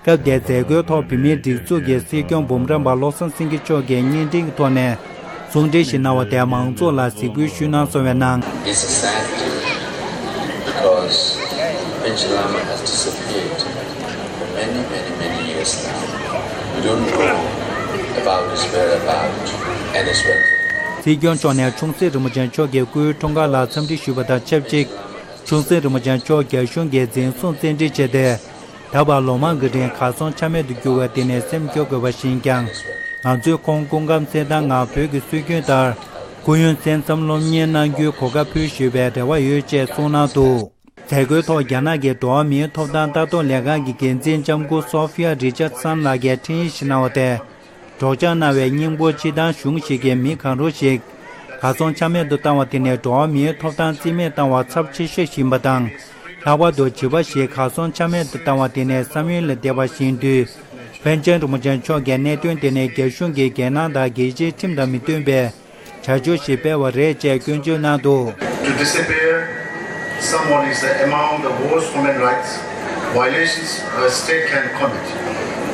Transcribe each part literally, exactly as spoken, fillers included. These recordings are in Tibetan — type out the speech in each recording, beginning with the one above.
སྐབས་དེའི་མཛད་སྒོའི་ཐོག་བོད་མིའི་སྒྲིག་འཛུགས་ཀྱི་སྲིད་སྐྱོང་འབུམ་རམས་པ་བློ་བཟང་སེང་གེ་མཆོག་གིས་བརྙན་འཕྲིན་གྱི་ཐོག་ནས་གསུང་འཕྲིན་ཞིག་གནང་བ་དེ་མང་ཚོགས་ལ་གཟིགས་འབུལ་ཞུས་གནང་སོང་བའི་ནང་། It's a sad day because Panchen Lama has disappeared for many, many, many years now. We don't know about his whereabouts and his welfare. སྲིད་སྐྱོང་མཆོག་ནས་ཆུང་སྲིད་རིན་པོ་ཆེ་མཆོག་གི་སྐུའི་འཁྲུངས་སྐར་ལ་འཚམས་འདྲི་ཞུས་པ་དང་ཆབས་ཅིག་ཆུང་སྲིད་རིན་པོ་ཆེ་མཆོག་རྒྱ་གཞུང་གིས་འཛིན་བཟུང་བཙན་ཁྲིད་བྱས་ཏེ། ད་བར་ལོ་མང་གི་རིང་གར་སོང་ཆ་མེད་དུ་གྱུར་བ་དེ་ནས་སེམས་སྐྱོ་དགོས་པ་ཞིག་ཡིན་ཀྱང་། ང་ཚོས་ཁོང་སྐུ་ཁམས་བཟང་དང་ང་བོད་ཀྱི་སྲོལ་རྒྱུན་ལྟར་སྐུ་ཡོན་གསན་བསམ་སློབ་གཉེར་གནང་རྒྱུའི་གོ་སྐབས་ཕུལ་ཞུས་པའི་རེ་བ་ཡོད་ཅེས་གསུངས་གནང་འདུག་མཛད་སྒོའི་ཐོག་རྒྱ་ནག་གི་འགྲོ་བ་མིའི་ཐོབ་ཐང་ལྟ་རྟོག་ལས་ཁང་གི་འགན་འཛིན་ལྕམ་སྐུ་སོ་ཕི་ཡ་རི་ཅར་སན་ལགས་ཀྱིས་འཕྲིན་ཡིག་ཞིག་གནང་བ་དེ། སྒྲོག་སྦྱང་གནང་བའི་སྙིང་པོ་སྤྱིར་བཏང་གཞུང་ཞིག་གིས་མི་གང་རུང་ཞིག་གར་སོང་ཆ་མེད་དུ་བཏང་བ་དེ་ནི་འགྲོ་བ་མིའི་ཐོབ་ཐང་རྩིས་མེད་བཏང་བ་ཚབས་ཆེ་ཤོས་ཤིག་ཡིན་པ་དང་། ལྷག་པར་དུ་བྱིས་པ་ཞིག་གར་སོང་ཆ་མེད་དུ་བཏང་བ་དེ་ནི་བསམ་ཡུལ་ལས་འདས་པ་ཞིག་ཡིན་དུས། པཎ་ཆེན་རིན་པོ་ཆེ་མཆོག་གིས་གནད་དོན་དེ་ནི་རྒྱ་གཞུང་གིས་རྒྱལ་ནང་དང་རྒྱལ་སྤྱིའི་ཁྲིམས་དང་མི་མཐུན་པའི་བྱ་སྤྱོད་ཞིག་སྤེལ་བ་རེད་ཅེས་སྐྱོན་བརྗོད་གནང་འདུག To disappear someone is among the worst human rights violations a state can commit.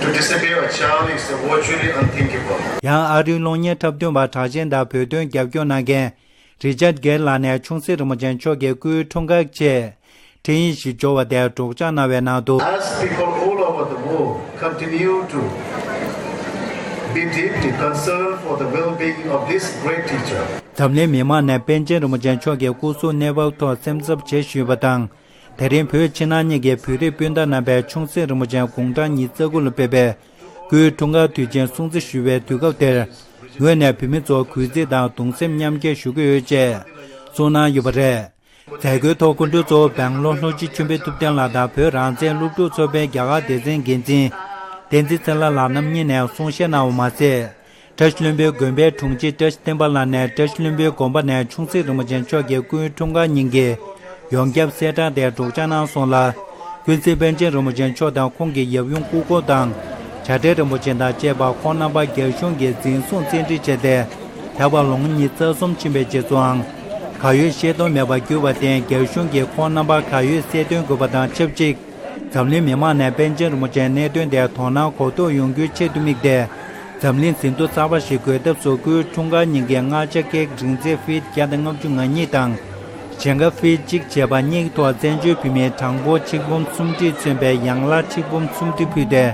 To disappear a child is virtually unthinkable. ཡང་ཨ་རིའི་གློག་བརྙན་འཁྲབ་སྟོན་པ་གྲགས་ཅན་དང་བོད་དོན་རྒྱབ་སྐྱོར་གནང་མཁན་རི་ཅར་གྷེལ་ལགས་ནས་ཆུང་སྲིད་རིན་པོ་ཆེ་མཆོག་གི་སྐུའི་འཁྲུངས་སྐར་ཆེད་འཕྲིན་ཡིག་ཞིག་འབྱོར་བ་དེར་སྒྲོག་སྦྱང་གནང་བའི་ནང་དུ། As people all over the world continue to be deeply concerned for the well-being of this great teacher. འཛམ་གླིང་མི་མང་ནས་པཎ་ཆེན་རིན་པོ་ཆེ་མཆོག་གི་སྐུ་གཟུགས་གནས་བབ་ཐོག་སེམས་འཚབ་བྱེད་བཞིན་ཡོད་པ་དང་། དེ་རིང་བོད་ཕྱི་ནང་གཉིས་ཀྱི་བོད་རིགས་སྤུན་ཟླ་རྣམ་པས་ཆུང་སྲིད་རིན་པོ་ཆེ་དགུང་གྲངས་ཉི་ཤུ་རྩ་དགུ་ལ་ཕེབས་པའི་སྐུའི་འཁྲུངས་སྐར་དུས་ཆེན་སྲུང་བརྩི་ཞུ་བའི་དུས་སྐབས་དེར། ངོས་ནས་བོད་མི་ཚོར་གུས་བརྩི་དང་གདུང་སེམས་མཉམ་སྐྱེད་ཞུ་གི་ཡོད་ཅེས་གསུངས་གནང་ཡོད་པ་རེད། མཛད་སྒོའི་ཐོག་སྐུ་མགྲོན་གཙོ་བོ་སྦེང་ལོར་ལྷོ་སྤྱི་ཆོས་འཕེལ་ཐུབ་བསྟན་ལགས་དང་བོད་རང་བཙན་སློབ་ཕྲུག་ཚོགས་པའི་རྒྱ་གར་སྡེ་ཚན་འགན་འཛིན་བསྟན་འཛིན་ཚེ་ལྷ་ལགས་རྣམ་གཉིས་ནས་གསུང་བཤད་གནང་བ་མ་ཟད། བཀྲ་ཤིས་ལྷུན་པོའི་དགོན་པའི་དྲུང་ཆེ་བཀྲ་ཤིས་བསྟན་པ་ལགས་ནས་བཀྲ་ཤིས་ལྷུན་པོའི་དགོན་པ་ནས་ཆུང་སྲིད་རིན་པོ་ཆེ་མཆོག་གི་སྐུའི་འཁྲུངས་སྐར་ཉིན་གྱི་ཡོངས་ཁྱབ་གསལ་བསྒྲགས་དེ་སྒྲོག་སྦྱང་གནང་སོང་ལ། ཀུན་གཟིགས་པཎ་ཆེན་རིན་པོ་ཆེ་མཆོག་དང་ཁོང་གི་ཡབ་ཡུམ་སྐུ་འཁོར་དང་། བྱ་བྲལ་རིན་པོ་ཆེ་དང་བཅས་པ་ཁོང་རྣམ་པ་རྒྱ་གཞུང་གིས་འཛིན་བཟུང་བཙན་ཁྲིད་བྱས་ཏེ། ད་བར་ལོ་ངོ་ཉི་ཤུ་རྩ་གསུམ་ཕྱིན་པའི་རྗེས་སུའང་གར་ཡོད་ཤེས་རྟོགས་མེད་པར་གྱུར་པར་བརྟེན། རྒྱ་གཞུང་གིས་ཁོང་རྣམ་པ་གར་ཡོད་གསལ་སྟོན་དགོས་པ་དང་ཆབས་ཅིག་འཛམ་གླིང་མི་མང་ནས་པཎ་ཆེན་རིན་པོ་ཆེའི་གནད་དོན་དེར་དོ་སྣང་གོ་རྟོགས་ཡོང་རྒྱུའི་ཆེད་དུ་དམིགས་ཏེ། འཛམ་གླིང་ཟིན་ཐོ་གསར་པ་ཞིག་འགོད་ཐབས་སུ་སྐུའི་འཁྲུངས་སྐར་ཉིན་གྱི་མངར་ཆ་ཀེག་རིང་ཚད་ཕིཊ་བརྒྱ་དང་ལྔ་བཅུ་ང་གཉིས་དང་། ཞེང་ཁ་ཕིཊ་གཅིག་བྱས་པ་གཉིས་ཀྱི་ཐོག་བཙན་བྱོལ་བོད་མིའི་གྲངས་འབོར་ཆིག་འབུམ་སུམ་ཁྲིས་མཚོན་པའི་ཡང་ལག་ཆིག་འབུམ་སུམ་ཁྲི་ཕུལ་ཏེ།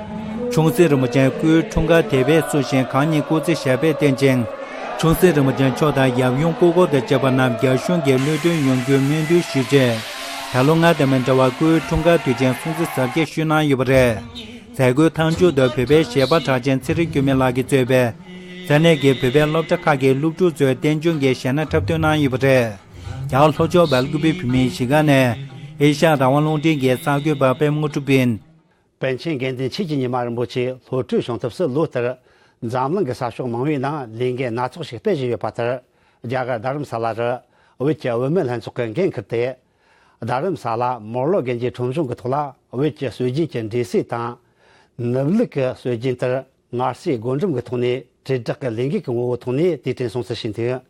ཆུང་སྲིད་རིན་པོ་ཆེའི་སྐུའི་འཁྲུངས་སྐར་དེ་བས་བསུ་ཞིང་གང་ཉིད་སྐུ་ཚེ་ཞབས་པད་བརྟན་ཅིང་། ཆུང་སྲིད་རིན་པོ་ཆེ་མཆོག་དང་ཡབ་ཡུམ་སྐུ་འཁོར་དང་བཅས་པ་རྣམས་རྒྱ་གཞུང་གིས་གློད་གྲོལ་ཡོང་རྒྱུའི་སྨོན་འདུན་ཞུས་རྗེས། ད་ལོ་སྔར་དང་མི་འདྲ་བར་སྐུའི་འཁྲུངས་སྐར་དུས་ཆེན་སྲུང་བརྩི་གཟབ་རྒྱས་ཞུས་གནང་ཡོད་པ་རེད། མཛད་སྒོའི་མཐའ་མཇུག་ཏུ་བོད་པའི་གཞས་པ་གྲགས་ཅན་ཚེ་རིང་འགྱུར་མེད་ལགས་ཀྱིས་གཙོས་པའི་ས་གནས་ཀྱི་བོད་པའི་སློབ་གྲྭ་ཁག་གི་སློབ་ཕྲུག་ཚོས་རྟེན་འབྱུང་གི་གཞས་སྣ་འཁྲབ་སྟོན་གནང་ཡོད་པ་རེད། རྒྱ་གར་ལྷོ་ཕྱོགས་སྦེལ་ཀུ་པེ་བོད་མིའི་གཞིས་ཀ་ནས་ཨེ་ཤ་ཡ་རང་དབང་རླུང་འཕྲིན་གྱི་གསར་འགོད་པ་པད་མ་དངོས་གྲུབ་ཡིན། པཎ་ཆེན་དགེ་འདུན་ཆོས་ཀྱི་ཉི་མ་རིན་པོ་ཆེ་སློབ་ཕྲུག་བྱུང་ཐབས་སུ་ལོ་ལྟར་འཛམ་གླིང་གི་ས་ཕྱོགས་མང་བོའི་ནང་ལས་འགན་སྣ་ཚོགས་ཤིག་སྤེལ་བཞིན་ཡོད་པ་ལྟར། རྒྱ་གར་རྡ་རམ་ས་ལ་རུ་བོད་ཀྱི་བུད་མེད་ལྷན་ཚོགས་ཀྱིས་འགན་འཁུར་ཏེ། རྡ་རམ་ས་ལ་མོར་ལོ་རྒན་གྱི་ཁྲོམ་གཞུང་གི་ཐོག་ལ་བོད་ཀྱི་སྲོལ་རྒྱུན་གྱི་འབྲས་སིལ་དང་། ནུབ་ལུག་གི་སྲོལ་རྒྱུན་ལྟར་མངར་ཟས་སྒོ་འགྲམ་གྱི་ཐོག་ནས་དྲིལ་བསྒྲགས་ཀྱི་ལས་འགུལ་གྱི་ངོ་བོའི་ཐོག་ནས་དུས་དྲན་སྲུང་བརྩི་བྱས་འདུག་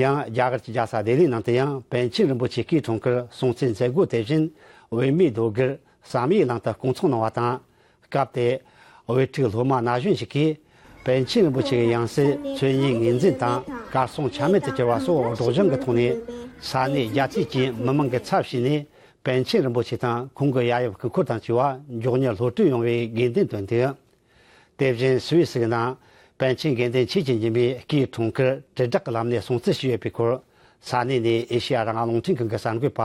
ཡང་རྒྱ་གར་གྱི་རྒྱལ་ས་ལྡི་ལིའི་ནང་དུ་ཡང་པཎ་ཆེན་རིན་པོ་ཆེ་སྐུའི་འཁྲུངས་སྐར་སྲུང་བརྩིའི་མཛད་སྒོ་དེ་བཞིན་བོད་མིའི་སྡོད་སྒར་བསམ་ཡས་གླིང་དུ་སྐོང་ཚོགས་གནང་བ་དང་། སྐབས་དེར་བོད་ཕྲུག་སློབ་མ་ན་གཞོན་ཞིག་གིས་པཎ་ཆེན་རིན་པོ་ཆེ་གི་ཡང་སྲིད་མཚན་ཉིད་ངོས་འཛིན་དང་གར་སོང་ཆ་མེད་དུ་གྱུར་བ་སོགས་སྒྲོག་སྦྱང་གི་ཐོག་ནས་ས་གནས་རྒྱ་ཆེ་གི་མི་མང་གི་ཚབ་བྱས་ནས་པཎ་ཆེན་རིན་པོ་ཆེ་དང་ཁོང་གི་ཡབ་ཡུམ་སྐུ་འཁོར་དང་བཅས་པ་མགྱོགས་མྱུར་གློད་གྲོལ་ཡོང་བའི་དགོས་འདུན་བཏོན་འདུག་དེ་བཞིན་སུད་སི་གི་ནང་པཎ་ཆེན་དགེ་འདུན་ཆོས་ཀྱི་ཉི་མའི་སྐུའི་འཁྲུངས་སྐར་དྲིལ་བསྒྲགས་ཀྱི་ལམ་ནས་སྲུང་བརྩི་ཞུས་ཡོད་པའི་སྐོར་ས་གནས་ནས་ཨེ་ཤེ་ཡ་རང་དབང་རླུང་འཕྲིན་ཁང་གི་གསར་འགོད་པ་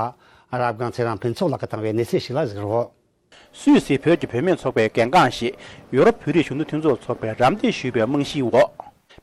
རབ་སྒང་ཚེ་རིང་ཕུན་ཚོགས་ལགས་ཀྱིས་བཏང་བའི་གནས་ཚུལ་ཞིག་ལ་གཟིགས་རོགས། སུད་སི་བོད་ཀྱི་བུད་མེད་ཚོགས་པའི་གལ་འགངས་ཞེས་ཡོ་རོབ་བོད་རིགས་གཞོན་ནུ་མཐུན་ཚོགས་ཚོགས་པས་རམ་འདེགས་ཞུས་པའི་རྨང་གཞིའི་འོག་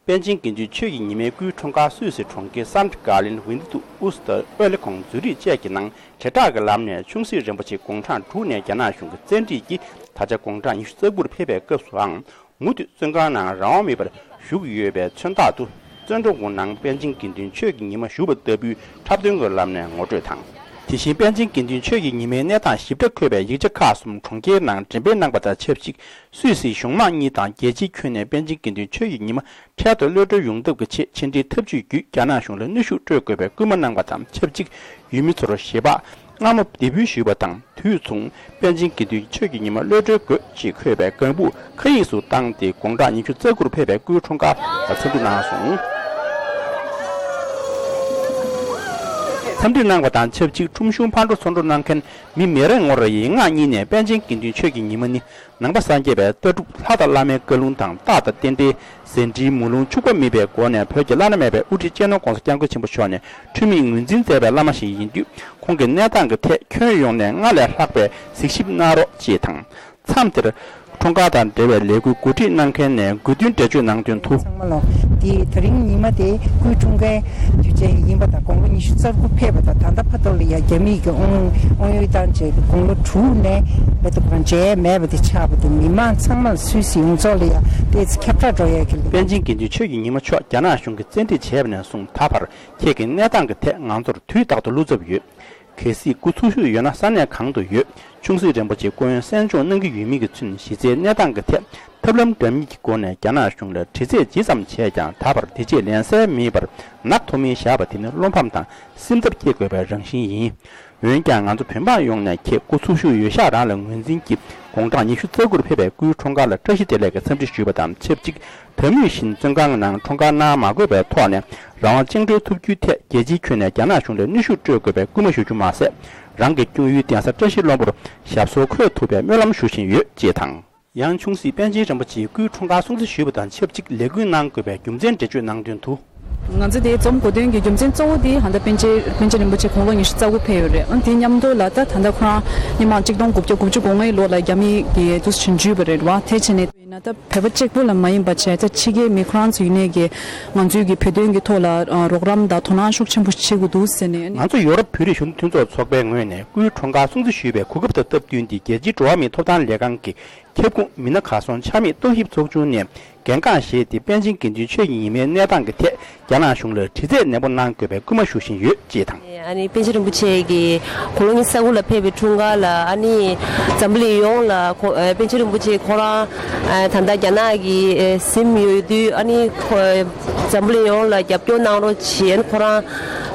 པཎ་ཆེན་དགེ་འདུན་ཆོས་ཀྱི་ཉི་མའི་སྐུའི་འཁྲུངས་སྐར་སུད་སི་གྲོང་ཁྱེར་སན་ཀ་ལིན་ཝིན་ཏུ་ཨུ་སི་ཏར་ཨོ་ལེ་ཁོང་ཛུ་རིག་བཅས་ཀྱི་ནང་དྲིལ་བསྒྲགས་ཀྱི་ལམ་ནས་ཆུང་སྲིད་རིན་པོ་ཆེ་དགུང་གྲངས་དྲུག་ནས་རྒྱ་ནག་གཞུང་གི་བཙན་ཁྲིད་ཀྱིས་ད་ཆ་དགུང་གྲངས་ཉི་ཤུ་རྩ་དགུར་ཕེབས་པའི་སྐབས་སུའང་མུ་མཐུད་བཙོན་ཁང་ནང་རང་དབང་མེད་པར་བཞུགས་ཡོད་པའི་མཚོན་རྟགས་དུ། བཙོན་གྲོལ་ནང་པཎ་ཆེན་དགེ་འདུན་ཆོས་ཀྱི་ཉི་མ་བཞུགས་པ་ལྟ་བུའི་འཁྲབ་སྟོན་གྱི་ལམ་ནས་ངོ་སྤྲོད་དང་། དེ་བཞིན་པཎ་ཆེན་དགེ་འདུན་ཆོས་ཀྱི་ཉི་མའི་གནས་སྟངས་ཞིབ་ཕྲ་འཁོད་པའི་ཡིག་ཆ་ཁག་གསུམ་གྲོང་ཁྱེར་ནང་འགྲེམས་སྤེལ་གནང་པ་དང་ཆབས་ཅིག་སུད་སིའི་གཞུང་མང་གཉིས་དང་རྒྱལ་སྤྱིའི་ཁྱོན་ནས་པཎ་ཆེན་དགེ་འདུན་ཆོས་ཀྱི་ཉི་མ་འཕྲལ་དུ་གློད་གྲོལ་ཡོང་ཐབས་ཀྱི་ཆེད་ཕྱི་འབྲེལ་ཐབས་ཇུས་བརྒྱུད་རྒྱ་ནག་གཞུང་ལ་གནོན་ཤུགས་སྤྲོད་དགོས་པའི་སྐུལ་མ་གནང་པ་དང་ཆབས་ཅིག་ཡུལ་མི་ཚོར་ཞལ་འབག་ སྔ་མོ་འདེད་འབུལ་ཞུས་པ་དང་། དུས་མཚུངས་པཎ་ཆེན་དགེ་འདུན་ཆོས་ཀྱི་ཉི་མ་གློད་གྲོལ་དགོས་ཅེས་འཁོད་པའི་ལྒང་ཕུག་མཁའ་དབྱིངས་སུ་བཏང་སྟེ། དགུང་གྲངས་ཉི་ཤུ་རྩ་དགུར་ཕེབས་པའི་སྐུའི་འཁྲུངས་སྐར་འཚམས་འདྲི་གནང་སོང་། འཚམས་འདྲི་གནང་བ་དང་ཆབས་ཅིག་ཁྲོམ་གཞུང་ཕར་འགྲོ་ཚུར་འགྲོ་གནང་མཁན་མི་མེ་རེ་ངོར་ཡིག་ངག་གཉིས་ནས་པཎ་ཆེན་དགེ་འདུན་ཆོས་ཀྱི་ཉི་མ་ནི། ནང་པ་སངས་རྒྱས་པའི་ལྟ་གྲུབ་ལྷ་དང་བླ་མའི་བཀའ་ལུང་དང་། རྟགས་དང་རྟེན་འབྲེལ་ཟིན་བྲིས་མུན་ལུང་འཆུག་པ་མེད་པའི་སྒོ་ནས་བོད་ཀྱི་བླ་ན་མེད་པའི་དབུ་ཁྲིད་སྤྱི་ནོར་༸གོང་ས་༸སྐྱབས་མགོན་ཆེན་པོ་མཆོག་ནས་འཁྲུལ་མེད་ངོས་འཛིན་མཛད་པའི་བླ་མ་ཞིག་ཡིན་དུས། ཁོང་གི་གནས་སྟངས་ཀྱི་ཐད་ཁྱོན་ཡོངས་ནས་སྔར་ལས་ལྷག་པའི་གཟིགས་ཞིབ་གནང་རོགས་ཅེས་དང་། མཚམས་དེར་འཁྲུངས་སྐར་དང་འབྲེལ་བའི་ལས་འགུལ་གོ་སྒྲིག་གནང་མཁན་ནས་དགོས་འདུན་འགྲེལ་བརྗོད་གནང་དོན་དུ། ཚང་མ་ལ་འདི་དེ་རིང་ཉི་མ་དེ་སྐུའི་འཁྲུངས་སྐར་དུས་ཆེན་ཡིན་པ་དང་། དགུང་ལོ་ཉི་ཤུ་རྩ་དགུ་ཕེབས་པ་དང་། ད་ལྟ་བར་དུ་ལ་ཡ་རྒྱ་མིས་ཀྱི་དབང་དབང་ཡོད་བཏང་བྱས་དགུང་ལོ་དྲུག་ནས་མེད་དུ་གང་མཇལ་མེད་པ་དེ་ཆགས་པ་དེ། མི་མང་ཚང་མ་ལ་སུད་སི་ཡོངས་རྫོགས་ལ་ཡ་ཏོག་ཙམ་ཁྱབ་བསྒྲགས་འགྲོ་ཡ་གི་ལས། པཎ་ཆེན་དགེ་འདུན་ཆོས་ཀྱི་ཉི་མ་མཆོག་རྒྱ་ནག་གཞུང་གིས་བཙན་ཁྲིད་བྱས་པ་ནས་བཟུང་ད་བར་ཁྱེད་ཀྱི་གནས་སྟངས་ཀྱི་ཐད་ང་ཚོར་དུས་རྟག་ཏུ་བློ་འཚབ་ཡོད། གལ་སྲིད་སྐུ་འཚོ་བཞུགས་ཡོད་ན་ས་གནས་གང་དུ་ཡོད། ཆུང་སྲིད་རིན་པོ་ཆེ་སྐུ་ཡོན་གསན་སྦྱོང་གནང་གི་ཡོད་མེད་ཀྱིས་མཚོན་གཞི་རྩའི་གནས་སྟངས་ཀྱི་ཐད་ཐབས་ལམ་འདྲ་མིན་གྱི་སྒོ་ནས་རྒྱ་ནག་གཞུང་ལ་དྲི་རྩད་ཇི་ཙམ་བྱས་ཀྱང་། ད་བར་དེ་རྗེས་ལན་གསལ་མེད་པར་ནག་ཐོག་མེ་བཞག་པ་དེ་ནི་བློ་ཕམ་དང་སེམས་འཚབ་སྐྱེ་དགོས་པའི་རང་བཞིན་ཡིན། འོན་ཀྱང་ང་ཚོ་བོད་འབངས་ཡོངས་ནས་ཁྱེད་སྐུ་འཚོ་བཞུགས་ཡོད་ཤག་རང་ལ་ངོས་འཛིན་གྱིས། དགུང་གྲངས་ཉི་ཤུ་རྩ་དགུར་ཕེབས་པའི་སྐུའི་འཁྲུངས་སྐར་ལ་བཀྲ་ཤིས་བདེ་ལེགས་ཀྱི་འཚམས་འདྲི་ཞུས་པ་དང་ཆབས་ཅིག་ད་མུས་བཞིན་བཙོན་ཁང་ནང་འཁྲུངས་སྐར་གནང་མ་དགོས་པའི་ཐོག་ནས་རང་དབང་བཅིངས་འགྲོལ་ཐུབ་རྒྱུའི་ཐད་རྒྱལ་སྤྱིའི་ཁྱོན་ནས་རྒྱ་ནག་གཞུང་ལ་གནོན་ཤུགས་སྤྲོད་དགོས་པའི་སྐུལ་མ་ཞུ་རྒྱུ་མ་ཟད། རང་གི་སྐྱོང་ཡུལ་གདན་ས་བཀྲ་ཤིས་ལྷུན་པོར་ཞབས་སོར་འཁོད་ཐུབ་པའི་སྨོན་ལམ་ཞུ་བཞིན་ཡོད་ཅེས་དང་། ཡང་ཆུང་སྲིད་པཎ་ཆེན་རིན་པོ་ཆེའི་སྐུའི་འཁྲུངས་སྐར་སྲུང་བརྩི་ཞུས་པ་དང་ཆབས་ཅིག་ལས་འགུལ་གནང་དགོས་པའི་རྒྱུ་མཚན་འགྲེལ་བརྗོད་གནང་དོན་དུ། ང་ཚོ་དེ་འཛོམས་དགོས་དོན་གྱི་རྒྱུ་མཚན་གཙོ་བོ་དེ་ད་ལྟ་པཎ་ཆེན་པཎ་ཆེན་རིན་པོ་ཆེ་དགུང་ལོ་ཉི་ཤུ་རྩ་དགུ་ཕེབས་ཡོད་རེད། ཨ་དེ་མཉམ་དུ་ལ་ད་ད་ལྟ་ཁོ་རང་སྔོན་མ་གཅིག་སྟོང་དགུ་བརྒྱ་དགུ་བཅུ་གོ་ལྔའི་ལོ་ལ་རྒྱ་མི་གིས་དུས་ཆེན་བརྒྱུད་པ་རེད་བ། དེ་བྱས་ནས་ཡིན་ན་ད་བོད་པ་གཅིག་པུ་ལ་མ་ཡིན་པ་བྱས། ད་ཕྱི་རྒྱལ་མི་ཁོ་རང་ཚོ་ཡིན་ནའི་གི་ང་ཚོའི་གི་བོད་དོན་གྱི་ཐོག་ལ་རོགས་རམ་དང་དོ་སྣང་ཤུགས་ཆེན་པོ་བྱེད་དགོས་འདུག་ཟེར་ནས། ང་ཚོ་ཡོ་རོབ་བོད་རིགས་གཞོན་ནུ་མཐུན་ཚོགས་ཚོགས་པའི་ངོས་ནས་སྐུའི་འཁྲུངས་སྐར་སྲུང་བརྩི་ཞུས་པའི་གོ་སྐབས་དང་སྟབས་བསྟུན་ཏེ། རྒྱལ་སྤྱིའི་འགྲོ་བ་མིའི་ཐོབ་ཐང་ལས་ཁང་གི་ཁྱབ་ཁོངས་མི་སྣ་གར་སོང་ཆ་མེད་རྟོག་ཞིབ་ཚོགས་ཆུང་ནས་གལ་འགངས་བཞེས་ཏེ། པཎ་ཆེན་དགེ་འདུན་ཆོས་ཀྱི་ཉི་མའི་གནས་སྟངས་ཀྱི་ཐད་རྒྱ་ནག་གཞུང་ལ་དྲི་རྩད་ནན་པོ་གནང་དགོས་པའི་སྐུལ་མ་ཞུ་བཞིན་ཡོད་ཅེས་དང་། ཨ་ནི་པཎ་ཆེན་རིན་པོ་ཆེ་གི་དགུང་ལོ་ཉི་ཤུ་རྩ་དགུ་ལ་ཕེབས་པའི་འཁྲུངས་སྐར་ལ། ཨ་ནི་འཛམ་བུ་གླིང་ཡོངས་ལ་ཁོ་ཨ་པཎ་ཆེན་རིན་པོ་ཆེ་ཁོ་རང་ཨ་ད་ལྟ་རྒྱ་ནག་གི་ཨ་གཟིམ་ཡོད་དུས། ཨ་ནི་ཁོ་འཛམ་བུ་གླིང་ཡོངས་ལ་རྒྱབ་སྐྱོར་གནང་རོགས་བྱེད། ཨ་ནི་ཁོ་རང་།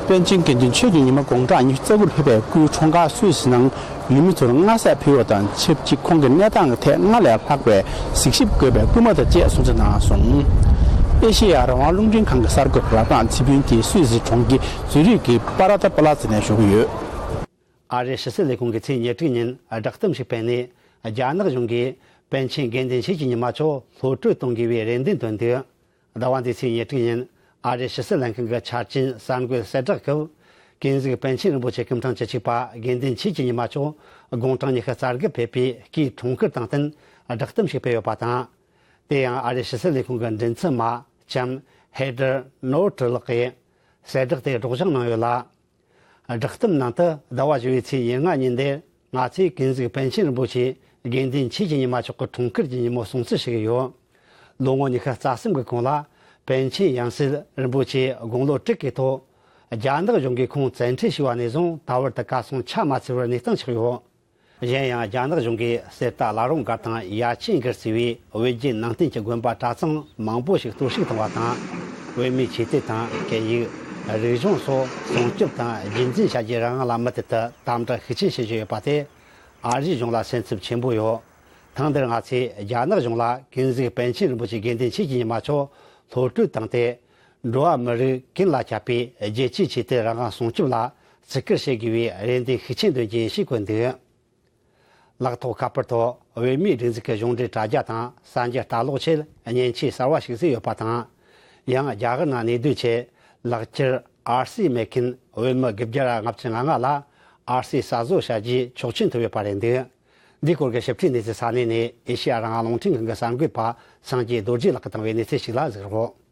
པཎ་ཆེན་དགེ་འདུན་ཆོས་ཀྱི་ཉི་མ་དགུང་གྲངས་ཉི་ཤུ་རྩ་དགུར་ཕེབས་པའི་སྐུའི་འཁྲུངས་སྐར་སུད་སི་ནང་ཡུལ་མི་ཚོར་མངའ་གསལ་ཕུལ་བ་དང་ཆབས་ཅིག་ཁོང་གི་གནས་སྟངས་ཀྱི་ཐད་སྔར་ལས་ལྷག་པའི་གཟིགས་ཞིབ་དགོས་པའི་སྐུལ་མ་དང་བཅས་སྲུང་བརྩི་གནང་སོང་། ཨེ་ཤེ་ཡ་རང་དབང་རླུང་འཕྲིན་ཁང་གི་གསར་འགོད་པ་རབ་སྒང་ཚེ་ཕུན་གྱིས་སུད་སི་གྲོང་ཁྱེར་ཛུ་རིག་གི་པ་ར་ཏ་པ་ལ་ཙི་ནས་ཞུ་གི་ཡོད། ཨ་རིའི་ཕྱི་སྲིད་ལས་ཁུངས་ཀྱིས་ཚེས་ཉེར་དྲུག་ཉིན་བསྒྲགས་གཏམ་ཞིག་སྤེལ་ནས། རྒྱ་ནག་གཞུང་གིས་པཎ་ཆེན་དགེ་འདུན་ཆོས་ཀྱི་ཉི་མ་མཆོག་གློད་གྲོལ་གཏོང་དགོས་པའི་རེ་འདུན་བཏོན་འདུག། ཟླ་བ་འདིའི་ཚེས་ཉེར་དྲུག་ཉིན་ཨ་རིའི་ཕྱི་སྲིད་ལྷན་ཁང་གི་འཆར་ཅན་གསར་འགོད་གསལ་བསྒྲགས་སྐབས། ཀུན་གཟིགས་པཎ་ཆེན་རིན་པོ་ཆེ་སྐུ་ཕྲེང་བཅུ་གཅིག་པ་དགེ་འདུན་ཆོས་ཀྱི་ཉི་མ་མཆོག་དགུང་གྲངས་ཉི་ཤུ་རྩ་དགུ་ཕེབས་པའི་སྐུའི་འཁྲུངས་སྐར་དང་བསྟུན་བསྒྲགས་གཏམ་ཞིག་སྤེལ་ཡོད་པ་དང་། དེ་ཡང་ཨ་རིའི་ཕྱི་སྲིད་ལས་ཁུངས་ཀྱི་མགྲིན་ཚབ་མ་ལྕམ་ཧེ་དར་ནོར་ཁྲི་ལགས་ཀྱིས་གསལ་བསྒྲགས་དེ་སྒྲོག་སྦྱང་གནང་ཡོད་ལ། བསྒྲགས་གཏམ་ནང་དུ་ཟླ་བ་བཞི་པའི་ཚེས་ཉེར་ལྔ་ཉིན་དེར་ང་ཚོས་ཀུན་གཟིགས་པཎ་ཆེན་རིན་པོ་ཆེ་དགེ་འདུན་ཆོས་ཀྱི་ཉི་མ་མཆོག་གི་འཁྲུངས་སྐར་གྱི་ཉིན་མོ་སྲུང་བརྩི་ཞུ་གི་ཡོད། ལོ་ངོ་ཉི་ཤུ་རྩ་གསུམ་གྱི་གོང་ལ་པཎ་ཆེན་ཡང་སྲིད་རིན་པོ་ཆེ་དགུང་ལོ་དྲུག་གི་ཐོག་རྒྱ་ནག་གཞུང་གིས་ཁོང་བཙན་ཁྲིད་བྱས་པ་ནས་བཟུང་ད་བར་དུ་གར་སོང་ཆ་མ་འཚལ་བར་གནས་སྟངས་ཆགས་ཡོད། གཞན་ཡང་རྒྱ་ནག་གཞུང་གིས་གསེར་རྟ་བླ་རུང་སྒར་དང་ཡ་ཆེན་སྒར་ཟེར་བའི་བོད་བརྒྱུད་ནང་བསྟན་གྱི་དགོན་པ་གྲྭ་ཚང་མང་པོ་ཞིག་གཏོར་བཤིག་བཏང་བ་དང་། བོད་མིའི་ཆོས་དད་དང་སྐད་ཡིག། རིག་གཞུང་སོགས་སྲུང་སྐྱོབ་དང་རྒྱུན་འཛིན་བྱ་རྒྱུའི་རང་དབང་ལ་མུ་མཐུད་དུ་དམ་དྲག་ཤུགས་ཆེན་བྱེད་བཞིན་ཡོད་པ་དེ་ཨ་རིའི་གཞུང་ལ་སེམས་འཚབ་ཆེན་པོ་ཡོད། ཐེངས་འདིར་ང་ཚོས་རྒྱ་ནག་གཞུང་ལ་ཀུན་གཟིགས་པཎ་ཆེན་རིན་པོ་ཆེ་དགེ་འདུན་ཆོས་ཀྱི་ཉི་མ་མཆོག་གློད་གྲོལ་བཏང་སྟེ། འགྲོ་བ་མི་རིགས་ཀུན་ལ་ཁྱབ་པའི་རྒྱལ་སྤྱིའི་ཆོས་དད་རང་དབང་སྲུང་སྐྱོབ་ལ་བརྩི་བཀུར་བྱེད་དགོས་པའི་རེ་འདུན་ཤུགས་ཆེན་འདོན་རྒྱུ་ཡིན་ཞེས་བཀོད་འདུག། ལག་ཐོགས་ཁ་པར་ཐོག་བོད་མིའི་སྒྲིག་འཛུགས་ཀྱི་གཞུང་འབྲེལ་དྲ་རྒྱ་དང་གསར་འགྱུར་ལྟ་ཀློག་ཆེད་མཉེན་ཆས་གསར་བ་ཞིག་བཟོས་ཡོད་པ་དང་། ཡང་རྒྱ་གར་ནང་གནས་སྡོད་ཆེད་ལག་འཁྱེར་ཨར་སི་མེད་མཁན་བོད་མི་དགུ་བརྒྱ་ལྔ་བཅུ་ང་ལྔ་ལ་ཨར་སི་གསར་བཟོ་བྱ་རྒྱུའི་ཆོག་མཆན་ཐོབ་ཡོད་པ་རེད་འདུག། འདིའི་སྐོར་གྱི་ཞིབ་ཕྲའི་གནས་ཚུལ་ས་གནས་ནས་ཨེ་ཤེ་ཡ་རང་དབང་རླུང་འཕྲིན་ཁང་གི་གསར་འགོད་པ་སངས་རྒྱས་རྡོ་རྗེ་ལགས་ཀྱིས་བཏང་བའི་གནས་ཚུལ་ཞིག་ལ་གཟིགས་རོགས།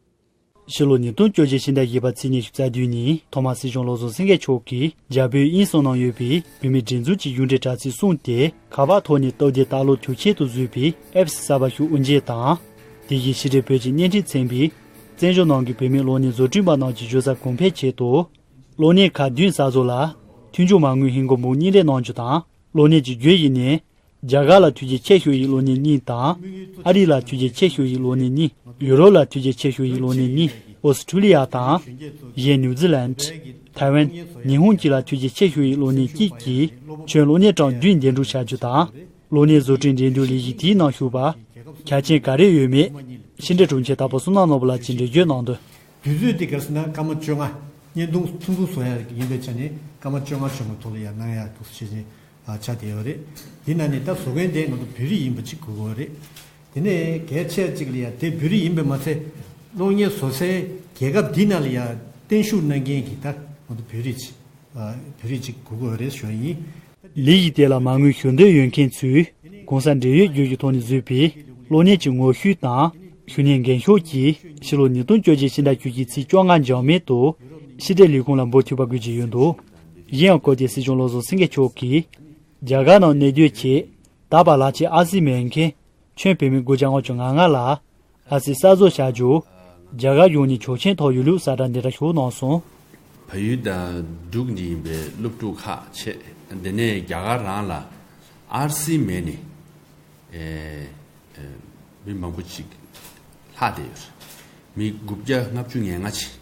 ཕྱི་ལོ་ཉིས་སྟོང་བཅོ་བརྒྱད་ཕྱི་ཟླ་བཞི་པ་ཚེས་ཉི་ཤུ་རྩ་བདུན་ཉིན་ཐོག་མ་སྲིད་སྐྱོང་བློ་བཟང་སེང་གེ་མཆོག་གིས་རྒྱ་བོད་དབྱིན་གསུམ་ནང་ཡོད་པའི་བོད་མིའི་སྒྲིག་འཛུགས་ཀྱི་གཞུང་འབྲེལ་དྲ་ཚིགས་སྲུང་སྟེ། ཁ་པར་ཐོག་ནས་སྟབས་བདེ་ལྟ་ཀློག་དུས་ཆེན་དུ་བཟོས་པའི་ཨེབ་སི་གསར་པ་ཞིག་དབུ་འབྱེད་དང་། དེ་བཞིན་ཕྱི་དྲིལ་བོད་ཀྱི་བརྙན་འཕྲིན་ཚན་པས་བཙན་བྱོལ་ནང་གི་བོད་མིའི་གློག་བརྙན་བཟོ་སྐྲུན་པ་རྣམས་ཀྱི་བརྗོད་གསར་གོང་འཕེལ་ཆེད་དུ། གློག་བརྙན་ཁག་བདུན་གསར་བཟོ་ལ་མཐུན་འགྱུར་མ་དངུལ་ཧིན་སྒོར་འབུམ་གཉིས་སྤྲད་གནང་རྒྱུ་དང་། གློག་བརྙན་གྱི་བརྒྱུད་ཡིག་ནས། རྒྱ་གར་ལ་ཐུགས་རྗེ་ཆེ་ཞུ་ཡི་གློག་བརྙན་གཉིས་དང་། ཨ་རི་ལ་ཐུགས་རྗེ་ཆེ་ཞུ་ཡི་གློག་བརྙན་གཉིས། ཡུ་རོབ་ལ་ཐུགས་རྗེ་ཆེ་ཞུ་ཡི་གློག་བརྙན་གཉིས། ཨོ་སི་ཁྲུ་ལི་ཡ་དང་། གཞན་ནིའུ་ཛི་ལན། ཐའེ་ཝན། ཉི་ཧོང་བཅས་ལ་ཐུགས་རྗེ་ཆེ་ཞུ་བའི་གློག་བརྙན་གཅིག་གིས་ཁྱོན་གློག་བརྙན་གྲངས་བདུན་འདེམས་སྒྲུག་བྱ་རྒྱུ་དང་། གློག་བརྙན་བཟོ་སྐྲུན་འགྲན་བསྡུར་ལས་གཞི་དེའི་ནང་ཞུགས་པར་ཆ་རྐྱེན་ག་རེ་ཡོད་མེད་ཕྱི་དྲིལ་དྲུང་ཆེ་དྭགས་པོ་བསོད་ནམས་ནོར་བུ་ལགས་ཀྱིས་འགྲེལ་བརྗོད་གནང་དོན། དུས་ཚོད་དེ་ག་རེ་ཟེར་ན་སྐར་མ་བཅོ་ལྔ། བརྙན་ཐུང་ཐུང་ཐུང་བཟོ་ཡ་ཡིན་པའི་ཆ་ནས་སྐར་མ་བཅོ་ལྔ་བཅོ་ལྔ་ཐོག་ལ་ཡ་གནང་ཡ་འདུག་ཟེར་བྱས་ནས་ཆ་བསྡད་ཡོད་རེད། དེ་ནང་ནས་ད་བཟོ་མཁན་དེ་ང་ཚོ་བོད་རིགས་ཡིན་པ་ཅིག་དགོས་ཀྱི་ཡོད་རེད། དེ་ནས་གལ་ཆེ་གཅིག་ལ་ཡ་དེ་བོད་རིགས་ཡིན་པས་མ་ཚད་གློག་བརྙན་བཟོ་སའི་རྒྱལ་ཁབ་འདི་ནང་ལ་ཡ་བརྟན་བཞུགས་གནང་མཁན་གྱི་ད་ང་ཚོ་བོད་རིགས་ཅིག་བོད་རིགས་ཅིག་དགོས་ཀྱི་ཡོད་རེད་ཞུ་ཡ་ཡིན། ལས་གཞི་དེ་ལ་མ་དངུལ་ཞུ་འདོད་ཡོད་མཁན་ཚོས་གོང་ས་འབྲེལ་ཡོད་བརྗོད་གཞི་ཐོག་ནས་བཟོས་པའི་གློག་བརྙན་གྱི་ངོ་བཤུས་དང་ཞུ་ནས་འགེངས་ཤོག་གིས་ཕྱི་ལོ་ཉིས་སྟོང་བཅོ་བརྒྱད་ཕྱི་ཟླ་བཅུ་གཅིག་ཚེས་བཅོ་ལྔ་འཇར་མན་དུ་ཕྱི་དྲིལ་ལས་ཁུངས་ལ་འབུལ་ཐུབ་པ་དགོས་ཀྱི་ཡོད་འདུག་གཞན་ཡང་སྐོར་དེ་སྲིད་སྐྱོང་བློ་བཟང་སེང་གེ་མཆོག་གིས་རྒྱ་གར་ནང་གནས་སྡོད་ཆེད་དག་པ་ལག་ཁྱེར་ཨར་སི་མེད་མཁན་ཁྱོན་བོད་མི་དགུ་བརྒྱ་ལྔ་བཅུ་ང་ལྔ་ལ་ཨར་སི་གསར་བཟོ་བྱ་རྒྱུ་རྒྱ་གར་གཞུང་ནས་ཆོག་མཆན་ཐོབ་ཡོད་ལུགས་གསལ་བསྒྲགས་འདི་འདྲ་ཞིག་གནང་སོང་། བལ་ཡུལ་དང་འབྲུག་འདི་ཡིན་པའི་སློབ་ཕྲུག་ཁག་བྱས་འདི་ནས་རྒྱ་གར་རང་ལ་ཨར་སི་མེད་ནས་ཨེ་ཨེ་མི་མང་པོ་ཅིག་ལྷག་བསྡད་ཡོད་རེད། མི་དགུ་བརྒྱ་ལྔ་བཅུ་ང་ལྔ་ཅིག་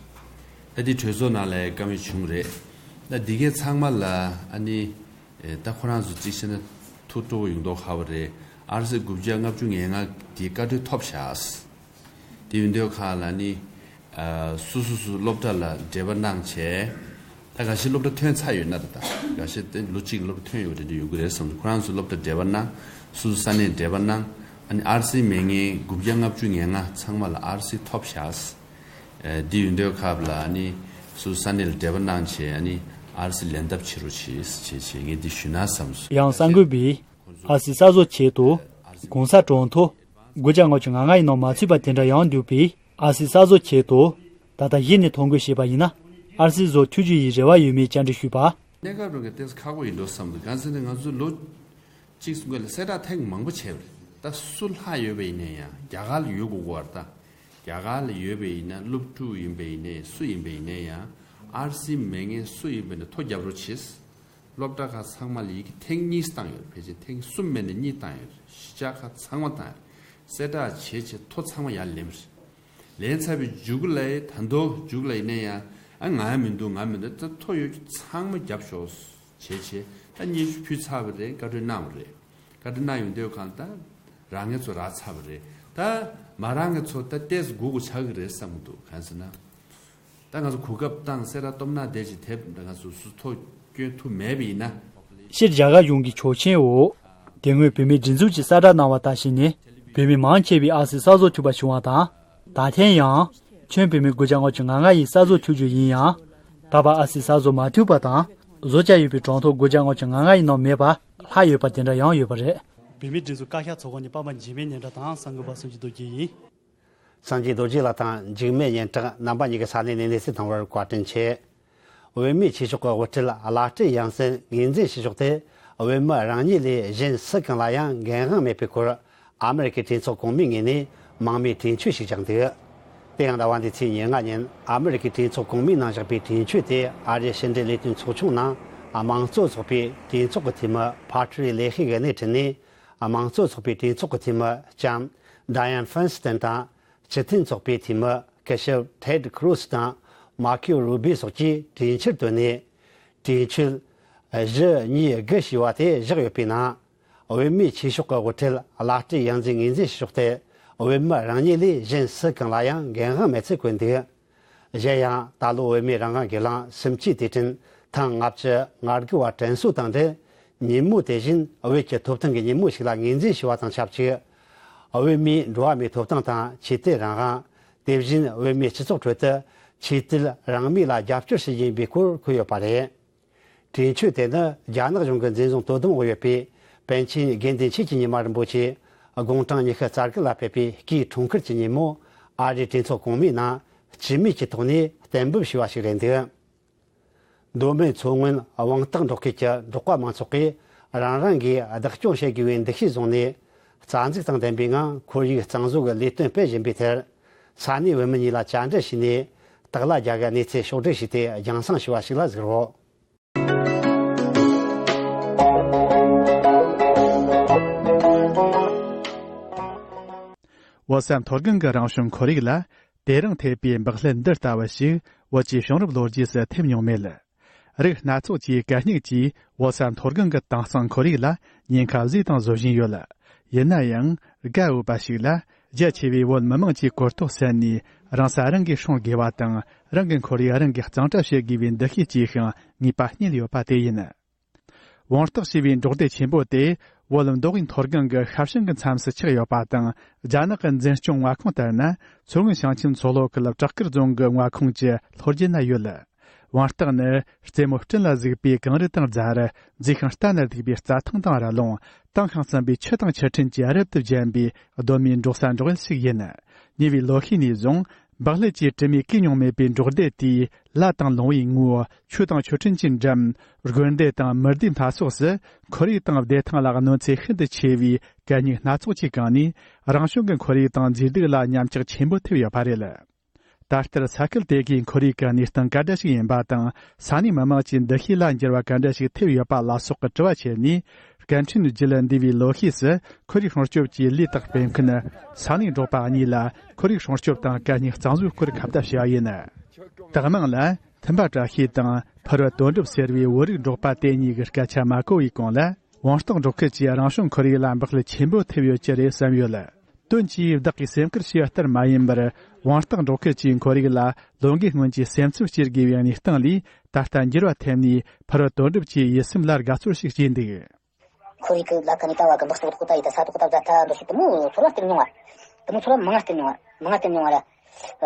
ད་འདི་གྲོས་ཚོགས་ནང་ལ་བཀའ་མོལ་བྱུང་རེད། ད་འདི་གའི་ཚང་མ་ལ་ཨ་ནི་ཨེ་ད་ཁོ་རང་ཚོ་གཅིག་བྱས་ན་ཐུགས་སྤྲོ་པོ་ཡོང་མདོག་ཁ་པོ་རེད། ཨར་སི་དགུ་བརྒྱ་ལྔ་བཅུ་ང་ལྔ་འདི་བཀའ་འཁྲོལ་ཐོབ་བཞག་དེ་ཡིན་དུས་ཁ་ལ་ནི། ཨ་སོ་སོ་སོ་སློབ་གྲྭ་ལ་འབྲེལ་བ་གནང་བྱས། ད་འགའ་ཤས་སློབ་གྲྭ་ཐོན་ཚར་ཡོད་ན་ད་ལྟ་འགའ་ཤས་དེ་ལོ་གཅིག་སློབ་གྲྭ་ཐོན་ཡོད་རེད་འདྲ་ཡོང་གི་རེད་བསམ། ཁོ་རང་ཚོ་སློབ་གྲྭ་འབྲེལ་བ་གནང་། སོ་སོ་ས་གནས་འབྲེལ་བ་གནང་། ཨ་ནི་ཨར་སི་མེད་མཁན་དགུ་བརྒྱ་ལྔ་བཅུ་ང་ལྔ་ཚང་མ་ལ་ཨར་སི་ཐོབ་བཞག་ཨ་འདི་ཡོད་དུས་ཁ་ལ་ཨ་ནི་སོ་སོ་ས་གནས་ལ་འབྲེལ་བ་གནང་བྱས་ཨ་ནི་ཨར་སི་ལེན་ཐབས་བྱེད་རོགས་བྱེད་བྱས་བྱས་ངས་འདི་ཞུས་ན་བསམ་སོང་། ཡང་གསར་འགོད་པས་ཨར་སི་གསར་བཟོ་ཆེད་དུ་གོང་ས་གྲོང་ཐོ་དགུ་བརྒྱ་ལྔ་བཅུ་ང་ལྔ་ཡི་ནང་མ་ཚུད་པ་དེ་འདྲ་ཡང་འདུག་པས། ཨར་སི་གསར་བཟོ་ཆེད་དུ་ད་ལྟ་གཞི་ནས་ཐོ་འགོད་བྱས་པ་ཡིན་ན་ཨར་སི་བཟོ་ཐུབ་རྒྱུ་ཡི་རེ་བ་ཡོད་མེད་བཅར་འདྲི་ཞུས་པ། གནས་སྐབས་རང་གི་ཏོག་ཙམ་ཁག་པོ་ཡིན་འགྲོ་བསམ་འདུག་གང་ཟེར་ན་ང་ཚོ་ལོ་གཅིག་སྔོན་ལ་གསལ་བསྒྲགས་ཐེངས་མང་པོ་བྱས་པ་རེད། ད་སུ་ལྷག་ཡོད་པ་ཡིན་ན་ཡང་རྒྱ་གར་ལ་ཡོད་དགོས་ཀྱི་རེད། ད་རྒྱ་གར་ལ་ཡོད་པ་ཡིན་ན་སློབ་ཕྲུག་ཡིན་པ་ཡིན་ནའི་སུ་ཡིན་པ་ཡིན་ནའི་ཡང་ཨར་སི་མེད་མཁན་སུ་ཡིན་པ་ཡིན་ན་ཐོ་རྒྱབ་རོགས་བྱེད། སློབ་གྲྭ་ཁག་ཚང་མ་ལ་ཡི་གེ་ཐེངས་གཉིས་བཏང་ཡོད་རེད། ཕལ་ཆེར་ཐེངས་གསུམ་མིན་ན་གཉིས་བཏང་ཡོད་རེད། གཞིས་ཆགས་ཁག་ཚང་མ་བཏང་ཡོད་རེད། གསལ་བསྒྲགས་བྱས་བྱས་ཐོ་ཚང་མ་ཡར་ལེན་པ་རེད། ལེན་ཚར་བའི་མཇུག་ལ་ད་དུང་མཇུག་ལ་ཡིན་ན་ཡང་ཨ་ང་མི་འདུག་ང་མི་འདུག་ད་ཐོ་ཡོད་རྒྱུ་ཚང་མ་རྒྱབ་ཤོག་བྱས་བྱས་ད་སྙན་ཞུ་ཕུལ་ཚར་བ་རེད། བཀའ་འཁྲོལ་གནང་བ་རེད། བཀའ་འཁྲོལ་གནང་ཡོང་དུས་གང་ད་རང་ངེད་ཚོ་རག་ཚར་བ་རེད། ད་མ་རག་ངེད་ཚོ་ད་ཏོག་ཙམ་སྒུག་དགོས་ཆགས་ཀྱི་རེད་བསམ་གྱི་འདུག་གང་ཟེར་ན། ད་ང་ཚོ་གོ་སྐབས་བཏང་སེ་ར་སྟོབས་ན་བསྡད་ཅིག་དེབ་ད་ང་ཚོ་སུ་ཐོ་སྐྱོན་ཐུབ་མེད་པ་ཡིན་ན། སྤྱིར་རྒྱ་གར་གཞུང་གི་ཆོག་མཆན་འོག་དེ་སྔོན་བོད་མིའི་སྒྲིག་འཛུགས་ཀྱིས་གསལ་བསྒྲགས་གནང་བ་ལྟར་བྱས་ནས་བོད་མི་མང་ཆེ་བས་ཨར་སི་གསར་བཟོ་ཐུབ་པ་བྱུང་བ་དང་། ད་ཐེངས་ཡང་ཁྱོན་བོད་མི་དགུ་བརྒྱ་ལྔ་བཅུ་ང་ལྔ་ཡིས་གསར་བཟོ་ཐུབ་རྒྱུ་ཡིན་ཡང་། ད་བར་ཨར་སི་གསར་བཟོ་མ་ཐུབ་པ་དང་བཟོ་བྱ་ཡོད་པའི་གྲངས་ཐོ་དགུ་བརྒྱ་ལྔ་བཅུ་ང་ལྔ་ཡི་ནང་མེད་པ་ལྷག་ཡོད་པ་དེ་འདྲ་ཡང་ཡོད་པ་རེད། བོད་མིའི་སྒྲིག་འཛུགས་བཀའ་ཤག་ཚོགས་ཁང་ནས་པ་མ་འཇིགས་མེད་སྙན་གྲགས་དང་གསར་འགོད་པ་བསམ་གྱིས་རྡོ་རྗེ་ཡིན། སངས་རྒྱས་རྡོ་རྗེ་ལགས་དང་འཇིགས་མེད་སྙན་གྲགས་རྣམ་པ་གཉིས་ཀྱི་ས་གནས་ནས་གནས་ཚུལ་གཏོང་བར་བཀའ་དྲིན་ཆེ། བོད་མིའི་ཆོས་ཕྱོགས་ཀྱི་དབུ་ཁྲིད་བླ་སྤྲུལ་ཡང་སྲིད་ངོས་འཛིན་བྱེད་ཕྱོགས་དེ་བོད་མི་རང་ཉིད་ལས་གཞན་སུ་གང་ལ་ཡང་འགན་དབང་མེད་པའི་སྐོར་ཨ་མེ་རི་ཀའི་གྲོས་ཚོགས་གོང་མའི་ངོས་ནས་མང་མོས་གྲོས་ཆོད་ཞིག་བཞག་འདུག་དེ་ཡང་ཟླ་བ་འདིའི་ཚེས་ཉེར་ལྔ་ཉིན་ཨ་མེ་རི་ཀའི་གྲོས་ཚོགས་གོང་མའི་ནང་བཞག་པའི་གྲོས་ཆོད་དེ་ཨ་རིའི་ཕྱི་འབྲེལ་ལས་དོན་ཚོགས་ཆུང་ནང་དམངས་གཙོ་ཚོགས་པའི་གྲོས་ཚོགས་ཀྱི་འཐུས་མི་ཕ་ཁྲུའི་ལེ་ཤི་གིས་སྣེ་ཁྲིད་ནས། དམངས་གཙོ་ཚོགས་པའི་གྲོས་ཚོགས་ཀྱི་འཐུས་མི་ལྕམ་Dianne Feinstein་དང་སྤྱི་མཐུན་ཚོགས་པའི་འཐུས་མི་སྐུ་ཞབས་Ted Cruz་དང་Marco Rubio་སོགས་ཀྱིས་གྲོས་འཆར་བཏོན་ནས། གྲོས་ཆོད་བཞི་གཉིས་དགུ་ཞེས་པ་དེ་བཞག་ཡོད་པའི་ནང་། བོད་མིའི་ཆོས་ཕྱོགས་ཀྱི་དབུ་ཁྲིད་བླ་སྤྲུལ་ཡང་སྲིད་ངོས་འཛིན་ཕྱོགས་ཏེ། བོད་མི་རང་ཉིད་ལས་གཞན་སུ་གང་ལ་ཡང་འགན་དབང་མེད་ཚུལ་བཀོད་འདུག་གཞན་ཡང་ད་ལོ་བོད་མིའི་རང་དབང་སྒེར་ལངས་སུམ་ཅུའི་དུས་དྲན་ཐེངས་ལྔ་བཅུ་ང་དགུ་བ་དྲན་གསོ་དང་འབྲེལ། ཉིན་མོ་དེ་བཞིན་བོད་ཀྱི་ཐོབ་ཐང་གི་ཉིན་མོ་ཞིག་ལ་ངོས་འཛིན་ཞུ་བ་དང་ཆབས་ཅིག་བོད་མིའི་འགྲོ་བ་མིའི་ཐོབ་ཐང་དང་ཆོས་དད་རང་དབང་། དེ་བཞིན་བོད་མིའི་སྤྱི་ཚོགས་ཁྲོད་དུ་ཆོས་དད་རང་མོས་ལ་རྒྱབ་སྐྱོར་ཞུ་རྒྱུ་ཡིན་པའི་སྐོར་འཁོད་ཡོད་པ་རེད། གྲོས་ཆོད་དེ་ནི་རྒྱ་ནག་གཞུང་གི་འཛིན་བཟུང་དོ་དམ་འོག་ཡོད་པའི་པཎ་ཆེན་དགེ་འདུན་ཆོས་ཀྱི་ཉི་མ་རིན་པོ་ཆེ་དགུང་གྲངས་ཉི་ཤུ་རྩ་དགུ་ལ་ཕེབས་པའི་སྐུའི་འཁྲུངས་སྐར་གྱི་ཉིན་མོ་ཨ་རིའི་གྲོས་ཚོགས་གོང་མའི་ནང་སྤྱི་མོས་ཀྱི་ཐོག་ནས་གཏན་འབེབས་ཞུས་པ་ཞིག་རེད་འདུག་མདོ་སྨད་མཚོ་སྔོན་དབང་རྟགས་འབྲོག་ཁུལ་གྱི་འབྲོག་པ་མང་ཚོགས་ཀྱིས་རང་རང་གིས་བདག་སྐྱོང་བྱེད་དགོས་པའི་འདུ་ཤེས་བཟུང་ནས། རྩ་འཛུགས་དང་ལྡན་པའི་ངང་ཁོར་ཡུག་གཙང་བཟོ་གི་ལས་དོན་སྤེལ་བཞིན་པའི་མཐར། ས་གནས་བོད་མི་གཉིས་ལ་བཅར་འདྲི་བྱས་ནས། སྟག་ལྷ་རྒྱལ་གྱི་གནས་ཚུལ་ཕྱོགས་བསྒྲིགས་བྱས་ཏེ་རྒྱང་སྲིང་ཞུ་བ་ཞིག་ལ་གཟིགས་རོགས། བོད་ས་མཐོ་སྒང་གི་རང་བྱུང་ཁོར་ཡུག་ལ་དེ་རིང་ཐེབས་པའི་འབག་ཀླད་འདི་ལྟ་བུ་ཞིག་བོད་ཀྱི་བྱུང་རབས་ལོ་རྒྱུས་སུ་ཐེབས་མྱོང་མེད། རིགས་སྣ་ཚོགས་ཀྱི་གད་སྙིགས་ཀྱིས་བོད་ས་མཐོ་སྒང་གི་དྭངས་གཙང་ཁོར་ཡུག་ལ་ཉེན་ཁ་བཟོས་དང་བཟོ་བཞིན་ཡོད། ཡིན་ན་ཡང་དགའ་འོས་པ་ཞིག་ལ། རྒྱ་ཆེ་བའི་བོད་མི་མང་གྱི་གོ་རྟོགས་གསན་ནས། རང་ས་རང་གིས་སྲུང་དགོས་པ་དང་། རང་གི་ཁོར་ཡུག་རང་གིས་གཙང་སྦྲ་བྱེད་དགོས་པའི་འདུ་ཤེས་སྐྱེས་ཤིང་། ངེས་པ་རྙེད་ཡོད་པ་དེ་ཡིན། བོང་སྟག་ཞེས་པའི་འབྲོག་སྡེ་ཆེན་པོ་དེ་བོད་མདོ་དབུས་མཐོ་སྒང་གི་ཤར་ཞིང་གི་མཚམས་སུ་ཆགས་ཡོད་པ་དང་། རྒྱ་ནག་གི་འཛིན་སྐྱོང་མངའ་ཁོངས་ལྟར་ན། མཚོ་སྔོན་ཞིང་ཆེན་མཚོ་ལྷོ་ཁུལ་བྲག་དཀར་རྫོང་གི་མངའ་ཁོངས་ཀྱི་ལྷོ་རྒྱུད་ན་ཡོད། བོང་སྟག་ནི་རྩེ་མོ་སྤྲིན་ལ་གཟིགས་པའི་གངས་རི་དང་རྫ་རི། མཛེས་ཤིང་ལྟ་ན་སྡུག་པའི་རྩྭ་ཐང་དང་རི་ལུང་། དྭངས་ཤིང་གཙང་པའི་ཆུ་དང་ཆུ་ཕྲན་གྱིས་རབ་ཏུ་བརྒྱན་པའི་གདོད་མའི་འབྲོག་ས་འབྲོག་ཡུལ་ཞིག་ཡིན། ཉེ་བའི་ལོ་ཤས་ནས་བཟུང་། འབག་ལྷད་ཀྱིས་དྲི་མས་གོས་མྱོང་མེད་པའི་འབྲོག་སྡེ་དེའི་ལ་དང་ལུང་བའི་ངོས། ཆུ་དང་ཆུ་ཕྲན་གྱི་འགྲམ། དགོན་སྡེ་དང་མི་སྡེ་སྣ་ཚོགས་སུ་ཁོར་ཡུག་དང་བདེ་ཐང་ལ་གནོད་འཚེ་ཤིན་ཏུ་ཆེ་བའི་གད་སྙིགས་སྣ་ཚོགས་ཀྱི་སྒང་ནས། རང་བྱུང་གི་ཁོར་ཡུག་དང་མཛེས་སྡུག་ལ་ཉམས་ཆག་ཆེན་པོ་ཐེབས་ཡོད་པ་རེད། ད་ལྟར་ས་ཁུལ་དེ་གའི་ཁོར་ཡུག་གི་གནས་སྟངས་ག་འདྲ་ཞིག་ཡིན་པ་དང་། ས་གནས་མི་དམངས་ཀྱི་འདུ་ཤེས་ལ་འགྱུར་བ་ག་འདྲ་ཞིག་ཐེབས་ཡོད་པ་ལ་སོགས་ཀྱི་དྲི་བ་བྱས་ནས། སྐད་འཕྲིན་བརྒྱུད་འདས་པའི་ལོ་ཤས་སུ་ཁོར་ཡུག་སྲུང་སྐྱོབ་ཀྱི་ལས་དང་སྤེལ་མཁན་ས་གནས་འབྲོག་པ་གཉིས་ལ་ཁོར་ཡུག་སྲུང་སྐྱོབ་དང་གད་སྙིགས་གཙང་བཟོའི་སྐོར་ཁ་བརྡ་བྱས་པ་ཡིན། དེ་མིན་ལ། མཐུན་པ་བཀྲ་ཤིས་དང་ཕུར་བུ་དོན་གྲུབ་ཟེར་བའི་བོད་རིགས་འབྲོག་པ་དེ་གཉིས་ཀྱི་སྐད་ཆ་མ་གོ་བའི་གོང་ལ། བོང་སྟག་འབྲོག་ཁུལ་གྱི་རང་བྱུང་ཁོར་ཡུག་ལ་འབག་བསླད་ཆེན་པོ་ཐེབས་ཡོད་ཀྱི་རེད་བསམ་ཡོད། དོན་གྱིས་བདག་གིས་སེམས་ཁུར་བྱས་པ་ལྟར་མ་ཡིན་པར། བོང་སྟག་འབྲོག་ཁུལ་གྱི་ཁོར་ཡུག་ལ་ལོ་འགའི་སྔོན་གྱི་སེམས་འཚབ་སྐྱེ་དགོས་པའི་གནས་སྟངས་ལས། ད་ལྟ་འགྱུར་བ་ཐེབས་ནས། ཕུར་བུ་དོན་གྲུབ་ཀྱི་ཡིད་སེམས་ལ་དགའ་ཚོར་ཞིག་སྐྱེས་འདུག། ཁོར་ཡུག་གི་ལ་ཁ་ནས་ད་བ་གི་འབག་སོག་ཐོག་ད་ཡི་ད་ས་ཐོག་ད་ད་འདོད་ཤེས་དུ་མོ་ཚོར་བ་སྟེར་མྱོང་བ། དུ་མོ་ཚོར་བ་མང་ང་སྟེར་མྱོང་བ། མང་ང་སྟེར་མྱོང་བ་ར།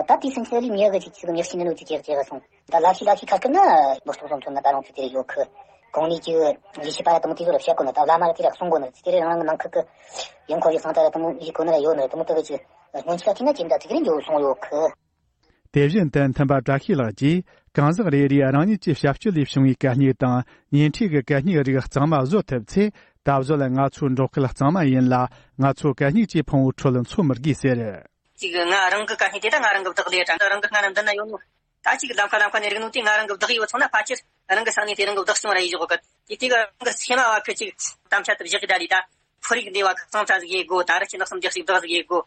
ད་དེའི་སེམས་ཚེ་ལས་མྱི་གི་ཅིག་ཅིག་གི་མྱི་ཤི་ནི་ནོ་ཅིག་ཅིག་ཅིག་སོང་། ད་ལ་ཤི་ལ་ཤི་ཁ་སྐད་ན་འབག་སོག་སོང་ཐོན་ན་ད་རུང་ཚུ་དེ་རེ་ཡོད་ཁི། གོང་ནས་ཅིག་ལས་ཤི་པ་ཡ་དུ་མོ་དེ་ཚོ་ལ་བཤད་གོ་ནི་ད་བླ་མ་ར་དེ་ར་གསུང་གོ་ནི་དེ་རེ་རང་རང་གི་ནང་ཁུལ་གི་ཡོང་ཁོ་ཡི་སང་ད་ར་དུ་མོ་ཡི་གོ་ནི་ར་ཡོད་ནི་ར་དུ་མོ་དུ་གི་ཅིག་སྔོན་ཆད་ལ་ཁྱེད་ན་ཅིག་འདྲ་ཚིག་རིང་འགྱོ་སོང་ཡོད་ཁི། དེ་བཞིན་དུ་མཐུན་པ་བཀྲ་ཤིས་ལགས་ཀྱིས། གང་ཟག་རེ་རེའི་རང་ཉིད་ཀྱི་བྱ་སྤྱོད་ལས་བྱུང་བའི་གད་སྙིགས་དང་། ཉེ་འཁྲིས་ཀྱི་གད་སྙིགས་རིགས་གཙང་མ་བཟོ་ཐུབ་ཚེ། ད་གཟོད་ང་ཚོའི་འབྲོག་ཁུལ་གཙང་མ་ཡིན་ལ། ང་ཚོ་གད་སྙིགས་ཀྱི་ཕུང་བོའི་ཁྲོད་འཚོ་མི་དགོས་ཟེར། ཅིག་ང་རང་གི་གད་སྙིགས་དེ་ད་ང་རང་གི་བདག་ལས་དྲ་རང་གི་སྔ་ན་འདི་ན་ཡོད་ནོ། ད་ཅིག་ལམ་ཁ་ལམ་ཁ་ནས་རིག་ནོ་དེ་ང་རང་གི་བདག་ཡོད་སོང་ན། ཕལ་ཆེར་རང་གི་ས་གནས་དེ་རང་གི་བདག་སྐྱོང་ར་ཡེ་འཇོག་གི། དེ་དེ་ག་རང་གི་སེམས་མ་བ་ཁུ་ཅིག་དམ་བཅའ་དུ་བཞག་གི་ད་ལི་ད། ཁོར་ཡུག་འདི་བ་གཙང་སྦྲ་ཟིག་ཡེ་དགོ། ད་ར་ཅི་ནག་སུམ་རྒྱག་ཞིག་བདག་ཟིག་ཡེ་དགོ།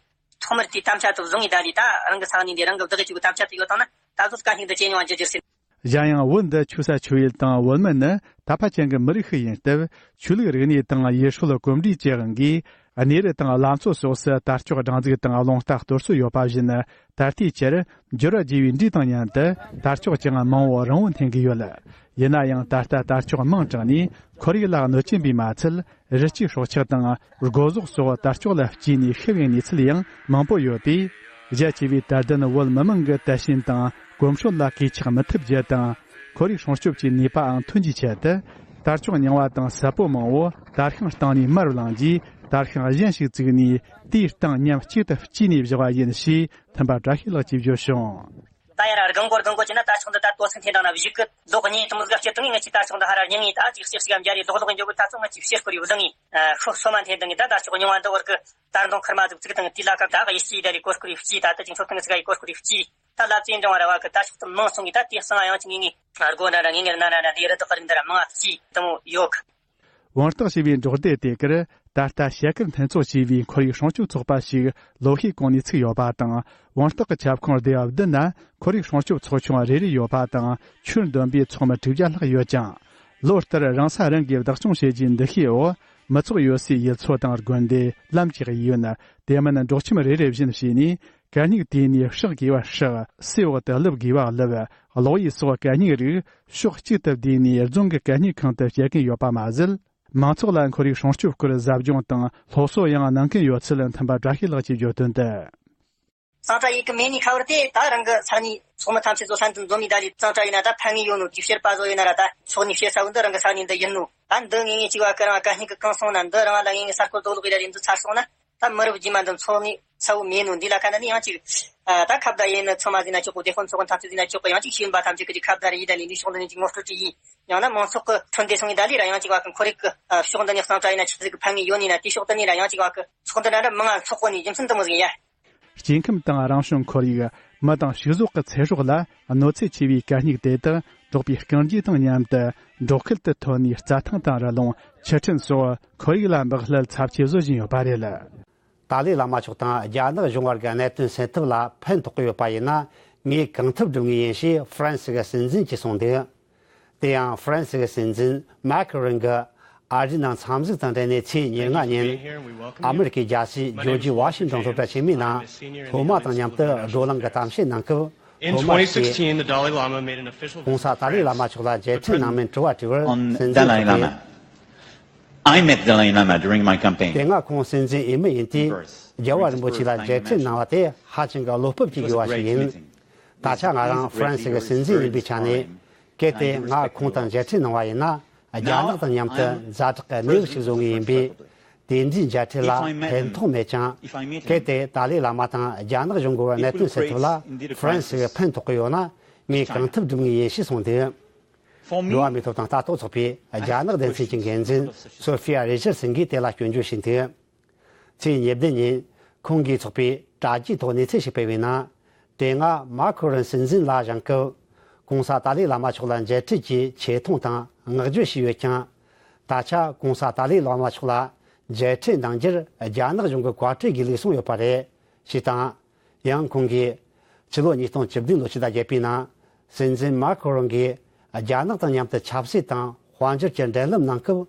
ཐོག་མར་དེའི་དམ་བཅའ་དུ་བཟུང་ངེ་ད་ལི་ད་རང་གི་ས་གནས་འདི་རང་གི་བདག་གི་ཅིག་དམ་བཅའ་དུ་ཡོད་དང་ན། ད་གཟོད་གད་སྙིགས་འདི་ཇེ་ཉུང་བ་འགྱུར་རྒྱུ་རེད། གཞན་ཡང་བོད་འདི་ཆོས་ས་ཆོས་ཡུལ་དང་བོད་མི་ནི་དད་པ་ཅན་གྱི་མི་རིགས་ཤིག་ཡིན་སྟབས། ཆོས་ལུགས་རིག་གནས་དང་ཡུལ་སྲོལ་གོམས་འདྲིས་ཀྱི་དབང་གིས། གནས་རི་དང་ལམ་མཚོ་སོགས་སུ་དར་ལྕོག་སྦྲང་རྩི་དང་རླུང་རྟ་གཏོར་སྲོལ་ཡོད་པ་བཞིན། ད་ལྟའི་ཆར་འགྱུར་བ་རྒྱས་པའི་འགྲོས་དང་མཉམ་དུ་དར་ལྕོག་ཀྱང་མང་བོ་རིང་བོ་འཐེན་གྱི་ཡོད། ཡིན་ན་ཡང་ད་ལྟ་དར་ལྕོག་མང་དྲགས་ནས་ཁོར་ཡུག་ལ་གནོད་སྐྱོན་པས་མ་ཚད། རི་སྐྱེས་སྲོག་ཆགས་དང་སྒོ་ཟོག་སོགས་དར་ལྕོག་ལ་སྐྱེས་ནས་ཤི་བའི་གནས་ཚུལ་ཡང་མང་པོ་ཡོད་པས། རྒྱ་ཆེ་བའི་དད་ལྡན་བོད་མི་མང་གི་དད་ཞེན་དང་གོམས་སྲོལ་ལ་གུས་ཕྱག་མི་ཐུབ་རྒྱུ་དང་། ཁོར་ཡུག་སྲུང་སྐྱོབ་ཀྱི་ནུས་པའང་ཐོན་རྒྱུའི་ཆེད་དུ། དར་ལྕོག་རྙིང་བ་དང་ཟབ་པོ་མང་བོ་དར་ཤིང་སྟེང་ནས་མར་བླངས་རྗེས། དར་ཤིང་གཞན་ཞིག་བཙུགས་ནས་དེའི་སྟེང་མཉམ་གཅིག་ཏུ་སྐྱེས་ནས་བཞག་པ་ཡིན་ཞེས་མཐུན་པ་བཀྲ་ཤིས་ལགས་ཀྱིས་བརྗོད་བྱུང་། ད་ཡར་ར་སྒང་གོར་སྒང་གོར་གྱི་ན་དར་ལྕོག་འདི་ད་ལྟོ་ཚིག་འཐེན་དང་ན་བཞུགས་གི། ལོག་གཉིས་དུ་མོ་སྒ་སྐྱེ་དུ་ངས་ང་ཅིག་དར་ལྕོག་འདི་ཧ་ར་རྙིང་ངེས། ད་ཅིག་ཅིག་ཅིག་ཡང་འབྱར་རེ་ལོག་ལོག་འགྱོ་གི། ད་ཚོ་ང་ཅིག་ཕྱིར་སྐོར་ཡོད་བཟང་ངེས། ཤོག་སོ་མ་འཐེན་དང་ངས་ད་དར་ལྕོག་རྙིང་བ་འདི་བར་གི་དར་མདུང་ཁར་མ་ཟིག་བཙུགས་དང་དེ་ལ་ཁ་ད་ག་ཡི་སྐྱེས་ད་རེ་སྐོར་སྐོར་ཡོད་སྐྱེས། ད་ད་ཅིག་ཚོ་ཐང་ཟིག་ག་ཡི་སྐོར་སྐོར་ཡོད་སྐྱེས། ད་ལབ་ཙེ་འབྲང་བ་ར་བ་གི་དར་ལྕོག་དུ་མང་སོང་ངེས། ད་དེ་སང་ཡང་ཅིག་ངེས་ངེས་སྒོ་འདྲ་འདྲ་ངེས་ངེས་ན་འདྲ་འདྲ་དེ་ར་དག་རིགས་འདི་ར་མང་ཨ་སྐྱེས་དུ་མོ་ཡོད་གི། བོང་སྟག་ཞེས་པའི་འབྲོག་སྡེ་དེ་གར་ད་ལྟ་ཞལ་དཀར་མཐུན་ཚོགས་ཞེས་པའི་ཁོར་ཡུག་སྲུང་སྐྱོབ་ཚོགས་པ་ཞིག་ལོ་ཤས་གོང་ནས་ཚུགས་ཡོད་པ་དང་། བོང་སྟག་གི་ཁྱབ་ཁོངས་སྡེ་བ་བདུན་ན་ཁོར་ཡུག་སྲུང་སྐྱོབ་ཚོགས་ཆུང་རེ་རེ་ཡོད་པ་དང་། ཁྱོན་བསྡོམས་པའི་ཚོགས་མི་དྲུག་བརྒྱ་ལྷག་ཡོད་ཅིང་། ལོ་ལྟར་རང་ས་རང་གིས་བདག་སྐྱོང་བྱེད་རྒྱུའི་འདུ་ཤེས་འོག་མི་ཚོགས་ཡོད་སའི་ཡུལ་ཚོ་དང་དགོན་སྡེ། ལམ་གྱི་གཡས་གཡོན། དེ་མིན་འབྲོག་ཁྱིམ་རེ་རེ་བཞིན་བྱས་ནས། གད་སྙིགས་དེད་ནས་བསྲེག་དགོས་པ་བསྲེག་སའི་འོག་ཏུ་བླུགས་དགོས་པ་བླུགས། གློག་ཡོས་སོགས་གད་སྙིགས་རིགས་ཕྱོགས་གཅིག་ཏུ་བསྡུས་ནས་རྫོང་གི་གད་སྙིགས་ཁང་དུ་སྤྱོད་ཀྱིན་ཡོད་པ་མ་ཟད། མང་ཚོགས་ལ་ཁོར་ཡུག་སྲུང་སྐྱོབ་སྐོར་ཟབ་སྦྱོང་དང་སློབ་གསོ་ཡང་གནང་གིན་ཡོད་ཚུལ་མཐུན་པ་བཀྲ་ཤིས་ལགས་ཀྱིས་བརྗོད་དོན་དུ། གཙང་སྦྲ་ཡེད་གི་མེད་ནི་ཁ་བར་དེ་ད་རང་གི་ས་གནས་ཚོགས་མི་ཐམས་ཅད་ཚོ་ལྷན་དུ་འཛོམས་ནས་ད་ལས་གཙང་སྦྲ་ཡིན་ན་ད་ཕན་ངེས་ཡོད་ནོ། དེའི་ཕྱིར་པ་བཟོ་ཡིན་ན་ར་ད་ཚོགས་ནས་བཤད་ས་བོ་འདི་རང་གི་ས་གནས་འདི་ཡིན་ནོ། ད་འདི་ངེས་ངེས་ཅིག་བ་ཀི་རང་གད་སྙིགས་གི་གང་སོང་ན་འདི་རང་ལ་ངེས་ངེས་ས་སྐོར་དོ་ལོག་ཡིན་ད་ལས་འདི་ཚར་སོང་ན། ད་མི་རབས་རྗེས་མ་འདི་འཚོ་ངེས་ས་བོ་མེད་ནོ། འདི་ལ་ཁ་ན་ནི་ཡང་ཅིག་ཨ་ད་ཁ་བརྡ་ཡིན་ནི་ཚང་མ་ཟིན་ན་ཆོག་གོ། དེ་ཁོ་ཚོ་ཁོ་ཐམས་ཅད་ཟིན་ན་ཆོག་གོ། ཡང་ཅིག་ཤེས་ཡོན་པ་ཐམས་ཅད་ཀྱི་ཅིག་ཁ་བརྡ་རེ་ཡིན་ད་ལས་འདི་ཕྱོགས་འདི་ནས་ཅིག་ངོ་སྤྲོད་ཅིག་ཡིན། ཡང་ན་མང་ཚོགས་ཀྱི་ཁྲོད་འདི་སོང་ངེས་ད་ལས་ར་ཡང་ཅིག་བ་ཀི་ཁོར་ཡུག་གི་ཕྱོགས་འདི་ནས་གཙང་སྦྲ་ཡིན་ན་ཆི་ཟིག་གི་ཕན་ངེས་ཡོད་ནི་ན། དེ་ཕྱོགས་འདི་ནས་ར་ཡང་ཅིག་བ་ཀི་ཚོགས་འདུ་འདྲ་འདྲ་མང་ང་འཚོགས་གོ་ནི་རྒྱུ་མཚན་འདི་མོ་ཟིག་ཡིན་ཡ། སྐྱེ་ཁམས་དང་རང་བྱུང་ཁོར་ཡུག་མི་དང་ཕྱུགས་ཟོག་གི་ཚེ་སྲོག་ལ་གནོད་འཚེ་ཆེ་བའི་གད་སྙིགས་དེ་དག་འབྲོག་པའི་རྐང་རྗེས་དང་མཉམ་དུ་འབྲོག་ཁུལ་དུ་ཐོན་ནས་རྩྭ་ཐང་དང་རི་ལུང་། ཆུ་ཕྲན་སོགས་ཁོར་ཡུག་ལ་འབག་བསླད་ཚབས་ཆེ་བཟོ་བཞིན་ཡོད་པ་རེད། ཏཱ་ལའི་བླ་མ་མཆོག་དང་རྒྱ་ནག་གཞུང་བར་གྱི་གནད་དོན་སེལ་ཐབས་ལ་ཕན་ཐོགས་ཀྱི་ཡོད་པ་ཡིན་ན། ངས་གང་ཐུབ་སྒྲུབ་ངེས་ཡིན་ཞེས་ཧྥ་རན་སི་གི་སྲིད་འཛིན་གྱིས་གསུངས་འདུག། དེ་ཡང་ཧྥ་རན་སི་གི་སྲིད་འཛིན་མཱ་ཁི་རོན་གྱིས་ཨ་རིའི་ནང་འཚམས་གཟིགས་དང་འབྲེལ་ནས་ཚེས་ཉེར་ལྔ་ཉིན་ཨ་མི་རི་ཀའི་རྒྱལ་སའི་ཇོར་ཇི་ཝ་ཤིང་ཏོན་སློབ་གྲྭ་ཆེན་མོའི་ནང་སློབ་མ་དང་མཉམ་དུ་བགྲོ་གླེང་གི་གཏམ་བཤད་གནང་སྐབས། In སློབ་མ་twenty sixteen, ཞིག་གིས་the Dalai Lama made an official གོང་ས་ཏཱ་ལའི་བླ་མ་མཆོག་ལ་མཇལ་འཕྲད་གནང་མིན་དྲི་བ་དྲིས་པར། on སྲིད་འཛིན་Dalai མཆོག་གིས། Lama. I met Dalai Lama during my campaign. དེ་སྔ་ཁོང་སྲིད་འཛིན་འོས་མི་ཡིན་དུས་རྒྱལ་བ་རིན་པོ་ཆེ་ལ་མཇལ་འཕྲད་གནང་བ་དེ་ཧ་ཅང་གི་བློ་སྤོབས་ཀྱི་དགོས་པ་ཞིག་ཡིན། ད་ཆ་ང་རང་ཧྥ་རན་སི་གི་སྲིད་འཛིན་ཡིན་པའི་ཆ་ནས། གལ་ཏེ་ང་ཁོང་དང་མཇལ་འཕྲད་གནང་བ་ཡིན་ན། རྒྱ་ནག་དང་མཉམ་དུ་ཛ་དྲག་གི་གནས་བབ་ཞིག་བཟོ་ངེས་ཡིན་པས། དེ་འདྲའི་མཇལ་འཕྲད་ལ་ཕན་ཐོགས་མེད་ཀྱང་། གལ་ཏེ་ཏཱ་ལའི་བླ་མ་དང་རྒྱ་ནག་གཞུང་གི་བར་གནད་དོན་སེལ་ཐབས་ལ་ཧྥ་རན་སི་གིས་ཕན་ཐོགས་ཀྱི་ཡོད་ན། ངས་གང་ཐུབ་སྒྲུབ་ངེས་ཡིན་ཞེས་གསུངས་འདུག་འགྲོ་བ་མིའི་ཐོབ་ཐང་ལྟ་རྟོག་ཚོགས་པའི་རྒྱ་ནག་སྡེ་ཚན་གྱི་འགན་འཛིན་སོ་ཧྥི་ཡ་རེ་ཇར་སན་གྱིས་དེ་ལ་སྐྱོན་བརྗོད་བྱས་འདུག་ཚེས་ཉེར་བདུན་ཉིན་ཁོང་གིས་ཚོགས་པའི་དྲ་རྒྱའི་ཐོག་གནས་ཚུལ་ཞིག་སྤེལ་བའི་ནང་། དེ་སྔ་མཱ་ཁུ་རོན་སྲིད་འཛིན་ལ་བཞེངས་སྐབས། གོང་ས་ཏཱ་ལའི་བླ་མ་མཆོག་ལ་མཇལ་འཕྲད་ཀྱི་ཆེ་མཐོང་དང་བསྔགས་བརྗོད་བྱས་ཡོད་ཀྱང་། ད་ཆ་གོང་ས་ཏཱ་ལའི་བླ་མ་མཆོག་ལ་མཇལ་འཕྲད་གནང་རྒྱུར་རྒྱ་ནག་གཞུང་གིས་བཀའ་འཁྲོལ་གྱི་ལུགས་སྲོལ་ཡོད་པ་རེད། ཞེས་དང་། ཡང་ཁོང་གིས། ཕྱི་ལོ་ཉིས་སྟོང་བཅུ་བདུན་ལོ་ཕྱི་ཟླ་བརྒྱད་པའི་ནང་། སྲིད་འཛིན་མཱ་ཁུ་རོན་གྱིས་རྒྱ་ནག་དང་མཉམ་དུ་ཆབ་སྲིད་དང་དཔལ་འབྱོར་གྱི་འབྲེལ་ལམ་གནང་སྐབས།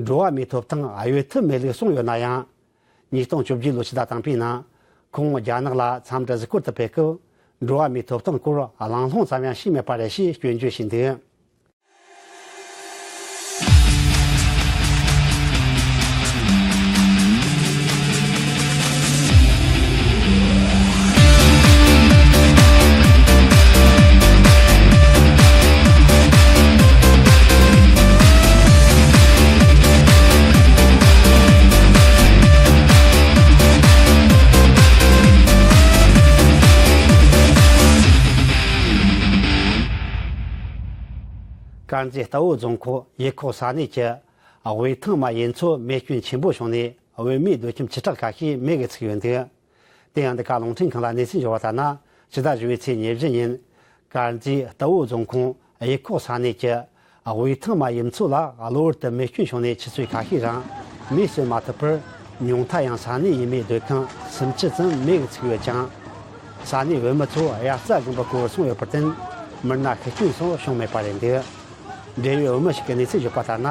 འགྲོ་བ་མིའི་ཐོབ་ཐང་གཡོལ་ཐབས་མེད་ལུགས་གསུངས་ཡོད་ན་ཡང་། ཉིས་སྟོང་བཅུ་བརྒྱད་ལོ་ཕྱི་ཟླ་དང་པོའི་ནང་། ཁོང་རྒྱ་ནག་ལ་འཚམས་འདྲི་གཟིགས་སྐོར་དུ་ཕེབས་སྐབས། འགྲོ་བ་མིའི་ཐོབ་ཐང་སྐོར་གླེང་སློང་ཙམ་ཡང་བྱས་མེད་པ་རེད་ཞེས་སྐྱོན་བརྗོད་བྱས་འདུག་དཀར་མཛེས་རྟའུ་རྫོང་ཁག་ཡུལ་ཁོག་ས་གནས་ཀྱི་དབུས་ཐང་མ་ཡུལ་ཚོ་མེ་སྐྱོན་ཆེན་པོ་བྱུང་ནས། བོད་མིའི་སྡོད་ཁྱིམ་བཅུ་ཕྲག་ཁ་ཤས་མེ་གིས་ཚིག་ཡོད་འདུག་དེ་ཡང་འདི་ག་རླུང་འཕྲིན་ཁང་ལ་གནས་ཚུལ་འབྱོར་བ་ལྟར་ན། ཕྱི་ཟླ་བཞི་པའི་ཚེས་ཉེར་བཞི་ཉིན། དཀར་མཛེས་རྟའུ་རྫོང་ཁོངས་ཡུལ་ཁོག་ས་གནས་ཀྱི་དབུས་ཐང་མ་ཡུལ་ཚོ་ལ་གློ་བུར་དུ་མེ་སྐྱོན་བྱུང་ནས། ཆུ་ཚོད་ཁ་ཤས་རིང་མེ་གསོད་མ་ཐུབ་པར། ཉུང་མཐར་ཡང་ས་གནས་ཡུལ་མིའི་སྡོད་ཁང་སུམ་ཅུ་ཙམ་མེ་གིས་ཚིག་ཡོད་ཅིང་། ས་གནས་བོད་མི་ཚོ་དབྱར་རྩྭ་དགུན་འབུ་བརྐོ་བར་སོང་ཡོད་པར་བརྟེན། མི་སྣ་ཤི་སྐྱོན་སོགས་བྱུང་མེད་པ་རེད་འདུག་འབྲེལ་ཡོད་བོད་མི་ཞིག་གིས་གནས་ཚུལ་བརྗོད་པ་ལྟར་ན།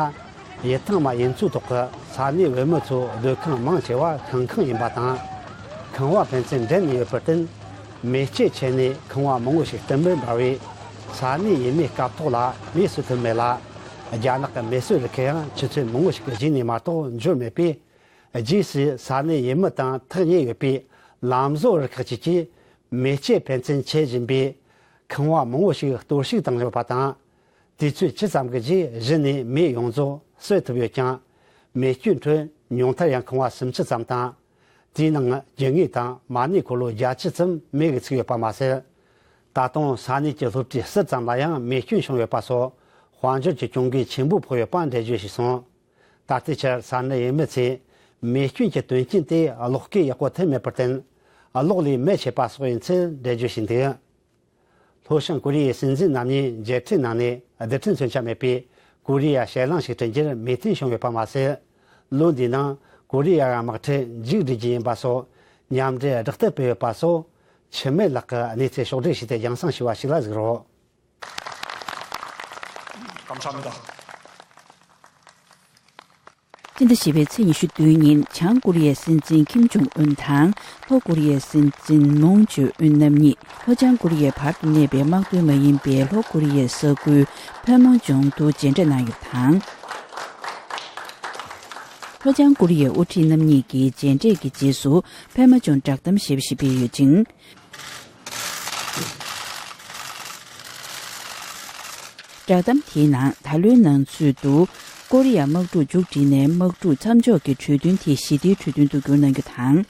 ཡུལ་ཐང་མ་ཡུལ་ཚོའི་ཐོག་གི་ས་གནས་བོད་མི་ཚོའི་སྡོད་ཁང་མང་ཆེ་བ་ཤིང་ཁང་ཡིན་པ་དང་། ཁང་བ་ཕན་ཚུན་འབྲེལ་ནས་ཡོད་པར་བརྟེན། མེ་ལྕེ་ཆེ་ནས་ཁང་བ་མང་བོ་ཞིག་དུམ་བུར་འབར་བས། ས་གནས་ཡུལ་མིའི་སྐབས་ཐོག་ལ་མེ་གསོད་ཐུབ་མེད་ལ། རྒྱ་ནག་གི་མེ་གསོད་རུ་ཁག་ཡང་ཆུ་ཚོད་མང་བོ་ཞིག་གི་རྗེས་ནས་མ་གཏོགས་འབྱོར་མེད་པས། རྗེས་སུ་ས་གནས་ཡུལ་མི་དང་ཐག་ཉེ་ཡོད་པའི་ལམ་བཟོ་རུ་ཁག་ཅིག་གིས། མེ་ལྕེ་ཕན་ཚུན་མཆེད་བཞིན་པའི་ཁང་བ་མང་བོ་ཞིག་གཏོར་བཤིག་བཏང་ཡོད་པ་དང་། དུས་ཚོད་ཕྱེད་ཙམ་གྱི་རྗེས་གཞི་ནས་མེ་ཡོངས་རྫོགས་གསོད་ཐུབ་ཡོད་ཀྱང་། མེ་སྐྱོན་ཁྲོད་ཉུང་མཐར་ཡང་ཁང་བ་སུམ་ཅུ་ཙམ་དང་། དེའི་ནང་རྒྱུ་དངོས་དང་མ་ཎི་འཁོར་ལོ་བརྒྱད་ཅུ་ཙམ་མེ་གིས་ཚིག་ཡོད་པ་མ་ཟད། ད་དུང་ས་གནས་ཀྱི་སློབ་གྲྭའི་ཟུར་ཙམ་ལ་ཡང་མེ་སྐྱོན་བྱུང་ཡོད་པ་སོགས། དཔལ་འབྱོར་གྱི་གྱོང་གུད་ཆེན་པོ་ཕོག་ཡོད་པ་འགྲེལ་བརྗོད་བྱས་སོང་། ད་ལྟའི་ཆར་ས་གནས་ཡུལ་མི་ཚོས་མེ་སྐྱོན་གྱི་དོན་རྐྱེན་དེ་གློག་སྐས་ཡག་པོ་ཐེབས་མེད་པར་བརྟེན། གློག་ལས་མེ་མཆེད་པ་སོགས་ཡིན་ཚུལ་འགྲེལ་བརྗོད་བྱས་འདུག་ལྷོ་བྱང་ཀོ་རི་ཡའི་སྲིད་འཛིན་རྣམ་གཉིས་མཇལ་འཕྲད་གནང་ནས་རྡུལ་ཕྲན་མཚོན་ཆ་མེད་པའི་ཀོ་རི་ཡ་ཞེད་ལངས་ཤིག་བསྐྲུན་རྒྱུར་མོས་མཐུན་བྱུང་ཡོད་པ་མ་ཟད། ལོ་འདིའི་ནང་ཀོ་རི་ཡ་གི་དམག་འཁྲུག་མཇུག་སྒྲིལ་རྒྱུ་ཡིན་པ་སོགས་མཉམ་འབྲེལ་བསྒྲགས་གཏམ་སྤེལ་ཡོད་པ་སོགས། འཆི་མེད་ལགས་ཀྱིས་གནས་ཚུལ་ཕྱོགས་བསྒྲིགས་བྱས་ཏེ་རྒྱང་སྲིང་ཞུས་པ་ཞིག་ལ་གཟིགས་རོགས། ཀམ་ཤ་མི་ད། སྤྱི་ཟླ་བཞི་པའི་ཚེས་ཉི་ཤུ་བདུན་ཉིན་བྱང་ཀོ་རི་ཡའི་སྲིད་འཛིན་ཁིམ་ཇོང་ཨུན་དང་ལྷོ་ཀོ་རི་ཡའི་སྲིད་འཛིན་མུང་ཇེ་ཨུན་རྣམ་གཉིས་ལྷོ་བྱང་ཀོ་རི་ཡའི་བར་དུ་གནས་པའི་དམག་དོན་མ་ཡིན་པའི་ལྷོ་ཀོ་རི་ཡའི་ས་ཁུལ་ཕན་མ་ཇོང་དུ་མཇལ་འཕྲད་གནང་ཡོད་པ་དང་། ལྷོ་བྱང་ཀོ་རི་ཡའི་དབུ་ཁྲིད་རྣམ་གཉིས་ཀྱིས་མཇལ་འཕྲད་ཀྱི་རྗེས་སུ་ཕན་མ་ཇོང་བསྒྲགས་གཏམ་ཞེས་པ་ཞིག་སྤེལ་ཡོད་ཅིང་། བསྒྲགས་གཏམ་དེའི་ནང་ད་ལོའི་ནང་ཚུད་དུ་ཀོ་རི་ཡ་དམག་འཁྲུག་མཇུག་སྒྲིལ་ནས་དམག་འཁྲུག་མཚམས་འཇོག་གི་གྲོས་མཐུན་དེ་ཞི་བདེའི་གྲོས་མཐུན་དུ་བསྒྱུར་གནང་རྒྱུ་དང་།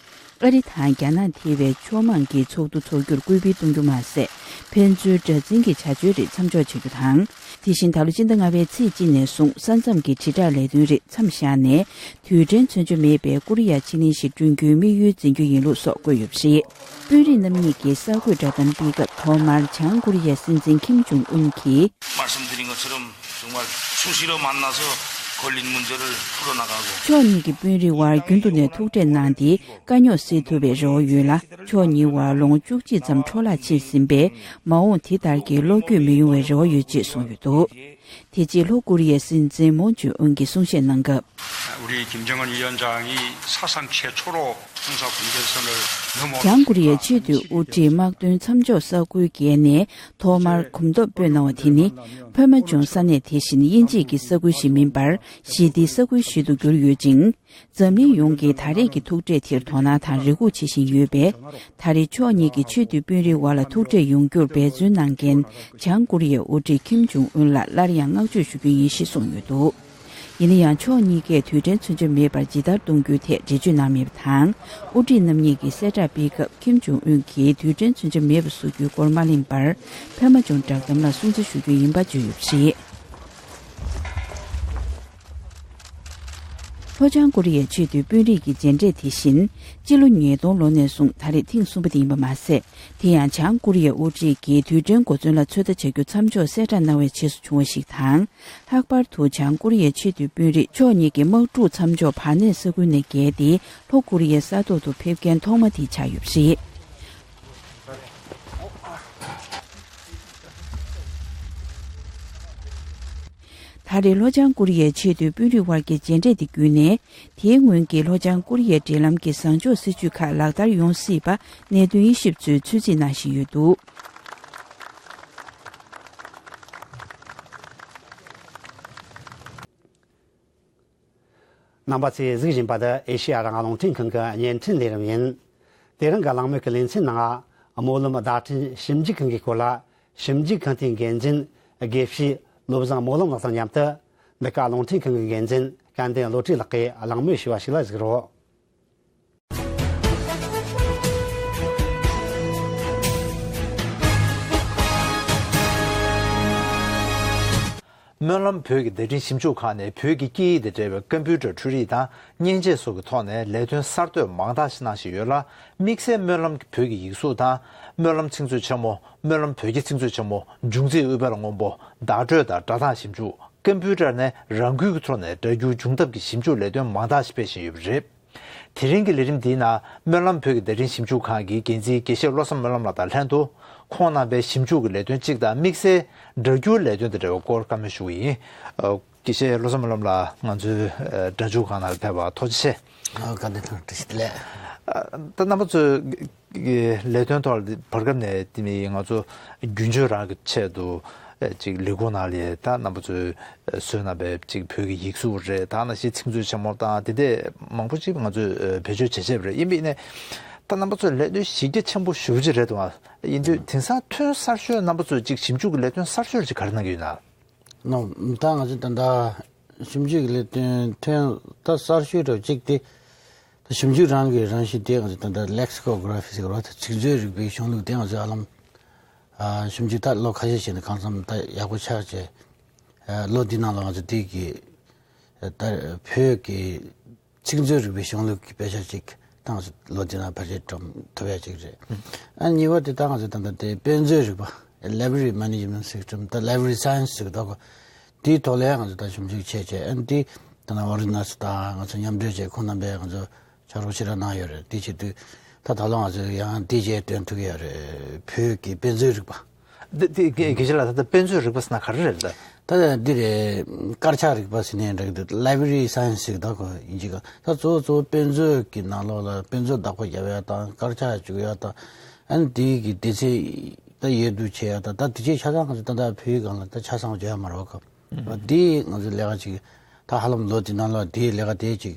ཨ་རི་དང་རྒྱ་ནག་ཐེ་བའི་ཕྱོགས་མང་གི་ཚོགས་འདུ་འཚོགས་རྒྱུར་སྐུལ་སྤེལ་གཏོང་རྒྱུ་མ་ཟད། ཕན་ཚུན་དགྲར་འཛིན་གྱི་བྱ་སྤྱོད་རིགས་མཚམས་འཇོག་བྱེད་རྒྱུ་དང་། དེ་བཞིན་ད་ལོ་སྤྱི་ཟླ་ལྔ་པའི་ཚེས་གཅིག་ནས་བཟུང་ས་མཚམས་ཀྱི་དྲིལ་བསྒྲགས་ལས་དོན་རིགས་མཚམས་བཞག་ནས། དུས་དྲན་མཚོན་ཆ་མེད་པའི་ཀོ་རི་ཡ་ཕྱི་གླིང་ཞིག་བསྐྲུན་རྒྱུའི་དམིགས་ཡུལ་འཛིན་རྒྱུ་ཡིན་ལུགས་སོགས་བཀོད་ཡོད་པ་རེད། དཔོན་རིགས་རྣམ་གཉིས་ཀྱིས་གསར་འགོད་བསྒྲགས་གཏམ་སྤེལ་སྐབས་ཐོག་མར་བྱང་ཀོ་རི་ཡའི་སྲིད་འཛིན་ཁིམ་ཇོང་ཨུན་གྱིས། 말씀드린 것처럼 정말 수시로 만나서 걸린 문제를 풀어나가고 ཕྱོགས་གཉིས་ཀྱི་དཔོན་རིགས་དབར་རྒྱུན་དུ་ནས་ཐུག་འཕྲད་གནང་སྟེ་དཀའ་རྙོག་སེལ་ཐུབ་པའི་རེ་བ་ཡོད་ལ། ཕྱོགས་གཉིས་དབར་ལོ་ངོ་བཅུ་གཅིག་ཙམ་འཕྲོ་བརླག་ཕྱིན་ཟིན་པས། མ་འོངས་དེ་ལྟར་གྱི་བློ་འགྱོད་མི་ཡོང་བའི་རེ་བ་ཡོད་ཅེས་གསུངས་ཡོད་འདུག་དེ་རྗེས་ལྷོ་ཀོ་རི་ཡའི་སྲིད་འཛིན་མོན་ཇེ་ཨུན་གྱིས་གསུང་བཤད་གནང་སྐབས། 우리 김정은 위원장이 사상 최초로 군사 군계선을 넘어 བྱང་ཀོ་རི་ཡའི་ཆེས་མཐོའི་དབུ་ཁྲིད་དམག་དོན་མཚམས་འཇོག་ས་ཁུལ་བརྒལ་ནས་ཐོག་མར་གོམ་སྟབས་སྤོས་གནང་བ་དེ་ནི། ཕ་མ་བྱུང་ས་གནས་དེ་བཞིན་དབྱིན་ཇིའི་ས་ཁུལ་ཞིག་མིན་པར་ཞི་བདེའི་ས་ཁུལ་ཞིག་ཏུ་གྱུར་ཡོད་ཅིང་། འཛམ་གླིང་ཡོངས་ཀྱིས་ད་རེས་ཀྱི་ཐུག་འཕྲད་དེར་དོ་སྣང་དང་རེ་སྒུག་བྱེད་བཞིན་ཡོད་པས། ད་རེས་ཕྱོགས་གཉིས་ཀྱི་ཆེས་མཐོའི་དཔོན་རིགས་དབར་ལ་ཐུག་འཕྲད་ཡོང་རྒྱུར་འབད་བརྩོན་གནང་མཁན་བྱང་ཀོ་རི་ཡའི་དབུ་ཁྲིད་ཁིམ་ཇུང་ཨུན་ལ་སླར་ཡང་བསྔགས་བརྗོད་ཞུ་རྒྱུ་ཡིན་ཞེས་གསུངས་ཡོད་འདུག་ཡིན་ན་ཡང་ཕྱོགས་གཉིས་ཀས་དུས་དྲན་མཚོན་ཆ་མེད་པར་ཇི་ལྟར་གཏོང་རྒྱུའི་ཐད་འགྲེལ་བརྗོད་གནང་མེད་པ་དང་། དབུ་ཁྲིད་རྣམ་གཉིས་ཀྱིས་གསལ་བསྒྲགས་སྤེལ་སྐབས་ཁིམ་ཇུང་ཨུན་གྱིས་དུས་དྲན་མཚོན་ཆ་མེད་པ་བཟོ་རྒྱུའི་སྐོར་མ་གླེང་པར། ཕ་མ་བྱུང་བསྒྲགས་གཏམ་ལ་སྲུང་བརྩི་ཞུ་རྒྱུ་ཡིན་པ་བརྗོད་ཡོད་པ་རེད། ལྷོ་བྱང་ཀོ་རི་ཡའི་ཆེས་མཐོའི་དཔོན་རིགས་ཀྱི་མཇལ་འཕྲད་དེ་བཞིན། སྤྱི་ལོ་ཉིས་སྟོང་ལོ་ནས་བཟུང་ད་རེས་ཐེངས་གསུམ་པ་དེ་ཡིན་པ་མ་ཟད། དེ་ཡང་བྱང་ཀོ་རི་ཡའི་དབུ་ཁྲིད་ཀྱིས་རྡུལ་ཕྲན་གོ་མཚོན་ལ་ཚོད་ལྟ་བྱ་རྒྱུ་མཚམས་འཇོག་གསལ་བསྒྲགས་གནང་བའི་རྗེས་སུ་བྱུང་བ་ཞིག་དང་། ལྷག་པར་དུ་བྱང་ཀོ་རི་ཡའི་ཆེས་མཐོའི་དཔོན་རིགས་ཕྱོགས་གཉིས་ཀྱི་དམག་འཁྲུག་མཚམས་འཇོག་བར་གནས་ས་ཁུལ་ནས་བརྒལ་ཏེ་ལྷོ་ཀོ་རི་ཡའི་ས་ཐོག་ཏུ་ཕེབས་མཁན་ཐོག་མ་དེ་ཆགས་ཡོད་པ་རེད། ད་རེས་ལྷོ་བྱང་ཀོ་རི་ཡའི་ཆེས་མཐོའི་དཔོན་རིགས་དབར་གྱི་མཇལ་འཕྲད་དེ་བརྒྱུད་ནས། དེའི་སྔོན་གྱི་ལྷོ་བྱང་ཀོ་རི་ཡའི་འབྲེལ་ལམ་གྱི་བཟང་ཕྱོགས་སྲིད་ཇུས་ཁག་ལག་བསྟར་ཡོང་སྲིད་པ་གནད་དོན་དབྱེ་ཞིབ་པ་ཚོས་ཚོད་རྩིས་གནང་བཞིན་ཡོད་འདུག་རྣམ་པ་ཚོས་གཟིགས་བཞིན་པ་འདི་ཨེ་ཤེ་ཡ་རང་དབང་རླུང་འཕྲིན་ཁང་གི་བརྙན་འཕྲིན་ལས་རིམ་ཡིན། དེ་རིང་གི་གླེང་མོལ་གྱི་ལེ་ཚན་ནང་། སྨོན་ལམ་བརྡ་འཕྲིན་ཞིབ་འཇུག་ཁང་གི་སྐོར་ལ། ཞིབ་འཇུག་ཁང་དེའི་འགན་འཛིན་དགེ་བཤེས་བློ་བཟང་སྨོན་ལམ་ལགས་དང་མཉམ་དུ། འདི་ག་རླུང་འཕྲིན་ཁང་གི་འགན་འཛིན་སྐལ་ལྡན་བློ་གྲོས་ལགས་ཀྱིས་གླེང་མོལ་ཞུས་པ་ཞིག་ལ་གཟིགས་རོགས། སྨོན་ལམ་བོད་ཀྱི་བརྡ་འཕྲིན་ཞིབ་འཇུག་ཁང་ནས་བོད་ཀྱི་སྐད་ཡིག་དང་འབྲེལ་བའི་ཀམ་པུ་ཊར་འཕྲུལ་རིག་དང་མཉེན་ཆས་སོགས་ཀྱི་ཐོག་ནས་ལས་དོན་གསར་གཏོད་མང་དག་ཞིག་གནང་བཞིན་ཡོད་ལ། དམིགས་བསལ་སྨོན་ལམ་བོད་ཀྱི་ཡིག་གཟུགས་དང་། སྨོན་ལམ་ཚིག་མཛོད་ཆེན་མོ། སྨོན་ལམ་བོད་ཀྱི་ཚིག་མཛོད་ཆེན་མོ། འབྱུང་རྩིས་དབུས་པར་སྔོན་པོ། བརྡ་སྤྲོད་དང་སྒྲ་གདངས་ཞིབ་འཇུག་ཀམ་པུ་ཊར་ནས་རང་འགུལ་གྱི་ཐོག་ནས་སྒྲ་སྒྱུར་སྦྱོང་ཐབས་ཀྱི་ཞིབ་འཇུག་ལས་དོན་མང་དག་ཞིག་སྤེལ་བཞིན་ཡོད་པ་རེད། དེ་རིང་གི་ལས་རིམ་འདིའི་ནང་སྨོན་ལམ་བོད་ཀྱི་བརྡ་འཕྲིན་ཞིབ་འཇུག་ཁང་གི་འགན་འཛིན་དགེ་བཤེས་བློ་བཟང་སྨོན་ལམ་ལགས་དང་ལྷན་དུ། ཁོང་རྣམ་པས་ཞིབ་འཇུག་གི་ལས་དོན་གཅིག་དང་དམིགས་བསལ་སྒྲ་སྒྱུར་ལས་དོན་དང་འབྲེལ་བའི་སྐོར་བཀའ་མོལ་ཞུ་གི་ཡིན། ཨ། དགེ་བཤེས་བློ་བཟང་སྨོན་ལམ་ལགས། ང་ཚོའི་ཨ་སྒྲ་སྒྱུར་ཁང་ནང་ལ་ཕེབས་པར་ཐུགས་རྗེ་ཆེ། ཨ། བཀའ་དྲིན་ཆེ། བཀྲ་ཤིས་བདེ་ལེགས། ཨ། ད་རྣམ་པ་ཚོའི་ལས་དོན་ཐོག་ལ་བར་སྐབས་ནས་དེ་ནི་ང་ཚོ་རྒྱུན་སྤྱོད་རང་གི་ཆེད་དུ་ཨ་ཅིག་ལས་ཁུངས་ནང་ལ་ད་རྣམ་པ་ཚོས་བཟོས་གནང་བའི་ཅིག་བོད་ཀྱི་ཡིག་གཟུགས་རེད། ད་ནང་བཞིན་ཚིག་མཛོད་ཆེན་མོ་དང་དེ་འདྲ་མང་པོ་ཅིག་ང་ཚོས་བེད་སྤྱོད་བྱེད་བྱེད་པ་རེད། ཡིན་པ་ཡིན་ནའི་ད་རྣམ་པ་ཚོས་ལས་དོན་གཞི་རྒྱ་ཆེན་པོ་ཞེ་པོ་ཅིག་རེད་འདུག་ཨ། ཡིན་དུས་དེང་སང་ཐོན་གསར་ཤོས་རྣམ་པ་ཚོས་ཅིག་ཞིབ་འཇུག་གི་ལས་དོན་གསར་ཤོས་ཅིག་ག་རེ་གནང་གི་ཡོད་ན། ནོ། ད་ང་ཚོ་ད་ལྟ་ཞིབ་འཇུག་གི་ལས་དོན་ཐོན་ད་གསར་ཤོས་འདྲ་བོ་གཅིག་དེ། ད་ཞིབ་འཇུག་རང་གི་རང་བཞིན་དེ་ང་ཚོ་ད་ལྟ་ལེག་སི་ཀོ་གྷ་ར་ཕི་ཟེར་བ་ད་ཚིག་མཛོད་རིག་པའི་གཞུང་ལུགས་དེ་ང་ཚོ་ཧ་ལམ་ཨ་ཞིབ་འཇུག་ད་ལོ་ཁ་ཤས་ཤིག་ནས་གང་འཚམ་ད་ཡག་པོ་ཆགས་བྱས། ཨ་ལོ་འདི་ནང་ལ་ང་ཚོ་དེ་གི་ད་བོད་ཀྱི་ཚིག་མཛོད་རིག་པའི་གཞུང་ལུགས་ཀྱི་དཔེ་ཆ་ཅིག་ད་ང་ཚོ་ལོ་འདི་ནང་ཕལ་ཆེར་བཀྲམ་ཐུབ་ཡ་ཅིག་རེད། ཨ་གཉིས་པ་དེ་ད་ང་ཚོ་ད་ལྟ་དེ་དཔེ་མཛོད་རིག་པ། Library Management System ད་Library Science ཟེར་གི་འདུག་གོ། དེའི་ཐོག་ལ་ཡང་ང་ཚོ་ད་ཞིབ་འཇུག་བྱས་བྱས། ཨ་ནི་དེ་ད་ནང་ཝ་རི་ནཱ་སི་དང་ང་ཚོ་མཉམ་འབྲེལ་བྱས། ཁོང་རྣམ་པས་ང་ཚོ་ཕྱག་རོགས་ཞེ་དྲག་གནང་ཡོད་རེད། དེ་བྱེད་དུས་ད་ད་ལོ་ང་ཚོ་ཡང་དེ་རྗེས་སྟོན་ཐུབ་ཀྱི་ཡོད་རེད། བོད་ཀྱི་དཔེ་མཛོད་རིག་པ། འདི་འདི་དགེ་དགེ་བཤེས་ལགས། ད་ལྟ་དཔེ་མཛོད་རིག་པ་ཟེར་ན་ག་རེ་རེད་ད། ད་འདི་རེད། དཀར་ཆག་རིག་པ་ཟེར་ནའི་འདྲ་གི་འདུག Library Science ཟེར་གི་འདུག་གོ་དབྱིན་ཇི་གི། ད་གཙོ་བོ་གཙོ་བོ་དཔེ་མཛོད་ཀྱི་ནང་ལོགས་ལ་དཔེ་མཛོད་བདག་པོ་རྒྱབ་ཡ་དང་། དཀར་ཆག་བཅུག་ཡ་དང་། ཨ་ནི་དེའི་གི་སྡེ་ཚན་ད་ཡོད་དུ་བྱེད་ཡ་དང་། ད་དེ་ཆེ་ཆ་ཚང་ང་ཚོ་ད་ལྟ་བོད་ཡིག་སྒང་ལ་ད་ཆ་ཚང་བརྗོད་ཡ་མ་རེད་བ་གོ། ཨ་དེ་ང་ཚོ་ལས་ཀ་ཅིག་ད་ཧ་ལམ་ལོ་དེ་ནང་ལོགས་དེའི་ལས་ཀ་དེ་ཅིག་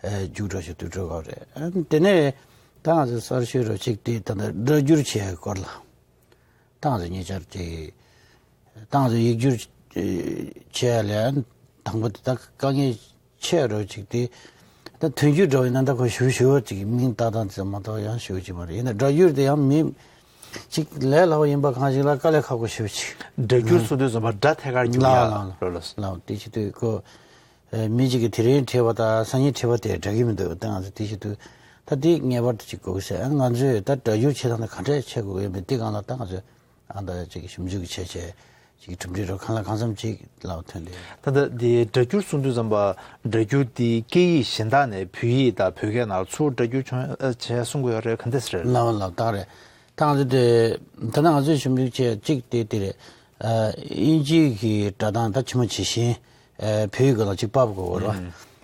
ཨ་མཇུག་སྒྲིལ་ཞིག་ཏུ་འགྲོ་གི་རེད། ཨ་ནི་དེ་ནས་ད་ང་ཚོ་གསར་ཤོས་རོ་ཅིག་དེ་ད་ལྟ་སྒྲ་སྒྱུར་བྱེད་ཡ་སྐོར་ལ། ཏང་ཟེར་ཉེ་ཆར་གྱི་ཏང་ཟེར་ཡིག་སྒྱུར་བྱེད་ཡ་ལས་དང་པོ་དེ་དག་དཀའ་ངལ་ཆེ་རུ་ཅིག་དེ། ད་ཐོན་རྒྱུ་འདྲ་བ་ཡིན་ན་ད་ཁོ་ཞུ་ཞུ་བ་ཅིག་མིང་ཏག་ཏག་ཙམ་མ་གཏོགས་ཡང་ཞུ་ཅིག་མ་རེད། ཡིན་ན་སྒྲ་སྒྱུར་དེ་ཡང་མི་ཅིག་ལས་སླ་བོ་ཡིན་པ་གང་ཞིག་ལ་དཀའ་ལས་ཁག་པོ་ཞུ་ཅིག་སྒྲ་སྒྱུར་ཚུགས་དུས་ཙམ་པ་སྒྲ་ཐད་ཀར་འགྱུར་ཡ་ལ་ལ་ལ་ལ་དེ་བྱེད་དུས་ཁོ། མི་གཅིག་གིས་དེ་རིང་བྲིས་པ་དང་སང་ཉིན་བྲིས་པ་དེ་འདྲ་གི་མི་འདུག་ད་ང་ཚོ་དེ་བྱེད་དུས་ད་དེ་ངེས་པར་དུ་ཅིག་དགོས་ཟེར། ང་ཚོས་ད་སྒྲ་སྒྱུར་བྱེད་སྟངས་དེ་ག་འདྲས་བྱེད་དགོས་ཡོད་མེད་དེ་སྒང་ལ་ད་ང་ཚོས་ཨ་ད་ཅིག་ཞིབ་འཇུག་བྱས་བྱས་ཅིག་གྲུབ་འབྲས་རོ་གང་ལ་གང་འཚམ་ཅིག་ལབ་ཐོན་ཏེ། ད་ལྟ་དེ་སྒྲ་སྒྱུར་གསུང་དུས་ཙམ་པ་སྒྲ་སྒྱུར་དེ་སྐད་ཡིག་གཞན་དག་ནས་བོད་ཡིག་དང་བོད་སྐད་ནང་ཚུར་སྒྲ་སྒྱུར་བྱུང་བྱས་གསུང་གི་ཡོད་རེད། ག་འདྲས་རེད། ལབ་ལབ་ད་རེད། ད་ང་ཚོ་དེ་ད་ནང་ང་ཚོས་ཞིབ་འཇུག་བྱས་གཅིག་དེ་དེ་རེད། ཨ་དབྱིན་ཇིའི་གི་སྒྲ་གདངས་ད་ཇི་མ་ཇི་བཞིན་ཨ་བོད་ཡིག་སྒང་ལ་ཅིག་ཕབ་དགོས་རེད་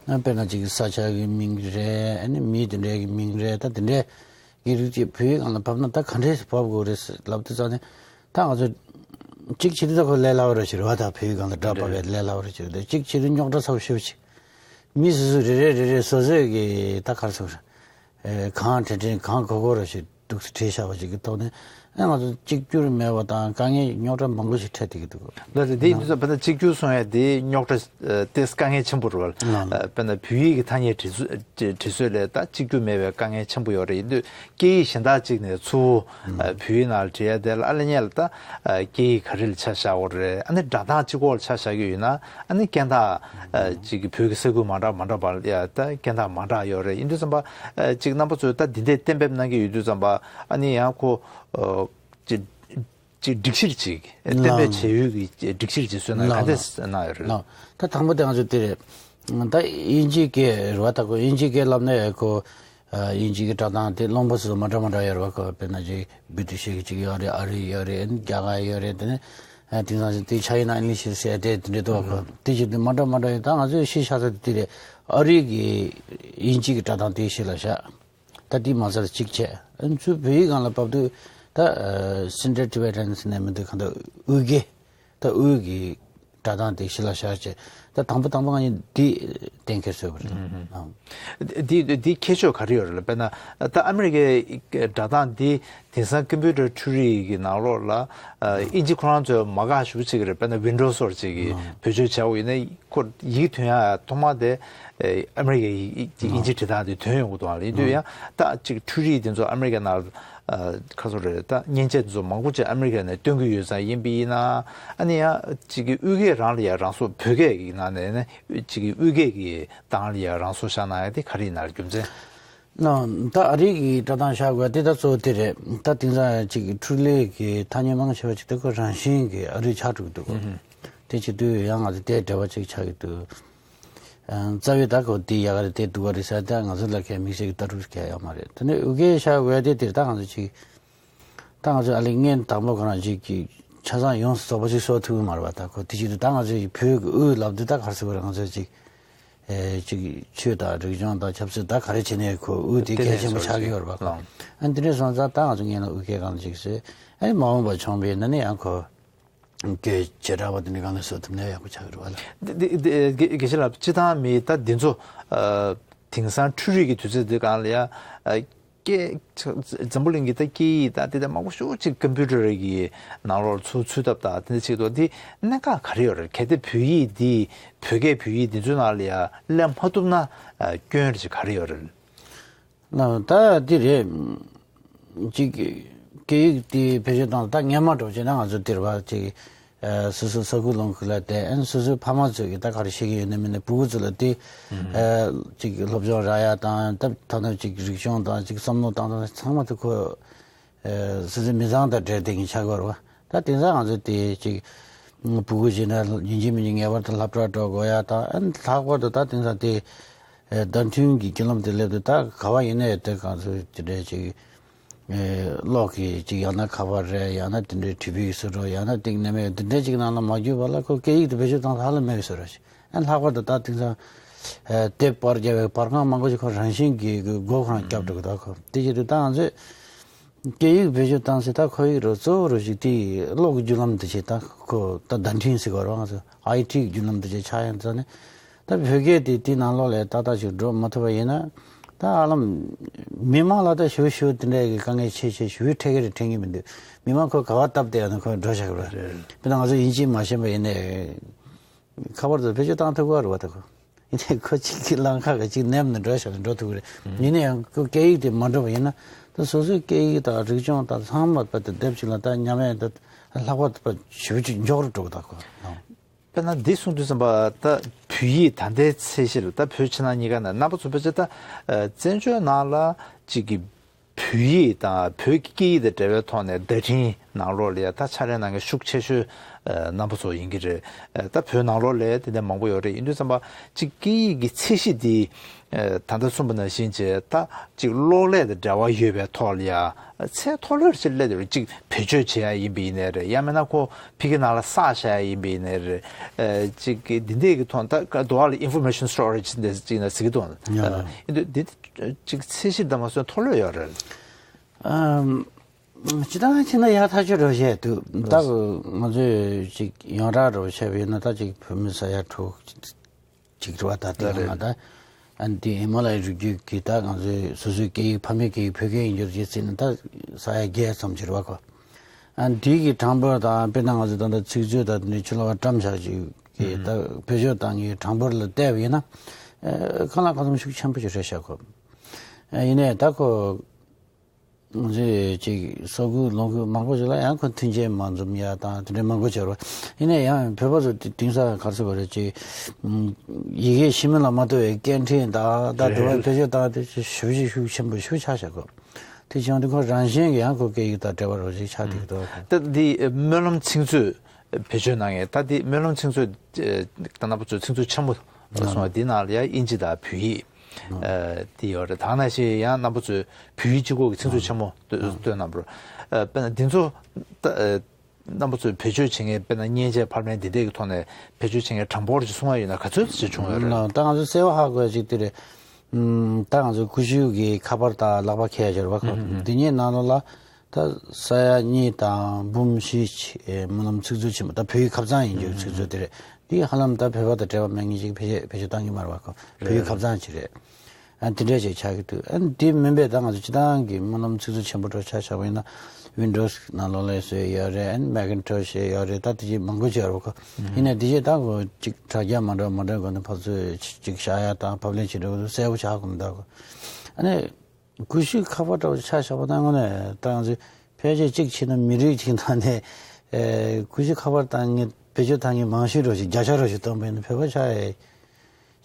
བ། ཨ་དཔེར་ན་ཅིག་ས་ཆ་གི་མིང་རེད། ཨ་ནི་མི་དེ་འདྲའི་གི་མིང་རེད། ད་དེ་འདྲའི་གི་རིགས་ཅིག་བོད་ཡིག་སྒང་ལ་ཕབ་ན་ད་ག་འདྲས་ཕབ་དགོས་རེད་ལབ་དུས་ཙང་ནས། ད་ང་ཚོ་གཅིག་བྱེད་དུས་ད་ཁོ་ལས་སླ་བོ་རེད་ཟེར་བ། ད་བོད་ཡིག་སྒང་ལ་སྒྲ་ཕབ་པའི་ལས་སླ་བོ་རེད་ཟེར་བ། ད་གཅིག་བྱེད་དུས་རྙོག་དྲ་ཚ་པོ་ཞེ་པོ་ཅིག་མི་སོ་སོ་རེ་རེ་རེ་རེ་སོ་སོས་གི་ད་ག་རེ་ཟེར། ཨེ་གང་དྲན་དྲན་གང་གོ་གོ་ར་ཞིག་འདུག་སེ་བྲིས་བཞག་པ་ཞིག་གི་ཐོག་ནས། ཨེ་ང་ཚོ་གཅིག་གྱུར་མེད་པ་དང་དཀའ་ངལ་རྙོག་དྲ་མང་པོ་ཞིག་འཕྲད་བསྡད་ཀྱི་འདུག་ལགས་སོ། དེ་ཡིན་དུས་ཙམ་པ་ད་གཅིག་གྱུར་སོང་ཡ་དེ་རྙོག་དྲ་ཨ་ཏོག་ཙམ་དཀའ་ངལ་ཆེན་པོ་རེད་བ། ལགས། ཨ་དཔེར་ན་བོད་ཡིག་གི་ཐ་སྙད་འབྲི་སྲོལ་འབྲི་སྲོལ་ལ་ད་གཅིག་གྱུར་མེད་པའི་དཀའ་ངལ་ཆེན་པོ་ཡོད་རེད། ཡིན་དུས་སྐད་ཡིག་གཞན་དག་ཅིག་ནས་ཚུར་ཨ་བོད་ཡིག་ནང་ལ་འབྲི་ཡ་དེ་ལ་ཨ་ལེ་ཉེ་ལ་ད་ཨ་སྐད་ཡིག་ག་རེ་ལ་ཆ་བཞག་དགོས་རེད། ཨ་ནི་སྒྲ་གདངས་གཅིག་པོ་ལ་ཆ་བཞག་གི་ཡོད་ན། ཨ་ནི་རྐྱེན་ཐག་ཨ་ཅིག་གི་བོད་ཀྱི་ས་ཁུལ་མ་འདྲ་མ་འདྲ་བར་ཡ་ད་རྐྱེན་ཐག་མ་འདྲ་ཡོད་རེད། ཡིན་དུས་ཙམ་པ་ཨ་ཅིག་རྣམ་པ་ཚོས་ད་འདི་འདྲས་གཏན་འབེབས་གནང་གི་ཡོད་དུས་ཙམ་པ། ཨ་ནི་ཡང་ཁོ་ཨ་ཅིག་ཅིག་སྒྲིག་གཞིར་ཅིག་གཏན་འབེབས་བྱེད་ཡུལ་གྱི་སྒྲིག་གཞིར་ཅིག་བཟོས་ན་ག་འདྲས་གནང་ཡོད་རེད། ལགས། ད་དང་པོ་དེ་ང་ཚོ་དེ་རེད། ད་དབྱིན་ཇིའི་སྐད་རེད་བ། ད་ཁོ་དབྱིན་ཇིའི་སྐད་ལབ་ན་ཡང་ཁོ་ཨ་དབྱིན་ཇི་གི་སྒྲ་གདངས་དེ་རླུང་བུ་སོ་སོ་མ་འདྲ་མ་འདྲ་ཡོད་རེད་བ། ཁོ་དཔེར་ན་ཅིག་བི་ཏི་ཤི་གི་ཅིག་ཡོད་རེད། ཨ་རི་ཡོད་རེད། རྒྱ་གར་ཡོད་རེད། དེ་ནས་ཨ་དེང་སང་དེ་ཆ་ཡིན་ན་ཨིང་ལིཤ་ཟེར་དེ་དེ་འདྲ་འདུག་བ། ཁོ་དེ་བཞིན་དུ་མ་འདྲ་མ་འདྲ་ཡོད། ད་ང་ཚོས་གཞི་བཞག་ས་དེ་དེ་རེད། ཨ་རི་གི་དབྱིན་ཇི་གི་སྒྲ་གདངས་དེ་གཞི་ལ་བཞག་ད་དེ་མ་ཚད་གཅིག་བྱས། ཨ་ནི་ཚུར་བོད་ཡིག་སྒང་ལ་ཕབ་དུས་ད་ཨ་Sino-Tibetan ཟེར་ནས་མི་འདུག་གང་ལྟར་དབུས་སྐད། ད་དབུས་ཀྱི་སྒྲ་གདངས་དེ་གཞི་ལ་བཞག་བྱས། ད་དང་པོ་དང་པོ་ང་གཉིས་འདི་གཏན་འཁེལ་བཟོས་པ་རེད། ཨང་། འདི་འདི་ཁྱད་ཆོས་ག་རེ་ཡོད་རེད་ལ། དཔེར་ན་ད་ཨ་མི་རི་ཀའི་སྒྲ་གདངས་འདི་དེང་སང་ཀམ་པུ་ཊར་འཕྲུལ་རིག་གི་ནང་ལོགས་ལ་ཨ་དབྱིན་ཇི་ཁོ་རང་ཚོས་མ་དགའ་ཞེ་པོ་བྱེད་ཀྱི་རེད། དཔེར་ན་Windows ཟེར་ཅིག་གིས་ཨང་བེད་སྤྱོད་བྱས་པ་ཡིན་ན། ཁོ་ཡིག་ཐོན་ཡ་ཐོག་མ་དེ་ཨ་མི་རི་ཀའི་ཡིག་ཨང་དབྱིན་ཇི་འབྲི་སྟངས་དེ་ཐོན་ཡོང་གི་འདུག་ཨང་། ཡིན་དུས་ཨང་ཡང་ད་ཅིག་འཕྲུལ་རིག་དེ་ཚོ་ཨ་མི་རི་ཀའི་ནང་ཨ་ཁ་སོ་རེད། ད་མཉེན་ཆས་དེ་ཚོ་མང་པོ་ཅིག་ཨ་མི་རི་ཀ་ནས་སྟོན་གྱི་ཡོད་ཙང་ཡིན་པ་ཡིན་ན། ཨ་ནི་ཡང་ཅིག་གི་དབུས་སྐད་རང་ལ་ཡང་རང་སོར། བོད་སྐད་ཀྱི་ནང་ནས་ནི་ཅིག་གི་དབུས་སྐད་ཀྱི་གདངས་ལ་ཡང་རང་སོར་བཞག་གནང་ཡ་དེ་ག་རེ་ཡིན་ན་རྒྱུ་མཚན། ན་ད་ཨ་རི་གི་སྒྲ་གདངས་བཞག་དགོས་དེ་ད་གཙོ་བོ་དེ་རེད། ད་དེང་སང་ཅིག་གི་འཕྲུལ་ལས་ཀྱི་ཐ་སྙད་མང་ཆེ་བ་ཅིག་དེ་ཁོ་རང་བཞིན་གྱི་ཨ་རི་ཆགས་འགྲོ་གི་འདུག་གོ། དེ་བྱེད་དུས་ཡང་ང་ཚོ་དེ་འབྲེལ་བ་ཅིག་ཆགས་ཀྱི་འདུག་ཨ་རྩ་བའི་ད་ཁོ་དེ་ཡག་ག་རེད། དེ་སྡུག་ག་རེད་ཟེར་ད་ང་ཚོ་ལ་གའི་དམིགས་བསལ་གྱི་ལྟ་གྲུབ་གའི་ཡོད་མ་རེད། དེ་ནས་དབུས་སྐད་བཞག་དགོས་དེ་དེར་ད་ང་ཚོ་ཅིག་ད་ང་ཚོ་ཨ་ལེ་སྔོན་དང་པོ་ཁོ་རང་ཅིག་གི་ཆ་ཚང་ཡོངས་སུ་རྫོགས་པ་ཅིག་གསོག་ཐུབ་ཀྱི་མ་རེད་པ། ད་ཁོ་དེ་བྱེད་དུས་ད་ང་ཚོ་ཡི་བོད་ཀྱི་དབུས་ལབ་དུས་ད་ག་རེ་ཟེར་དགོས་རེད། ང་ཚོ་ཅིག་ཨེ་ཅིག་ཆོས་དང་རིག་གཞུང་དང་ཆབ་སྲིད་ད་ག་རེ་བྱས་ནས་ཁོ་དབུས་དེ་གལ་ཆེན་པོ་ཆགས་ཀྱི་ཡོད་རེད་པ། ལགས། ཨ་འདི་འདྲ་སོང་ཙང་ད་ང་ཚོ་སྔོན་ལ་དབུས་སྐད་སྒང་ལ་ཅིག་བཟོས། ཨ་ནི་མ་འོངས་པ་བྱུང་བའི་ན་ནི་ཡང་ཁོ་སྐད་བྱེ་བྲག་པ་དེ་འདྲ་སྒང་ལ་བཟོ་ཐུབ་ན་ཡག་པོ་ཆགས་ཀྱི་རེད་པ། ལགས། འདི་འདི་འདི་དགེ་དགེ་བཤེས་ལགས། སྤྱིར་བཏང་མི་ད་འདི་ཚོ་ཨ་དེང་སང་འཕྲུལ་རིག་གི་དུས་ཚོད་འདི་སྒང་ལ་ཡ་ཨ་སྐད་འཛམ་བུ་གླིང་གི་ད་སྐད་ཡིག་ད་དེ་ད་མང་པོ་ཞེ་པོ་ཅིག་ཀམ་པུ་ཊར་གི་ནང་ལོགས་ཚུར་ཚུད་ཐབས་ད་དེ་འདྲ་ཅིག་འདུག་འདི་གནད་འགག་ག་རེ་ཡོད་རེད། གལ་ཏེ་བོད་ཡིག་འདི་བོད་སྐད་བོད་ཡིག་འདི་ཚོའི་ནང་ལ་ཡ་སླེབས་མ་ཐུབ་ན་ཨ་སྐྱོན་རེ་ཅིག་ག་རེ་ཡོད་རེད། ལགས། ད་འདི་རེད། ཅིག་སྐད་ཡིག་དེ་བེད་སྤྱོད་བཏང་ད་སྔོན་མ་འདྲ་བོ་བྱས་ན་ང་ཚོ་འདིར་བ་ཅིག་ཨ་སོ་སོའི་ས་ཁུལ་ལུང་ཁུལ་ལ་བསྡད། ཨ་ནི་སོ་སོའི་ཕ་མ་ཚོས་ཀྱི་ད་ག་རེ་བཤད་ཀྱི་ཡོད་ན་མིན་ན་སྤུ་གུ་ཚོ་ལ་དེ་ཨ་ཅིག་སློབ་སྦྱོང་རག་ཡ་དང་། ད་ད་ནང་ཅིག་རིག་གཞུང་དང་ཅིག་བསམ་བློ་བཏང་སྟངས་ཚང་མ་དེ་ཁོ་ཨ་སོ་སོའི་མི་ཚང་དང་འབྲེལ་བསྡད་མཁན་ཆགས་ཀྱི་ཡོད་རེད་པ། ད་དེང་སང་ང་ཚོ་དེ་ཅིག་སྤུ་གུ་ཞིག་ན་ཡིན་གཅིག་མིན་གཅིག་ངེས་པར་དུ་སློབ་གྲྭར་འགྲོ་དགོས་ཡ་དང་། ཨ་ནི་ལྷག་པར་དུ་ད་དེང་སང་དེ་ཨ་བརྡ་མཐུན་གྱི་བརྒྱུད་ལམ་དེ་སླེབས་དུས་ད་ག་བ་ཡིན་ནའི་དེ་གང་ཚོད་ཅི་འདྲ་ཅིག་ཨེ་གློག་གི་ཅིག་ཡང་ན་ཁ་པར་རེད། ཡང་ན་དེ་འདྲའི་བྲིས་པའི་བཟོ་འདྲ། ཡང་ན་ཏིང་ནེ་མེད་དེ་འདྲ་ཅིག་ནང་ལ་མ་བརྒྱུད་པ་ལ་ཁོ་སྐད་ཡིག་དེ་བེད་སྤྱོད་བཏང་ས་ཧ་ལམ་མེད་པའི་བཟོ་འདྲ་ཞིག་ཨ་ལྷག་པར་དུ་ད་དེང་སང་ཨེ་དེབ་པར་རྒྱབ་པའི་པར་ཁང་མང་པོ་ཞིག་ཁོ་རང་བཞིན་གྱིས་སྒོ་ཁོ་རང་བརྒྱབ་འགྲོ་གི་འདུག་ཁོ་དེ་བྱེད་དུས་ད་ང་ཚོས་སྐད་ཡིག་བེད་སྤྱོད་བཏང་ཚེ་ད་ཁོ་ཡིག་རོ་གཙོ་བོ་རོ་ཞིག་དེ་གློག་གི་བརྒྱུད་ལམ་དེ་བྱེད། ད་ཁོ་ད་བརྡ་འཕྲིན་ཟེར་གི་རེད་པ། ང་ཚོ་ཨའི་ཊི་གི་བརྒྱུད་ལམ་དེ་བྱེད་ཆགས་ཡོང་ཙང་ནས། ད་བོད་སྐད་དེ་དེའི་ནང་ལོགས་ལ་ཏག་ཏག་ཞིག་འགྲོ་མ་ཐུབ་པ་ཡིན་ན། ད་ཧ་ལམ་མི་མང་ལ་ད་ཞུ་ཞུ་དེ་འདྲའི་གི་དཀའ་ངལ་ཆེ་ཆེ་ཞུ་འཕྲད་ཀྱི་རེད་དྲན་གྱི་མི་འདུག་མི་མང་ཁོ་ག་བ་སྟབས་བདེ་ཡང་ན་ཁོ་འགྲོ་བཞག་གི་རེད། རེད། དཔེར་ན་ང་ཚོ་དབྱིན་ཇི་མ་ཤེས་པ་ཡིན་ནའི་ཁ་པར་དུ་བེད་སྤྱོད་བཏང་ཐུབ་ཀྱི་རེད་པ། ད་ཁོ་ཡིན་ནའི་ཁོ་གཅིག་གི་ལམ་ཁ་ག་གཅིག་ནེམ་ནས་འགྲོ་བཞག་ནས་འགྲོ་ཐུབ་ཀྱི་རེད། ཡིན་ན་ཡང་ཁོ་སྐད་ཡིག་དེ་མ་འགྲོ་བ་ཡིན་ན་ད་སོ་སོའི་སྐད་ཡིག་དང་རིག་གཞུང་དང་ཚང་མ་བར་དུ་སྡེབ་གཅིག་ལ་ད་ཉམས་ཡ་ད་ལྷག་པར་དུ་ཞེ་པོ་ཅིག་མགྱོགས་རུ་འགྲོ་གི་འདུག་ཁོ། དཔེར་ན་འདི་གསུངས་དུས་ཙམ་པ་ད་བོད་ཡིག་ད་ལྟའི་ཚད་གཞི་ལ་ད་བོད་ཕྱི་ནང་གཉིས་ཀ་ནས་རྣམ་པ་ཚོ་ཕལ་ཆེར་ད་ཨ་བཙན་བྱོལ་ནང་ལ་གཅིག་གི་བོད་ཡིག་དང་བོད་ཀྱི་སྐད་ཡིག་དང་འབྲེལ་བའི་ཐོག་ནས་བརྡ་འཕྲིན་ནང་ལོགས་ལ་ཡ་ད་ཕྱག་ལས་གནང་མཁན་ཤུགས་ཆེ་ཤོས་ཨ་རྣམ་པ་ཚོ་ཡིན་གྱི་རེད། ཨ་ད་བོད་ནང་ལོགས་ལ་དེ་འདྲ་མང་པོ་ཡོད་རེད། ཡིན་དུས་ཙམ་པ་གཅིག་སྐད་ཡིག་གི་ཚད་གཞི་འདི་ ཨ་ད་ལྟ་གསུངས་པ་ནང་བཞིན་བྱས་ད་ཅིག་གློག་ཀླད་དང་འབྲེལ་བ་ཡོད་པའི་ཐོག་ལ་ཡ་ཚད་མཐོ་ལོས་ཅིག་སླེབས་ཡོད་རེད། ཅིག་བེད་སྤྱོད་བྱེད་ཡ་ཡིན་པ་ཡིན་ནའི་རེད། ཡང་མིན་ན་ཁོ་ཕ་གི་ནང་ལ་བསགས་བཞག་ཡ་ཡིན་པ་ཡིན་ནའི་རེད། ཨ་ཅིག་འདི་འདྲས་ཀྱི་ཐོག་ད་ག་འདུག་བ་ལ་ཨིན་ཕོར་མེ་ཤན་སི་ཊོ་རེ་ཇི་འདི་ཅིག་ན་ཟེར་གི་འདུག་ཡ། ཨ་འདི་འདི་ཅིག་ཚད་གཞི་འདྲ་མ་སོན་མཐོ་ལོས་ཡོད་རེད། ཨམ། སྤྱིར་བཏང་བྱས་ན་ཡག་ཐག་ཆོད་འགྲོ་བཤད་འདུག་ད་ང་ཚོས་ཅིག་ཡོངས་གྲགས་འགྲོ་བཤད་པ་ཡིན་ན་ད་ཅིག་བོད་མི་ས་ཡ་དྲུག་ཅིག་རེད་བ། ད་དེ་ཡང་ང་ད་ཨ་འདི་ཧི་མ་ལ་ཡའི་རི་རྒྱུད་ཀྱི་ད་ང་ཚོའི་སོ་སོའི་སྐད་ཡིག་ཕ་མེས་སྐད་ཡིག་བོད་སྐད་ཡིན་རྒྱུ་རེད་ཟེར་ན་ད་ས་ཡ་བརྒྱད་ཙམ་ཅིག་རེད་བ་ཁོ། ཨ་འདི་གི་གྲངས་འབོར་དང་དཔེར་ན་ང་ཚོ་ད་ལྟ་ཚིག་མཛོད་དང་འདི་ཕྱི་ལོགས་བཀྲམ་བཞག་ཅིག་གི་ད་བེད་སྤྱོད་བཏང་གི་གྲངས་འབོར་ལ་བལྟས་པ་ཡིན་ན་ཨ་གང་ལ་གང་འཚམ་ཤུགས་ཆེན་པོ་ཅིག་རེད་ཤག་ཁོ། ཨ་ཡིན་ནའི་ད་ཁོ། ང་ཚོས་ཅིག་ས་ཁུལ་ལུང་ཁུལ་མང་པོ་ཞིག་ལ་ཡང་ཁོ་མཐུན་རྐྱེན་མ་འཛོམས་ཡ་དང་དེ་འདྲའི་མང་པོ་ཅིག་ཡོད་རེད། ཡིན་ནའི་ཡང་བོད་པ་ཚོ་དེ་དེང་སང་ག་རེ་ཟེར་དགོས་རེད། ཅིག་ཡི་གེ་ཤེས་མིན་ལ་མ་ལྟོས་པའི་སྐད་འཕྲིན་དང་ད་དུ་བ་བེད་སྤྱོད་བཏང་དེ་ཞེ་པོ་ཅིག་ཤུགས་ཆེན་པོ་ཞེ་པོ་ཆགས་བཞག་གོ། དེ་བྱུང་དུས་ཁོ་རང་བཞིན་གྱི་ཡང་ཁོ་སྐད་ཡིག་དང་འབྲེལ་བ་རོ་ཞིག་ཆགས་བསྡད་ཀྱི་འདུག་ད་འདི་སྨོན་ལམ་ཚིག་མཛོད་བེད་སྤྱོད་གནང་མཁན་ད་འདི་སྨོན་ལམ་ཚིག་མཛོད་ད་རྣམ་པ་ཚོས་ཚིག་མཛོད་ཆེན་པོ་སོང་བ་འདི་ནང་ལ་ཡང་དབྱིན་ཇི་དང་བོད་ཡིག་ཨ་དེ་ཡོད་རེད། ད་ནང་བཞིན་ཡང་རྣམ་པ་ཚོས་བོད་ཡིག་གཅིག་པོ་གི་ཚིག་མཛོད་ཆེན་མོ་བཏོན་བཏོན་གནང་བ་རེད། ཨ་དཔེར་ན་འདི་ཚོ་ད་ཨ་རྣམ་པ་ཚོས་བེད་སྤྱོད་བྱེད་མཁན་དཔེར་ན་མཉེན་ཆས་ཕབ་ལེན་འདི་འདྲས་ཀྱི་ཐོག་ནས་བེད་སྤྱོད་བྱེད་མཁན་གྲངས་འབོར་ཅིག་གསུང་བ་ཡིན་ན་ག་ཚོད་ཅིག་བྱུང་ཡོད་རེད། ད་ང་ཚོ་གསལ་པོ་ཧ་གོ་ཡ་ཅིག་དེ་རེད། ཨུམ། ད་ང་ཚོ་ཀུ་ཤུ་གི་ཁ་པར་དང་ལག་པ་འཁྱེར་ཡ་ཅིག་རེད་བ་ཁོ། འདི་གཉིས་ནང་ལོགས་ལ་ད་ས་ཡ་གཉིས་དང་འབུམ་བཞི་ཅིག་སྨོན་ལམ་ཚིག་མཛོད་ཆེན་མོ་ད་བོད་ཡིག་ཁ་བྱང་ཡིན་རྒྱུ་ཚིག་མཛོད་དེ་རེད། འདི་ཧ་ལམ་ད་བོད་པ་དང་འབྲེལ་བ་མེད་མཁན་ཅིག་བེད་སྤྱོད་བེད་སྤྱོད་བཏང་གི་མ་རེད་བ་ཁོ། བོད་ཡིག་ཁ་བྱང་ཅིག་རེད། ཨ་འདི་འདྲས་ཅིག་ཆགས་ཀྱི་འདུག་ཨ་འདི་མིན་པའི་ད་ང་ཚོ་སྤྱི་བཏང་གི་སྨོན་ལམ་ཚིག་མཛོད་ཆེན་པོ་འདྲ་ཆ་བཞག་པ་ཡིན་ན་Windows་ནང་ལོགས་ལ་བཟོས་ཡོད་རེད། ཨ་Macintosh་ཡོད་རེད། ད་དེ་ཅིག་མང་པོ་ཅིག་ཡོད་རེད་བ་ཁོ། ཡིན་ནའི་དེ་ཅིག་ད་ཁོ་ཅིག་དྲ་རྒྱ་མ་འདྲ་མ་འདྲ་སྒོ་ནས་ཕར་ཚུར་ཅིག་བཞག་ཡ་དང་ཕབ་ལེན་བྱེད་འགྲོ་གི་འདུག་གསལ་པོ་ཆགས་གི་མི་འདུག་གོ། ཨ་ནི། ཀུ་ཤུ་ཁ་པར་འདྲ་བོ་ཆ་བཞག་པ་ན་དངོས་གནས་ད་ང་ཚོས་ཕལ་ཆེར་གཅིག་བྱས་ན་མི་རིགས་གཅིག་ནང་ནས་ཨེ་ཀུ་ཤུ་ཁ་པར་བཏང་མཁན་བེད་སྤྱོད་བཏང་མཁན་མང་ཤོས་འདྲ་བོ་ཞིག་བརྒྱ་ཆ་འདྲ་བོ་ཞིག་བཏང་པ་ཡིན་ན་བོད་པ་ཆགས་ཡས་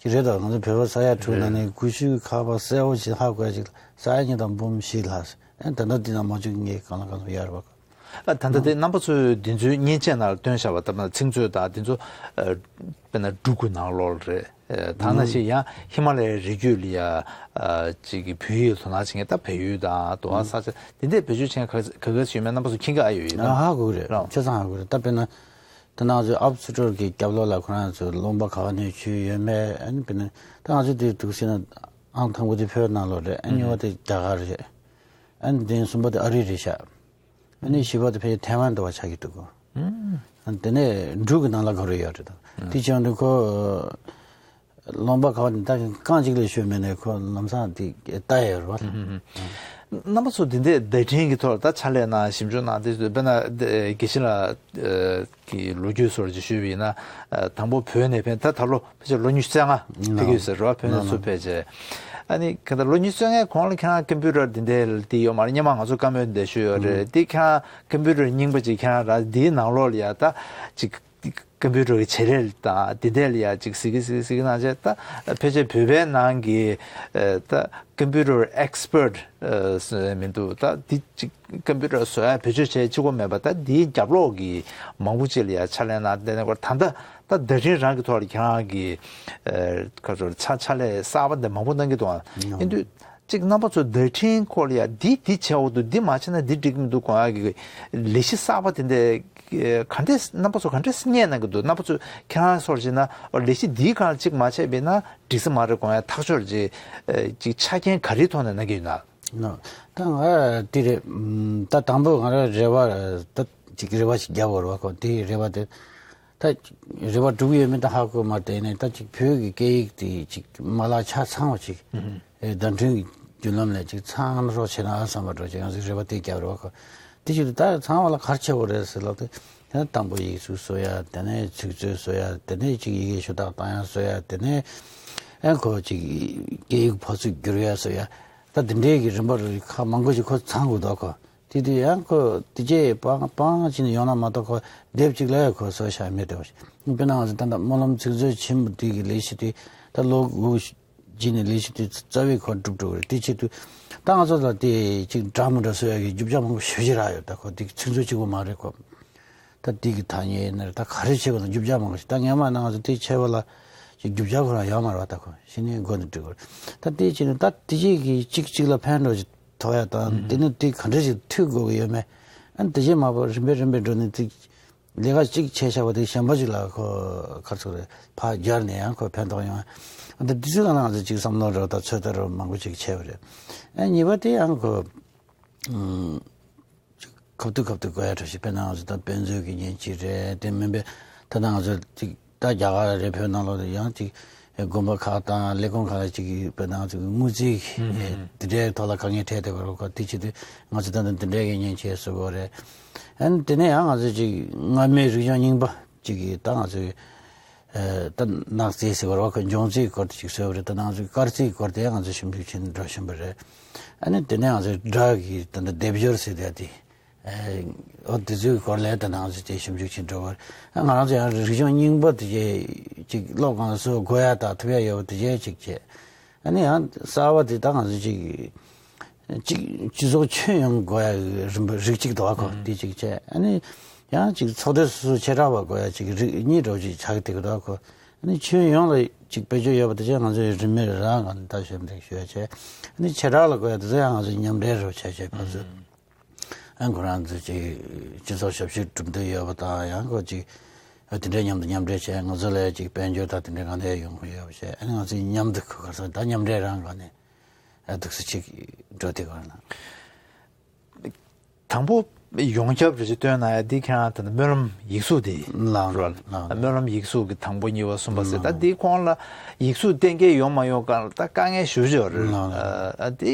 ཅིག་རེད་དོ། ང་ཚོ་བོད་པ་ས་ཡ་དྲུག་ནང་ནས་ཀུ་ཤུ་ཁ་པར་གསལ་པོ་ཞིག་ཧ་གོ་ཡ་ཅིག་ས་ཡ་གཉིས་དང་འབུམ་བཞི་ལྷག་ཨེ་ད་ལྟ་འདི་ན་མ་བཅུག་ངས་གང་ལ་གང་འཚམ་ཡོད་རེད་བ། ཨ་ད་ལྟ་དེ་རྣམ་པ་ཚོས་འདི་ཚོའི་མཉེན་ཆས་ནང་ལ་བཏོན་བཞག་པ་ལྟར་ན་ཚིག་མཛོད་དང་འདི་ཚོ་ཨ་དཔེར་ན་འབྲུག་གི་ནང་ལོགས་ལ་རེད། ཨ་ད་ནང་བཞིན་ཡང་ཧི་མ་ལ་ཡའི་རི་རྒྱུད་ལ་ཡ་ཨ་ཅིག་གི་བོད་ཡིག་དོ་སྣང་བྱེད་མཁན་ད་བལ་ཡུལ་དང་དུ་བ་ས་ཆ་དེ་འདྲའི་བེད་སྤྱོད་བྱེད་མཁན་ག་ག་ག་ཞིག་ཡོད་མེད་རྣམ་པ་ཚོ་མཁྱེན་གྱི་ཨ་ཡོད་ཡིན་ན། ཧ་གོ་གི་རེད། ཆ་ཚང་ཧ་གོ་གི་རེད། ད་དཔེར་ན་ད་ནང་ཚོའི་ཨབ་སུ་ཀྲོར་གྱི་རྒྱབ་ལོགས་ལ་ཁོ་རང་ཚོའི་ལུང་པ་ག་བ་ནས་བྱུས་ཡོད་མེད། ཨ་ནི་དཔེར་ན་ད་ང་ཚོ་དེ་འདུག་ཟེར་ན་ཨང་དང་པོ་དེ་བོད་ནང་ལོགས་རེད། ཨ་གཉིས་པ་དེ་རྒྱ་གར་རེད། ཨ་ནི་དེ་གསུམ་པ་དེ་ཨ་རི་རེད་ཤག་ཨ་ནི་བཞི་པ་དེ་ཕལ་ཆེར་ཐའེ་ཝན་དུ་བ་ཆགས་ཀྱི་འདུག་གོ། ཨ་ནི་དེ་ནས་འབྲུག་གི་ནང་ལ་ག་རེ་ཡོད་རེད་དང་། དེ་བྱུང་དུས་ཁོ་ལུང་པ་ག་བ་ནས་ད་རྐང་གཅིག་ལས་ཤོར་མེད་ནས་ཁོ་ལམ་སང་དེ་ལྟ་ཡ་ཡོད་རེད་བ། རྣམ་པ་ཚོ་འདི་འདྲའི་བརྡ་འཕྲིན་གྱི་ཐོག་ལ་ད་ཕྱག་ལས་གནང་ཞིབ་འཇུག་གནང་དེ་དཔེར་ན་དགེ་བཤེས་ལགས་ཀྱི་ལོ་རྒྱུས་སོགས་ཅིག་ཞུས་པ་ཡིན་ན་དང་པོ་བོད་ནས་ཕན་ད་ད་ལོ། ཕལ་ཆེར་ལོ་ཉི་ཤུ་རྩ་ལྔ་ཕེབས་ཀྱི་ཡོད་ཟེར་རོ། ཕན་ཚུན་ཕལ་ཆེར། ཨ་ནི་ག་ད་ལོ་ཉི་ཤུ་རྩ་ལྔའི་གོང་ལ་ཁྱེད་རང་ཀམ་པུ་ཊར་འདི་འདྲའི་འདི་ཡོད་མ་རེད། སྔོན་མ་ང་ཚོ་བཀའ་མོལ་འདི་ཞུས་ཡོད་རེད། འདི་ཁྱེད་རང་ཀམ་པུ་ཊར་རྙིང་པ་ཅིག་ཁྱེད་རང་ར་འདིའི་ནང་ལོགས་ལ་ཡ་ད་ཅིག་ཀམ་པུ་ཊར་གྱི་བྱེད་ལས་དང་འདི་འདྲའི་ལ་ཡ་ཅིག་གཟིགས་གི་གཟིགས་གི་གཟིགས་གི་གནང་བྱས་ད་ཕལ་ཆེར་བོད་པའི་ནང་གི་ད་ཀམ་པུ་ཊར་ཨེག་སི་པར་ཊི་ཟེར་མི་འདུག་ད་འདི་ཅིག་ཀམ་པུ་ཊར་བཟོ་ཡ་བེད་སྤྱོད་བྱས་གཅིག་པོ་མེད་པ་ད་འདིའི་རྒྱབ་ལོགས་ཀྱི་མང་པོ་ཅིག་ལ་ཡ་ཕྱག་ལས་གནང་བསྡད་ནས་ད་ལྟ། ད་བརྡ་འཕྲིན་རང་གི་ཐོག་ལ་ཁྱེད་རང་གི་ཨ་ཁ་ཚོར་ཕྱག་ཕྱག་ལས་གསར་པ་འདི་མང་པོ་གནང་གི་འདུག་ཨ། ཡིན་དུས་གཅིག་རྣམ་པ་ཚོ་བརྡ་འཕྲིན་སྐོར་ལ་ཡ་འདི་འདི་བྱས་འོ་འདུག་འདི་མ་བྱས་ན་འདི་འགྲིག་གི་མི་འདུག་དགོངས་ཡ་གི་ལས་གཞི་གསར་པ་དེ་འདྲ་ག་འདྲས་རྣམ་པ་ཚོ་ག་འདྲས་སྙན་གནང་གི་འདུག་རྣམ་པ་ཚོ་ཁྱེད་རང་ཚོར་བྱས་ན་ལས་གཞི་འདིའི་སྒང་ལ་གཅིག་མ་བྱས་པས་ན་འགྲིག་ས་མ་རེད་དགོངས་ཡ་ཐག་ཆོད་ཅིག་ཅིག་ཆ་རྐྱེན་ག་རེའི་ཐོག་ནས་གནང་གི་ཡོད་ན། ད་ང་དེ་རེད། ད་དང་པོ་ང་རང་རེ་བ་ད་ཅིག་རེ་བ་ཞིག་རྒྱབ་འོར་བ་ཁོ་དེ་རེ་བ་དེ། ད་རེ་བ་འགྲུབ་ཡོད་མེད་ད་ཧ་གོ་མ་དེ་ནས་ད་ཅིག་བོད་ཀྱི་སྐད་ཡིག་དེ་ཅིག་མ་ལག་ཆ་ཚང་བ་ཅིག་ཨེ་བརྡ་འཕྲིན་གྱི་བརྒྱུད་ལམ་ལས་ཅིག་ཚང་རོགས་བྱས་ན་ཨ་བསམ་པ་འདྲ་ཅིག་ང་ཚོས་རེ་བ་དེ་བརྒྱབ་རེད་བ་ཁོ། དེ་ཅིག་ད་ཚང་བ་ལ་ག་རེ་བྱེད་དགོས་རེད་ཟེར་ལབ་དུས་ད་དང་པོ་ཡིག་གཟུགས་བཟོ་ཡ་དེ་ནས་ཚིག་མཛོད་བཟོ་ཡ་དེ་ནས་ཅིག་ཡི་གེ་ཞུ་དག་བཏང་ཡ་བཟོ་ཡ་དེ་ནས་ཨེ་ཁོ་ཅིག་སྐད་ཡིག་ཕོ་ཚོད་བསྒྱུར་ཡ་བཟོ་ཡ་ད་དེ་འདྲའི་གི་རིམ་པ་རེ་ཁག་མང་པོ་ཞིག་ཁོ་ཚང་དགོས་འདུག་ཁོ། དེ་དུས་ཡང་ཁོ་དེ་རྗེས་སྤང་སྤང་ཕྱིན་ཡོང་ན་མ་གཏོགས་ཁོ་དེབ་གཅིག་ལ་ཡང་ཁོ་བཟོ་བྱ་མེད་དེ་བ་ཞིག་དཔེར་ན་ང་ཚོ་ད་ལྟ་སྨོན་ལམ་ཚིག་མཛོད་ཆེན་པོ་དེ་གི་ལས་གཞི་དེ་ད་ལོ་དགུ་རྗེས་ནས་ལས་གཞི་དེ་རྩ་བའི་ཁོ་འགྲུབ་འགྲོ་གི་རེད། དེ་ཆེད་དུ་ད་ང་ཚོ་ལ་དེ་གཅིག་འདྲ་མི་འདྲ་བཟོ་ཡ་གི་རྒྱུ་ཆ་མང་པོ་ཞེ་པོ་ཅིག་རག་ཡོད། ད་ཁོ་དེ་གི་ཚིག་མཛོད་གཅིག་པོ་མ་རེད་ཁོ། ད་དེ་གི་ཐ་སྙད་ཡིན་ན་རེད། ད་ག་རེ་བྱེད་པ་དང་རྒྱུ་ཆ་མང་པོ་ཞིག་ད་སྔོན་མ་ན་ང་ཚོ་དེ་བྱས་པ་ལ་ ཅིག་རྒྱུ་ཆ་ཁོ་རང་ཡོད་མ་རེད་བ། ད་ཁོ་གཞི་ནས་འགོ་ནས་འགྲིག་གོ་རེད། ད་དེ་བྱས་ནས་ད་དེ་རྗེས་ཀྱི་གཅིག་གཅིག་ལ་ཕན་འགྲོ་ཅིག་ཐོགས་ཡ་དང་། དེ་ནས་དེ་ག་འདྲ་ཞིག་མཐུད་དགོས་ཀྱི་ཡོད་མེད། ཨ་ནི་དེ་རྗེས་མ་པ་རིམ་པས་རིམ་པས་འགྲོ་ནས་དེ་ལས་ཀ་གཅིག་བྱས་བཞག་པ་དེ་གཞན་པ་ཅིག་ལ་ཁོ་ག་རེ་ཟེར་དགོས་རེད། ཕར་སྦྱར་ནས་ཡང་ཁོ་ཕན་ཐོགས་ཡོང་ཡ། ཨ་ད་དེ་ཚོའི་ནང་ང་ཚོ་ཅིག་བསམ་བློ་རེ་བ་དང་ཚོད་ལྟ་རེ་བ་མང་པོ་ཅིག་བྱས་པ་རེད། ཨ་གཉིས་པ་དེ་ཡང་ཁོ་ཨུམ། ཁ་ཐུག་ཁ་ཐུག་དགོས་ཡ་འདྲ་ཞིག་དཔེར་ན་ང་ཚོ་ད་དཔེ་མཛོད་ཀྱི་མཉེན་ཆས་རེད། དེ་མིན་པའི་ད་ལྟ་ང་ཚོ་ཅིག་ད་རྒྱ་གར་རེད། བོད་ནང་ལོགས་ལ་ཡང་ཅིག་དགོན་པ་ཁག་དང་ལས་ཁུངས་ཁག་ལ་ཅིག་དཔེར་ན་ང་ཚོ་དངུལ་རྩིས་དེ་འདྲའི་ཐོག་ལ་དཀའ་ངལ་འཕྲད་བསྡད་པ་རེད། ཁོ་དེ་བྱེད་དུས་ང་ཚོ་ད་ལྟ་འདི་འདྲའི་གི་མཉེན་ཆས་བཟོ་དགོས་རེད། ཨ་ནི་དེ་ནས་ཡང་ང་ཚོ་ཅིག་སྔ་མའི་རིག་གཞུང་རྙིང་པ་ཅིག་གི་ད་ང་ཚོའི་ཨ་ད་ནག་རྩིས་ཟེར་བ་རེད་བ། ཁོ་འབྱུང་རྩིས་སྐོར་དེ་ཅིག་བཟོས་པ་རེད། ད་ང་ཚོའི་སྐར་རྩིས་སྐོར་དེ་ང་ཚོ་ཞིབ་འཇུག་བྱེད་འགྲོ་བཞིན་པ་རེད། ཨ་ནི་དེ་ནས་ང་ཚོའི་སྒྲ་གི་ད་ལྟ་སྡེབ་སྦྱོར་ཟེར་དེ་དེ་ཨ་འོ་དེ་ཚོའི་སྐོར་ལ་ད་ང་ཚོ་དེ་ཞིབ་འཇུག་བྱེད་འགྲོ་བར། ཨ་ང་རང་ཚོ་ཡང་རིག་གཞུང་རྙིང་པ་དེ་ཅིག་སློབ་སྦྱོང་ལ་སོགས་དགོས་ཡ་དང་ཐུབ་ཡ་ཡོད་པ་དེ་ཅིག་བྱས། ཨ་ནི་ཡང་གསར་བ་དེ་ད་ང་ཚོ་ཅིག་ཅིག་སྤྱི་ཚོགས་ཁྱོན་ཡོངས་དགོས་ཡ་རིམ་པ་རིགས་གཅིག་འདུག་གོ། དེ་གཅིག་བྱས། ཨ་ནི་ཡང་ཅིག་ཚོགས་སྡེ་སོ་སོ་བྱེ་བྲག་པ་དགོས་ཡ་ཅིག་རིགས་གཉིས་འདྲ་བོ་ཅིག་ཆགས་ཀྱི་འདུག་གོ། ཨ་ནི་ཁྱོན་ཡོངས་ལ་ཅིག་བེད་སྤྱོད་ཡོད་པ་དེ་ཅིག་ང་ཚོས་རིན་མེད་རང་གང་ད་ཞུ་མི་འདུག་ཞུ་ཡ་བྱས། ཨ་ནི་བྱེ་བྲག་ལ་དགོས་ཡ་དེ་ཚོ་ཡང་ང་ཚོས་མཉམ་འབྲེལ་རོགས་བྱས་བྱས་ཕར་ཚུར། ཨ་ཁོ་རང་ཚོས་ཅིག་སྤྱི་ཚོགས་ཞབས་ཞུ་གྲུབ་འདོད་ཡོད་པ་དང་། ཡང་ཁོ་ཅིག་དེ་འདྲའི་མཉམ་དུ་མཉམ་འབྲེལ་བྱས། ང་ཚོ་ལ་ཅིག་དཔལ་འབྱོར་དང་དེ་འདྲའི་གང་འདྲ་ཡོང་གི་ཡོད་པ་བྱས། ཨ་ནི་ང་ཚོས་མཉམ་དུ་ཁོ་ག་ཚོད་ད་མཉམ་འབྲེལ་རང་གང་ནས། ཨ་འདུག་སེ་ཅིག་འགྲོ་དེ་ག་ན། དང་པོ་ཡོངས་ཁྱབ་རེ་ཅིག་བཏོན་ན་ཡ། འདི་ཁྱེད་རང་ད་ལྟ་སྨོན་ལམ་ཡིག་གཟུགས་དེ་ལགས་རོལ། ལགས། སྨོན་ལམ་ཡིག་གཟུགས་ཀྱི་དང་པོ་གཉིས་པ་གསུམ་པ་ཟེར། ད་ལགས། འདིའི་ཁོངས་ལ་ཡིག་གཟུགས་གཏན་འཁེལ་ཡོང་མ་ཡོང་སྒང་ལ་ད་དཀའ་ངལ་ཞེ་པོ་ཅིག་ཡོད་རེད། ལགས། ཨ་འདི་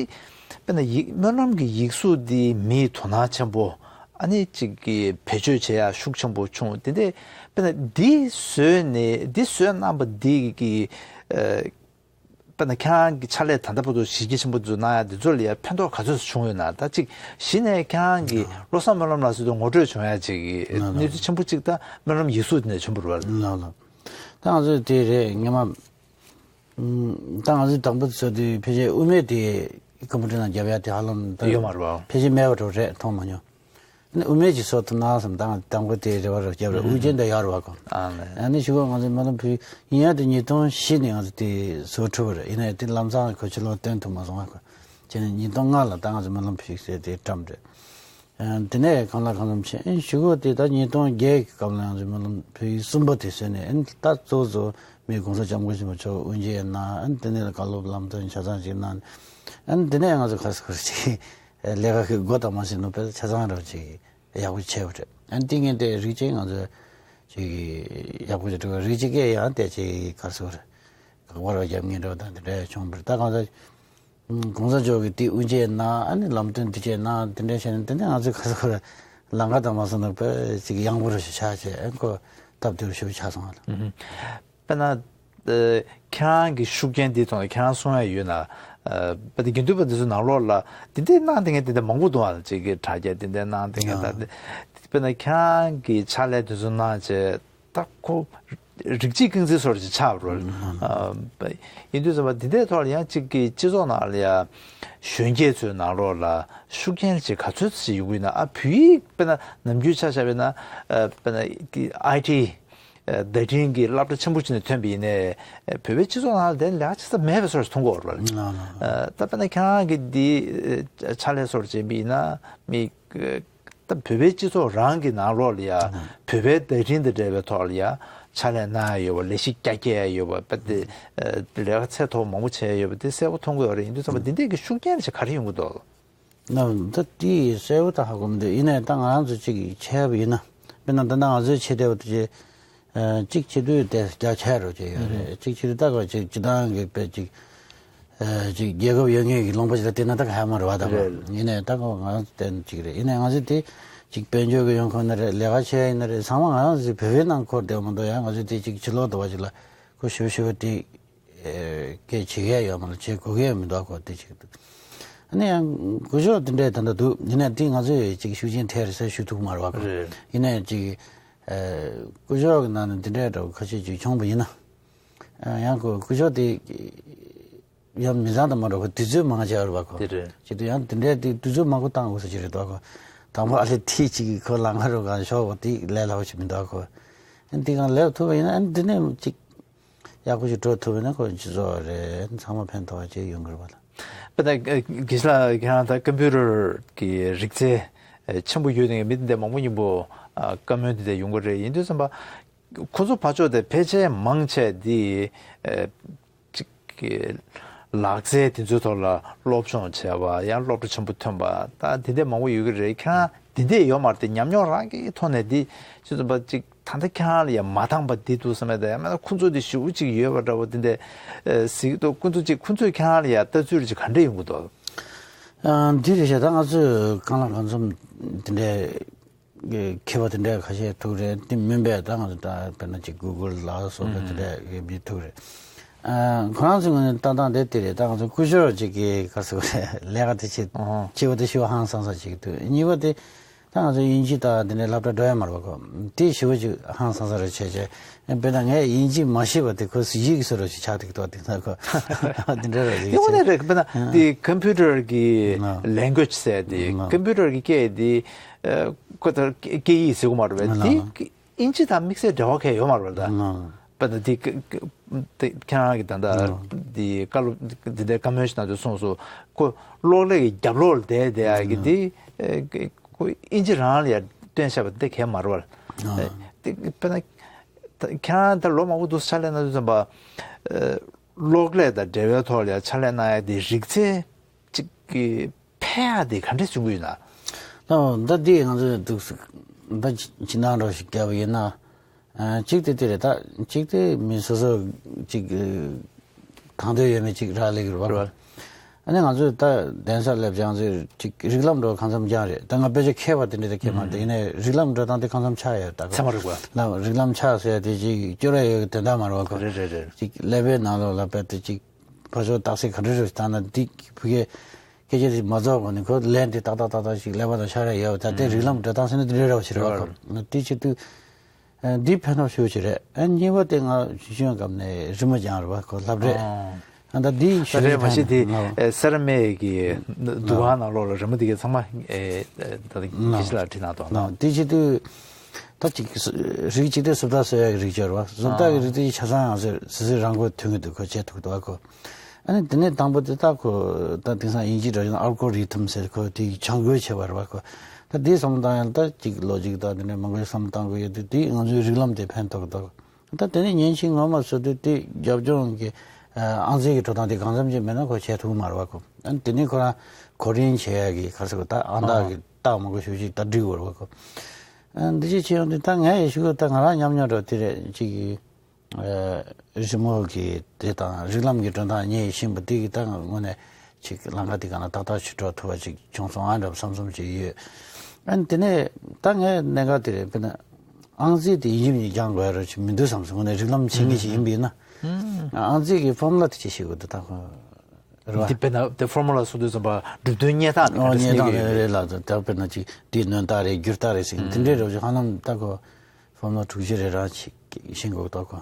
དཔེར་ན་ཡིག་སྨོན་ལམ་གྱི་ཡིག་གཟུགས་འདི་མིའི་དོ་སྣང་ཆེན་པོ། ཨ་ནི་ཅིག་གི་བེད་སྤྱོད་བྱེད་ཡ་ཤུགས་ཆེན་པོ་བྱུང་། དེ་འདྲ་དཔེར་ན་འདི་བཟོས་ནས་འདི་བཟོས་གནང་པ་འདི་གི་ཨ། དཔེར་ན་ཁྱེད་རང་གི་ཕྱག་ལས་ད་ལྟ་བར་དུ་གཞི་རྒྱ་ཆེན་པོ་འཛུགས་གནང་ཡ་འདི་ཚོ་ལ་ཡ་ཕན་ཐོགས་ག་ཚོད་བྱུང་ཡོད་ན། ད་ཅིག་གཞི་ནས་ཁྱེད་རང་གི་བློ་བཟང་སྨོན་ལམ་ལགས་ཚོའི་ངོ་སྤྲོད་བྱུང་ཡ་ཅིག་གི་གནས་ཚུལ་ཆེན་པོ་ཅིག་ད་སྨོན་ལམ་ཡིག་གཟུགས་དེ་ནས་བྱུང་བ་རེད་བ། ལགས་ལགས། ད་ང་ཚོས་དེ་རེད། སྔོན་མ་ཨུམ། ད་ང་ཚོས་དང་པོ་བཟོ་དུས་ཕལ་ཆེར་དབུ་མེད་དེ་ཀམ་པུ་ཊར་ནང་རྒྱབ་ཡ་དེ་ཧ་ལམ་ད་ཡོད་མ་རེད་བ། ཕལ་ཆེར་མེད་པ་འདྲ་བོ་རེད། མཐོང་མ་མྱོང་། ཨ་ནི་དབུ་མེད་ཅིག་བཟོ་ཐུབ་ན་བསམ། ད་དང་པོ་དེ་རེ་བ་རུ་བརྒྱབ་རེད། དབུ་ཅན་དེ་ཡག་རེད་བ་གོ། ཨ་ནི། ཨ་ནི་གཞུག་གུ་ང་ཚོས་སྨོན་ལམ་ཕུལ་ཡིན་ཡ་དེ་ཉིས་སྟོང་བཞི་ནས་ང་ཚོ་དེ་བཟོ་ཐུབ་པ་རེད། ཡིན་ནའི་དེ་ལམ་སང་གོ་ཕྱི་ལོགས་བཏོན་ཐུབ་མ་སོང་བ་གོ། བྱས་ནས་ཉིས་སྟོང་ལྔ་ལ་ད་ང་ཚོ་སྨོན་ལམ་ཕུལ་ཟེར་དེ་བཀྲམ་རེད། ཨ་དེ་ནས་གང་ལ་གང་འཚམ་བྱས། ཨ་ནི་གཞུག་གུ་དེ་ད་ཉིས་སྟོང་བརྒྱད་ཀྱི་སྐབས་ལ་ང་ཚོ་སྨོན་ལམ་ཕུལ་གསུམ་པ་དེ་བཟོས་ནས། ཨ་ནི་ད་གཙོ་བོ་གཙོ་བོ་མི་གོང་ས་སྐྱབས་མགོན་ཆེན་པོ་མཆོག་དབུ་འབྱེད་གནང་། ཨ་ནི་དེ་ནས་བཀའ་སློབ་ལམ་སྟོན་ཆ་ཚང་ཅིག་གནང་། ཨ་ནི་དེ་ནས་ང་ཚོ་ག་རེ་ཟེར་དགོས་རེད། ཅིག་ལས་ཀ་གི་སྒོ་དང་མ་ཟིན་ནོ་དཔེ་ཆ་ཚང་རང་ཅིག་ཡག་པོ་བྱས་པ་རེད། ཨ་ནི་དེ་ངས་དེ་རིགས་གཅིག་ང་ཚོས་ཅིག་ཡག་པོ་ཅིག་འགྲོ་བ་རིགས་གཅིག་གིས་ཡང་དེ་ཅིག་ག་རེ་ཟེར་དགོས་རེད། དགག་པ་རོགས་རྒྱབ་མཁན་འདྲ་བོ་དང་དེ་འདྲ་བྱུང་བ་རེད། ད་གང་ཟེར། གོང་ས་མཆོག་གིས་དེ་དབུ་འབྱེད་གནང་། ཨ་ནི་ལམ་སྟོན་དེ་བྱས་གནང་། དེ་འདྲ་བྱས་ནས་དེ་ནས་ང་ཚོས་ག་རེ་ཟེར་དགོས་རེད། ལམ་ཁ་དང་མ་སོང་ན་དཔེ་ཅིག་ཡང་པོ་རུ་ཞིག་ཆགས་བྱས། ཨ་ནི་ཁོ་སྟབས་བདེ་པོ་ཞེ་པོ་ཆགས་སོང་བ་ལ། ཨུ་ཧུ། དཔེར་ན། ཨ་ཁྱེད་རང་གི་ཤུགས་རྐྱེན་འདིའི་ཐོག་ནས་ཁྱེད་རང་གསུང་ཡ་ཡོད་ན། ཨ་དཔེར་ན་དགེ་འདུན་པ་འདི་ཚོ་ནང་ལོགས་ལ་འདི་འདྲའི་གནང་བསྡད་མཁན་འདི་འདྲ་མང་པོ་འདུག་ཨ། ཅིག་གི་དྲ་རྒྱ་འདི་འདྲའི་གནང་བསྡད་མཁན། ད་ཨ་དཔེར་ན་ཁྱེད་རང་གི་ཕྱག་ལས་འདི་ཚོ་གནང་བྱས། ད་ཁོ་རིགས་གཅིག་རྐང་འཛིན་སོགས་ཅིག་ཆགས་པ་རེད། ཨ་ཡིན་དུས་ཙམ་པ་འདི་འདྲའི་ཐོག་ལ་ཡང་ཅིག་གི་སྤྱི་ཚོགས་ནང་ལ་ཡ་གཞོན་སྐྱེས་ཚོའི་ནང་ལོགས་ལ་ཤུགས་རྐྱེན་ཅིག་ག་ཚོད་ཅིག་ཡོང་གི་ཡོད་ན། ཨ་བོད་ཡིག་དཔེར་ན་ནམ་རྒྱུན་ཆ་བཞག་པ་ཡིན་ན། ཨ་དཔེར་ན་གི་ཨའི་ཊི་བརྡ་འཕྲིན་གྱི་སློབ་གྲྭ་ཆེན་པོ་ཅིག་ནས་ཐོན་པ་ཡིན་ནའི། བོད་པའི་སྤྱི་ཚོགས་ནང་ལ་དེ་ལས་ཀ་བྱེད་ས་མེད་པའི་བཟོ་འདྲ་མཐོང་གི་ཡོད་རེད། ཨ་ད་དཔེར་ན་ཁྱེད་རང་གི་འདི་ཕྱག་ལས་སོགས་བྱེད་པ་ཡིན་ན། མི་ད་བོད་པའི་སྤྱི་ཚོགས་རང་གི་ནང་ལོགས་ལ་ཡ་བོད་པའི་བརྡ་འཕྲིན་དང་འབྲེལ་བའི་ཐོག་ལ་ཡ་ཕྱག་ལས་གནང་ཡ་ཡོད་པ། ལས་གཞི་རྒྱ་སྐྱེད་ཡ་ཡོད་པ། དཔེ་དེ་ལས་ཀ་ཚད་མཐོ་པོ་མང་པོ་བྱས་ཡ་ཡོད་པ་དེ་གསལ་པོ་མཐོང་གི་ཡོད་རེད། ཡིན་དུས་ཙམ་པ་འདི་འདྲས་ཀྱི་ཤུགས་རྐྱེན་ཞིག་ག་རེ་ཡོང་གི་འདུག་ན་ད་དེ་གསལ་པོ་ད་ཧ་གོ་མི་འདུག་ཡིན་ནའི་ད་ང་རང་ཚོ་གཅིག་བྱས་པ་ཡིན་ན། དཔེར་ན་ད་ལྟ་ང་ཚོའི་ཆེ་བསྟོད་པ་དེ་ཅིག་གཅིག་བྱེད་དུས་དེ་རྒྱ་ཆེ་རུ་ཅིག་ཡོད་རེད། གཅིག་བྱེད་དུས་ད་ག་ཅིག་སྤྱི་བཏང་གི་དཔེ་ཅིག་ཅིག་རྒྱལ་ཁབ་ཡོད་མཁན་གྱི་ལུང་པ་ཞིག་ལ་བལྟས་ན་ད་ག་ཧ་མ་རེད་བ། ད་ག་རེད། ཡིན་ནའི་ད་ག་ང་རང་ཚོ་བལྟས་ན་ཅིག་རེད། ཡིན་ནའི་ང་ཚོ་དེ་ཅིག་དཔལ་འབྱོར་གྱི་ཡོང་ཁུངས་ན་རེད། ལས་ཀ་བྱེད་ཡ་ཡིན་ན་རེད། ཚང་མ་ང་རང་ཚོ་བོད་པའི་ནང་འཁོར་བསྡད་ཡོད་མ་གཏོགས། ཡང་ང་ཚོ་དེ་ཅིག་ཕྱི་ལོགས་དུ་བ་ཞིག་ལ་ཁོ་ཞུ་ཞུ་བ་དེ། ཨེ་སྐད་བྱེད་ཡ་ཡོད་མ་རེད། བྱེད་དགོས་ཀྱི་ཡོད་མི་འདུག་གོ། དེ་ཅིག་འདུག་ཨ་ནི་ཡང་སྐུ་ཞབས་དེ་འདྲས་ད་ལྟ་འདུག་ཡིན་ནའི་དེ་ང་ཚོས་ཅིག་ཤུགས་རྐྱེན་ཐེབས་རེད་ཟེར་ཞུ་ཐུབ་མ་རེད་བ་གོ། རེད། ཡིན་ནའི་ཅིག་ཨེ་སྐུ་ཞབས་ཀྱི་ནང་ནས་དེ་འདྲས་འདྲ་བོ་ཁ་ཤས་ཅིག་བྱུང་བ་ཡིན་ན། ཨ་ཡང་ཁོ་སྐུ་ཞབས་དེ་ཡང་མི་ཚང་དུ་མ་འགྲོ་གོ། དུས་ཚོད་མང་ཆེ་བ་རེད་བ་གོ། དེ་རེད། བྱེད་དུས་ཡང་དེ་འདྲས་དེ་དུས་ཚོད་མང་པོ་བཏང་དགོས་ས་ཅིག་རེད་འདུག་གོ། དང་པོ་ཨ་ལེ་དེ་ཅིག་གི་ཁོ་ལམ་ཁ་རུ་གང་ཤོག་གོ། དེ་ལས་སླ་པོ་ཞིག་མི་འདུག་གོ། ཨ་ནི་དེ་གང་ལེགས་ཐུབ་པ་ཡིན་ན། ཨ་ནི་དེ་ནས་ཅིག་ཡག་པོ་ཞིག་འགྲོ་ཐུབ་པ་ན་ཁོ་སྤྱི་ཚོགས་རེད་ཚང་མ་ཕན་ཐོགས་པ་ཅིག་ཡོང་གི་རེད་པ་ལ། པ་ད་དགེ་བཤེས་ལགས་ཁྱེད་རང་ད་ཀམ་པུ་ཊར་གྱི་རིག་རྩལ་ཆེན་པོ་ཡོད་ནས་མི་འདི་མང་པོ་མཉམ་པོ་བཀའ་མོལ་འདི་དེ་ཡོང་གི་རེད། ཡིན་དུས་ཙམ་པ་ཁོ་ཚོ་ཕར་ཕྱོགས་དེ་ཕལ་ཆེར་མང་ཆེ་འདི་ཅིག་གི་ལག་རྩལ་དེ་ཚོའི་ཐོག་ལ་སློབ་སྦྱོང་བྱས་པ་ཡང་སློབ་གྲྭ་ཆེན་པོ་ཐོན་པ་ད་དེ་འདྲས་མང་པོ་ཡོད་ཀྱི་རེད། ཁྱེད་རང་དེ་འདྲས་ཡོད་མ་རེད་དེ་ཉམས་མྱོང་རང་གི་ཐོག་ནས་འདི་ཅི་ཙམ་པ་ཅིག་ད་ལྟ་ཁྱེད་རང་ལ་ཡང་མ་འདང་པ་འདི་འདུག་བསམ་ཡ་ད་ཡང་མིན་ན་ཁོང་ཚོ་འདི་ཞེ་པོ་ཅིག་ཡོད་པ་འདྲ་པོ་དེ་འདྲས་གཟིགས་འདུག་ཁོང་ཚོ་ཅིག་ཁོང་ཚོས་ཁྱེད་རང་ལ་ཡང་ལྟ་ཚུལ་ཅིག་ག་འདྲས་ཡོང་གི་འདུག་འདི་རེད་ཤག་ད་ང་ཚོས་གང་ལ་གང་འཚམ་དེ་འདྲས། མཁས་པ་དེ་འདྲ་ཁ་ཤས་ཐུག་རེད། དེ་མིན་པའི་ད་ང་ཚོ་ད་དཔེར་ན་ཅིག་གུ་གུལ་ལ་སོགས་པའི་དེ་འདྲ་ཡོད་མི་ཐུག་རེད། ཁོ་རང་ཚོའི་ངོས་ནས་ལྟ་སྟངས་དེ་དེ་རེད། ད་ང་ཚོ་སྐུ་ཞབས་ཅིག་གིས་ག་ཟེར་རེད་ལས་ཀ་དེ་བྱེད་ཨོ། བྱེད་པ་དེ་ཞེ་པོ་ཧང་སང་ས་ཅིག་འདུག་གཉིས་པ་དེ་ད་ང་ཚོ་དབྱིན་ཇི་དང་དེ་འདྲའི་སློབ་གྲྭ་འགྲོ་ཡ་མ་རེད་པ་ཁོ། དེ་ཞེ་པོ་ཅིག་ཧང་སང་ས་རེད་བྱས་བྱས་དཔེར་ན་ངས་དབྱིན་ཇི་མ་ཤེས་པ་དེ་ཁོ་གཟི་བརྗིད་ཀྱི་བཟོ་འདྲ་ཞིག་ཆགས་འདུག་ད་དེ་ཚོ་ཁོ་དེ་འདྲ་རེད་ཅིག་དེ་དངོས་གནས་རེད། དཔེར་ན་དེ་ཀམ་པུ་ཊར་གི་ལེང་གུ་ཨེཇ་ཟེར་དེ་ཀམ་པུ་ཊར་གི་སྐད་དེ། ཁོ་ལྟར་སྐད་ཡིག་ཟེར་གོ་མ་རེད་པས། དེ་དབྱིན་ཇི་དང་དམིགས་བསལ་འབྲེལ་བ་གང་ཡང་ཡོད་མ་རེད་པ་ད། པ་ད་དེ་ཁྱེད་རང་གི་ད་ལྟ་དེ་བཀའ་སློབ་དེ་འདྲའི་བཀའ་མོལ་ཞིག་གནང་དུས་གསུངས་སོང་། ཁོ་གློག་ཀླད་ཀྱི་རྒྱབ་ལོགས་ལ་བསྡད་བསྡད་ཡག་གི་དེ་ཁོ་དབྱིན་ཇི་རང་ལ་ཡང་སྟོན་བྱས་པ་དེ་གང་ཡང་མ་རེད་པ། དེ་དཔེར་ན་ཁྱེད་རང་ད་ལོ་མང་པོ་འདུག་ཕྱག་ལས་གནང་དུས་ཙམ་པ་གློག་ཀླད་དང་འབྲེལ་བའི་ཐོག་ལ་ཡང་ཕྱག་ལས་གནང་ཡག་དེ་རིག་རྩལ། གཅིག་གི་ཕན་ཡག་དེ་ག་འདྲས་བྱུང་གི་ཡོད་ན། ལགས་ད་འདི་ང་ཚོས་འདུག་སེ་ད་ཕྱི་ནང་འདྲ་ཞིག་བརྒྱབ་པ་ཡིན་ན། གཅིག་དེ་དེ་རེད། ད་གཅིག་དེ་མི་སོ་སོ་གཅིག་དང་འདོད་ཡོད་མེད་གཅིག་རག་ལས་ཀྱི་རེད་པ། ཨ་ནི་ང་ཚོས་ད་གདན་ས་སླེབས་ཀྱང་ཚོས་གཅིག་རིགས་ལམ་འགྲོ་གང་འཚམ་སྦྱངས་རེད། ད་ང་དཔེ་ཆ་མཁས་པ་དེ་འདྲ་དེ་མཁས་མ་རེད། ཡིན་ནའི་རིགས་ལམ་འགྲོ་སྟངས་དེ་གང་འཚམ་ཆགས་ཡོད་ད་ཚད་མ་རེད་པ། ལགས་རིགས་ལམ་ཆགས་ཟེར་ཡ་དེ་གཅིག་སྐྱོ་ར་ཡོད་ཀྱི་དོན་དག་མ་རེད་པ་ཁོ། རེད་རེད་རེད། གཅིག་ཀླད་པའི་ནང་ལོགས་ལ་དཔེ་དེ་གཅིག་ཕར་ཕྱོགས་རྟགས་གསལ་ག་འདྲ་རེད་བཏང་ན་འདི་བུ་གའི་སྐད་ཆ་དེ་མ་རྫོགས་གོང་ནས་ཁོ་ལན་དེ་ཏག་ཏག་ཏག་ཏག་ཞིག་ཀླད་པ་དང་ཤར་ཡ་ཡོད་ད་དེ་རིགས་ལམ་འགྲོ་སྟངས་ཟེར་ན་དེ་འདྲ་རེད་པ་ཞིག་རེད་པ་ཁོ། དེ་བྱེད་དུས་འདི་ཕན་ཐོགས་ཤུགས་ཆེ་རེད། ཨ་གཉིས་པ་དེ་ང་ཤེས་ཡོན་སྐབས་ནས་རི་མོ་སྦྱངས་རེད་པ་ཁོ་ལྷབ་རེད། ཨ་ད་འདི་ཤུགས་ཆེ་ཕན་ཐོགས་ལྷབ་རེད་མ་གཞི་དེ་སེ་ར་མིག་གི་འདུ་ཁང་ནང་ལོགས་ལ་རི་མོ་དེ་གའི་ཚང་མ་ད་དགེ་བཤེས་ལགས་བྲིས་གནང་འདུག་དེ་བྱེད་དུས། ད་ཅིག་རིགས་གཅིག་དེ་བཟོ་ལྟ་བཟོ་ཡག་གི་རིགས་ཅིག་རེད་པ། བཟོ་ལྟ་གི་རིགས་དེ་ཆ་ཚང་ང་ཚོས་སོ་སོའི་རང་མགོ་ཐོན་གྱི་འདུག་ཁོ་བྱས་ཐུབ་འདུག་ཨ་ཁོ། ཨ་ནི་དེ་ནས་དང་པོ་དེ་ད་ཁོ་ད་དེང་སང་དབྱིན་ཇིའི་སྒྲ་གཞུང་ཨལ་གོ་རི་ཐམ་ཟེར་ཁོ་དེ་བྱ་འགུལ་བྱས་པ་རེད་པ་ཁོ། ད་དེ་བསམ་བློ་བཏང་ཡང་ད་ཅིག་ལོ་ཅིག་ད་དེ་ནས་མང་པོ་ཞིག་བསམ་བློ་བཏང་དགོས་ཡོད་དུས་དེ་ང་ཚོའི་རིགས་ལམ་དེ་ཕན་ཐོགས་འདུག་ད་དེ་ནས་ཉིན་གཅིག་ངོ་མ་བཟོ་དུས་དེ་རྒྱབ་ལྗོངས་ཀྱི་ཨང་རྩིས་ཀྱི་འགྲོ་སྟངས་དེ་གང་འཚམ་ཅིག་མེད་ན་ཁོ་བྱས་ཐུབ་ཀྱི་མ་རེད་པ་ཁོ། ཨ་ནི་དེ་ནས་ཁོ་རང་གོ་རིམ་བྱེད་ཡག་གི་ག་ཚོད་ད་ཨང་རྟགས་ཀྱི་རྟགས་མང་པོ་ཞེ་པོ་ཅིག་ད་སྒྲིག་དགོས་རེད་པ་ཁོ། ཨ་འདི་ཅིག་བྱས་ཡོང་དུས་ད་ངས་ཡ་ཞུ་གི་ད་ང་རང་ཉམས་མྱོང་འདྲ་བོ་དེ་རེད། ཅིག་གི་རི་མོ་གི་དེ་དང་རིགས་ལམ་གྱི་འགྲོ་སྟངས་ངས་ཤེས་པ་དེ་གི་ད་ང་དངོས་གནས་ཅིག་ལམ་ཁ་དེ་ག་ན་ཏག་ཏག་ཅིག་འགྲོ་ཐུབ་པ་ཅིག་བྱུང་སོང་ཨ་འདྲ་བསམ་བསམ་ཅིག་ཡོད། ཨ་ནི་དེ་ནས་ད་ངའི་གནད་འགག་དེ་རེད། དཔེར་ན་ཨང་རྩིས་དེ་ཡིན་གཅིག་མིན་གཅིག་སྦྱང་དགོས་ཡ་རོ་ཅིག་མི་འདུག་བསམ་སོང་། དངོས་གནས་རིགས་ལམ་ཆེན་གྱི་ཅིག་ཡིན་པ་ཡིན་ན། ཨང་རྩིས་ཀྱི་ཕོར་མུ་ལ་དེ་ཅིག་ཤེས་དགོས་འདུག་ད་ཁོ། རེད་པ། འདི་དཔེར་ན་དེ་ཕོར་མུ་ལ་སོགས་དུས་ཙམ་པ་གྲུབ་དོན་རྙེད་སྟངས་དེ་ཨོ་ག་འདྲ་རྙེད་སྟངས་རྙེད་ཀྱི་རེད་ཡོད་རེད་ལ་ད་དཔེར་ན་ཅིག་འདི་སྣོན་རྟགས་རེད་བསྒྱུར་རྟགས་རེད་ཟེར་གྱི་འདི་འདྲའི་རོབ་ཅིག་ཧ་ལམ་ད་ཁོ་ཕོར་མུ་ལ་དྲུག་ཅུ་རེ་རང་ཅིག་ཤེས་དགོས་ད་ཁོ།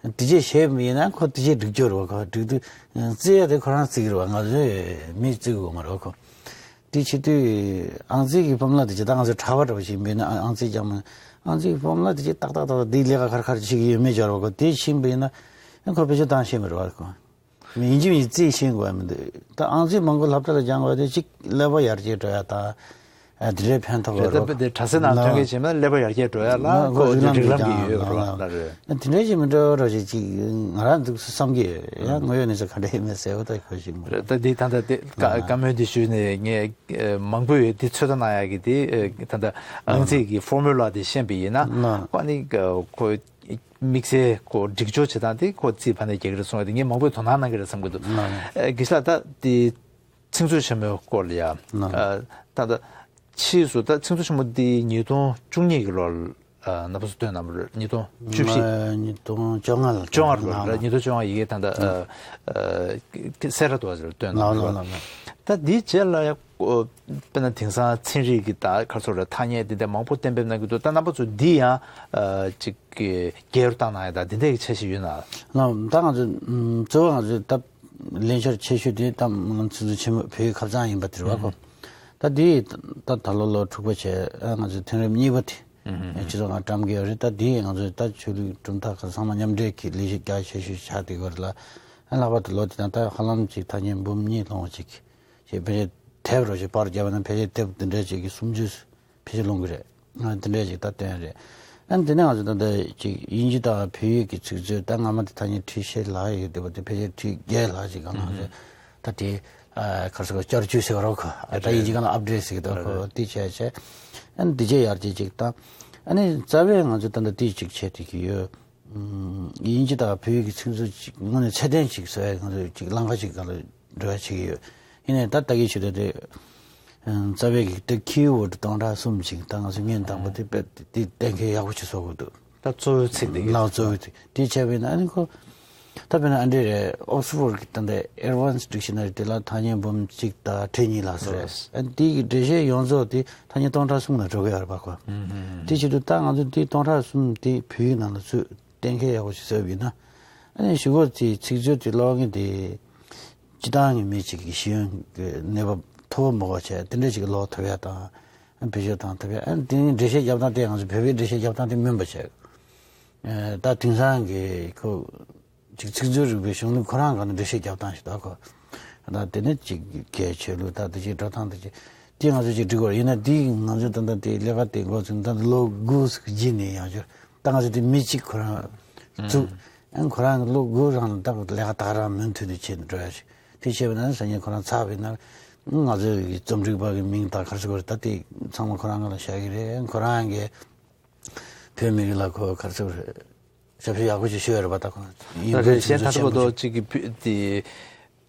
དེ་ཅིག་ཤེས་མེད་ན་ཁོ་དེ་ཅིག་འགྲིག་རྒྱུ་རེད་པ། ཁོ་འགྲིག་དུས་རྩིས་ཡ་དེ་ཁོ་རང་རྩིས་ཀྱི་རེད་པ། ང་ཚོས་མིས་རྩིས་དགོས་མ་རེད་པ་ཁོ། དེ་བྱེད་དུས་ཨང་རྩིས་ཀྱི་ཕོར་མུ་ལ་དེ་ཅིག་ད་ང་ཚོས་གྲྭ་པ་འདྲ་པོ་ཞིག་ཡིན་པ་ཡིན་ན་ཨང་རྩིས་རྒྱག་མ་ཨང་རྩིས་ཀྱི་ཕོར་མུ་ལ་དེ་ཅིག་ཏག་ཏག་ཏག་ཏག་འདི་ལས་ཀ་ཁར་ཁར་བྱེད་ཀྱི་ཡོད་མེད་སྦྱར་བ་ཁོ་དེ་ཤེས་པ་ཡིན་ན་ཁོ་བེད་སྤྱོད་བཏང་ཤེས་མི་རེད་པ་ཁོ། མི་ཡིན་གཅིག་མིན་གཅིག་རྩིས་ཤེས་དགོས་ཡ་མི་འདུག་ད་ཨང་རྩིས་མང་པོ་སློབ་གྲྭ་ལ་སྦྱང་དགོས་ཡ་དེ་གཅིག་ཀླད་པ་ཡར་རྒྱས་འགྲོ་ཡ་དང་། ཨ་དེ་འདྲའི་ཕན་ཐོགས་རེད་ཡོད་པ། དེ་གྲྭ་སའི་ནང་ཐོན་མཁན་བྱས་ན་ཀླད་པ་ཡར་རྒྱས་འགྲོ་ཡ་ལ་ཁོ་ཁོ་རིགས་ལམ་རིགས་ལམ་གྱི་ཡོད་རེད་པ་ལ་རེད། ཨ་དེ་འདྲའི་ཅིག་མི་འདྲ་བ་འདྲ་ཞིག་ཅིག་ང་རང་འདུག་སེ་བསམ་གྱི་ཡོད། ཡང་དངོས་ཡོད་གནས་ཚུལ་ག་འདྲ་ཡིན་མིན་གསལ་པོ་ད་གོ་ཞིག་མ་རེད། ད་འདི་ད་ལྟ་དེ་བཀའ་མོལ་འདི་ཞུས་ནས་ངས་མང་པོས་འདི་ཚོད་ལྟ་གནང་ཡ་གི་དེ་ད་ལྟ་ཨང་རྩིས་ཀྱི་ཕོར་མུ་ལ་དེ་ཤེས་པ་ཡིན་ན་ཨ་ནི་ཁོ། དམིགས་བསལ་ཁོ་སྒྲིག་སྦྱོར་བྱེད་སྟངས་དེ་ཁོ་རྩིས་ཕ་ནས་རྒྱག་གི་རེད་གསུངས་པ་དེ་ངས་མང་པོས་དོ་སྣང་གནང་གི་རེད་བསམ་གྱི་འདུག་ཨ་དགེ་བཤེས་ལགས་ད་དེ་ཚིག་མཛོད་ཆེན་མོའི་སྐོར་ལ་ཡ་ད་ད་ཕྱིས་སུ་ད་ཚིག་མཛོད་ཆེན་མོ་འདི་ཉིས་སྟོང་བཅུ་གཉིས་ཀྱི་ལོར་ན་བ་སུ་བཏོན་གནང་བ་རེད། ཉིས་སྟོང་བཅུ་བཞི། ཉིས་སྟོང་བཅོ་ལྔ་ལ་བཅོ་ལྔ་ལོར་ཉིས་སྟོང་བཅོ་ལྔ་ཡི་གེ་ད་ད་སེ་ར་དོ་ཟེར་བཏོན་གནང་བ་རེད། ད་འདིའི་རྗེས་ལ་ཡ། དཔེར་ན་དེང་སང་ཚན་རིག་གི་ད་ག་ཚོད་རེད་ཐ་སྙད་དེ་འདྲ་མང་པོ་གཏན་འབེབས་གནང་གི་འདུག་ད་རྣམ་པ་ཚོ་འདི་ཡང་ཅིག་གི་རྒྱལ་བར་བཏང་གནང་ཡ་ད་དེ་འདྲ་གི་འཆར་གཞི་ཡོད་ན། ལགས་ད་ང་ཚོ་གཙོ་བོ་ང་ཚོའི་ད་ལས་འཆར་ཆེ་ཤོས་དེ་ད་ང་ཚོ་ཆེན་མོ་བོད་ཡིག་ཁ་བྱང་ཡིན་པ་དེ་རེད་བ་ཁོ། ད་དེ་ད་ད་ལོ་ལོ་དྲུག་པ་བྱས་ང་ཚོའི་ཐེངས་རིམ་གཉིས་པ་དེ། སྤྱི་ཚོགས་ནང་བཀྲམ་གི་ཡོད་རེད། ད་དེ་ང་ཚོས་ད་ཆོས་ལུགས་གྲུབ་མཐའ་ཁག་ཚང་མ་མཉམ་འབྲེལ་གྱི་ལས་གཞི་རྒྱ་ཆེ་ཤོས་ཆགས་བསྡད་ཡོད་རེད་ལ། ཨ་ལྷག་པར་དུ་ལོ་དེ་དང་ད་ཧ་ལམ་ཅིག་ཐ་སྙད་འབུམ་གཉིས་ལྷུང་བ་ཅིག་ཅིག་ཕལ་ཆེར་དེབ་རོ་ཞིག་པར་བརྒྱབ་པ་ན་ཕལ་ཆེར་དེབ་འདི་འདྲ་ཅིག་གི་སུམ་ཅུ་ཕལ་ཆེར་ལོངས་གི་རེད། ཨ་འདི་འདྲ་ཅིག་ད་བཏོན་རེད། ཨ་འདི་ནས་ང་ཚོ་ད་ལྟ་ཅིག་དབྱིན་ཇི་དང་བོད་ཡིག་གི་ཚིག་མཛོད། ད་སྔ་མ་དེ་ཐ་སྙད་ཁྲི་ཕྱེད་ལྷག་ཡོད་བསྡད་པ་དེ་ཕལ་ཆེར་ཁྲི་བརྒྱད་ལྷག་ཅིག་གང་ལ་ད་དེ་ཨ་ག་རེ་ཟེར་བསྐྱར་བཅོས་ཟེར་བ་རོ། ཁོ་ཨ་ད་དབྱིན་ཇི་སྒང་ལ་ཨབ་ཌེཊ་ཟེར་གི་འདུག་ཁོ་དེ་བྱས་བྱས། ཨ་འདི་བྱས་ཡར་རྒྱས་ཅིག་བཏང་། ཨ་ནི་རྩ་བའི་ང་ཚོ་ད་ལྟ་དེ་ཅིག་བྱས་བསྡད་ཀྱི་ཡོད། ཨམ་དབྱིན་ཇི་དང་བོད་ཡིག་གི་ཚིག་མཛོད་ཅིག་དངོས་གནས་ཚད་ལྡན་ཅིག་བཟོ་ཡ་ང་ཚོས་ཅིག་ལམ་ཁ་ཅིག་སྒང་ལ་འགྲོ་ཡ་བྱེད་ཀྱི་ཡོད། ཡིན་ནའི་ད་ལྟ་གི་ཆེད་དུ་དེ་ཨམ་རྩ་བའི་གི་དེ་ཁི་ཝོར་ཌི་སྟོང་ཕྲག་གསུམ་ཅིག་ད་ང་ཚོས་སྔོན་དང་པོ་དེ་དཔེ་དེ་གཏན་འཁེལ་ཡག་པོ་ཅིག་བཟོ་དགོས་འདུག་ད་གཙོ་བོའི་ཚིག་དེ་ལག་གཙོ་བོའི་ཚིག་དེ་བྱས་པས་ན་ཨ་ནི་ཁོ། ད་དཔེར་ན་ཨ་འདྲེ་རེད། ཨོག་སི་ཕོར་གྱི་ད་ལྟ་ཨེ་ཌི་ཝན་སི་ཌིག་ཤི་ན་རི་དེ་ལ་ཐ་སྙད་འབུམ་གཅིག་དང་ཁྲི་གཉིས་ལྷག་ཙམ་རེད། ཨ་དེ་གི་འགྲེལ་བཤད་ཡོངས་རྫོགས་དེ་ཐ་སྙད་སྟོང་ཕྲག་གསུམ་ལ་འགྲོ་གི་ཡོད་རེད་པ་ཁོ། དེ་བྱེད་དུས་ད་ང་ཚོ་དེ་སྟོང་ཕྲག་གསུམ་དེ་བོད་ཡིག་ནང་ལ་ཚུད་གཏན་འཁེལ་ཡག་པོ་ཞིག་བཟོས་པ་ཡིན་ན། ཨ་ནི་གཞུག་གུ་དེ་ཚིག་མཛོད་དེ་ཀློག་མཁན་དེ་སྤྱི་བཏང་གི་མི་གཅིག་གི་ཤེས་ཡོན་གྱི་ནུས་པ་མཐོ་པོ་མོ་བ་བྱས་དེ་འདྲ་ཞིག་ཀློག་ཐུབ་ཡ་དང་། བེད་སྤྱོད་བཏང་ཐུབ་ཡ། ཨ་ནི་དེ་ནི་འགྲེལ་བཤད་རྒྱབ་སྟངས་དེ་ང་ཚོ་བོད་པའི་འགྲེལ་བཤད་རྒྱབ་སྟངས་དེ་མིན་པ་བྱས། ཨ་ད་དེང་སང་གི་ཁོ་ཅིག་ཚིག་མཛོད་རིག་པའི་གཞུང་ལུགས་ཁོ་རང་ག་ནས་འགྲེལ་བཤད་རྒྱབ་སྟངས་ཤིག་ད་ཁོ། ད་དེ་ནི་ཅིག་གལ་ཆེ་ལུགས་ད་དེ་ཅིག་འགྲོ་སྟངས་དེ་ཅིག་དེ་ང་ཚོ་ཅིག་འགྲིག་གི་རེད། ཡིན་ན་དེ་ང་ཚོ་ད་ལྟ་དེ་ལས་ཀ་དེ་འགོ་ཚུགས་ད་ལོ་དགུ་ཟིག་རྗེས་ནས་ཡང་བསྐྱར་ད་ང་ཚོ་དེ་མི་གཅིག་ཁོ་རང་བཙུགས། ཨ་ཁོ་རང་གི་ལོ་དགུ་རང་ལ་ད་ལས་ཀ་ད་ག་རང་མུ་མཐུད་དུ་བྱེད་དུ་འགྲོ་ཡ་ཞིག་དེ་བྱས་པ་ན་སང་ཉིན་ཁོ་རང་ཚར་བས་ན་ང་ཚོ་གི་རྩོམ་སྒྲིག་པ་གི་མིང་ད་ག་རེ་ཟེར་དགོས་རེད། ད་དེ་ཚང་མ་ཁོ་རང་ང་ལ་བཞག་གི་རེད། ཁོ་རང་གི་བོད་མི་རིགས་ལ་ཁོ་ག་རེ་ཟེར་དགོས་རེད། ཞབས་ཞུ་ཡག་པོ་ཞིག་ཞུས་ཡོད་རེད་པ། ད་ཁོ་ཡིན་ད་རེད། གཞན་ད་ལྟ་བར་དུ་གཅིག་གི་བོད་དེ་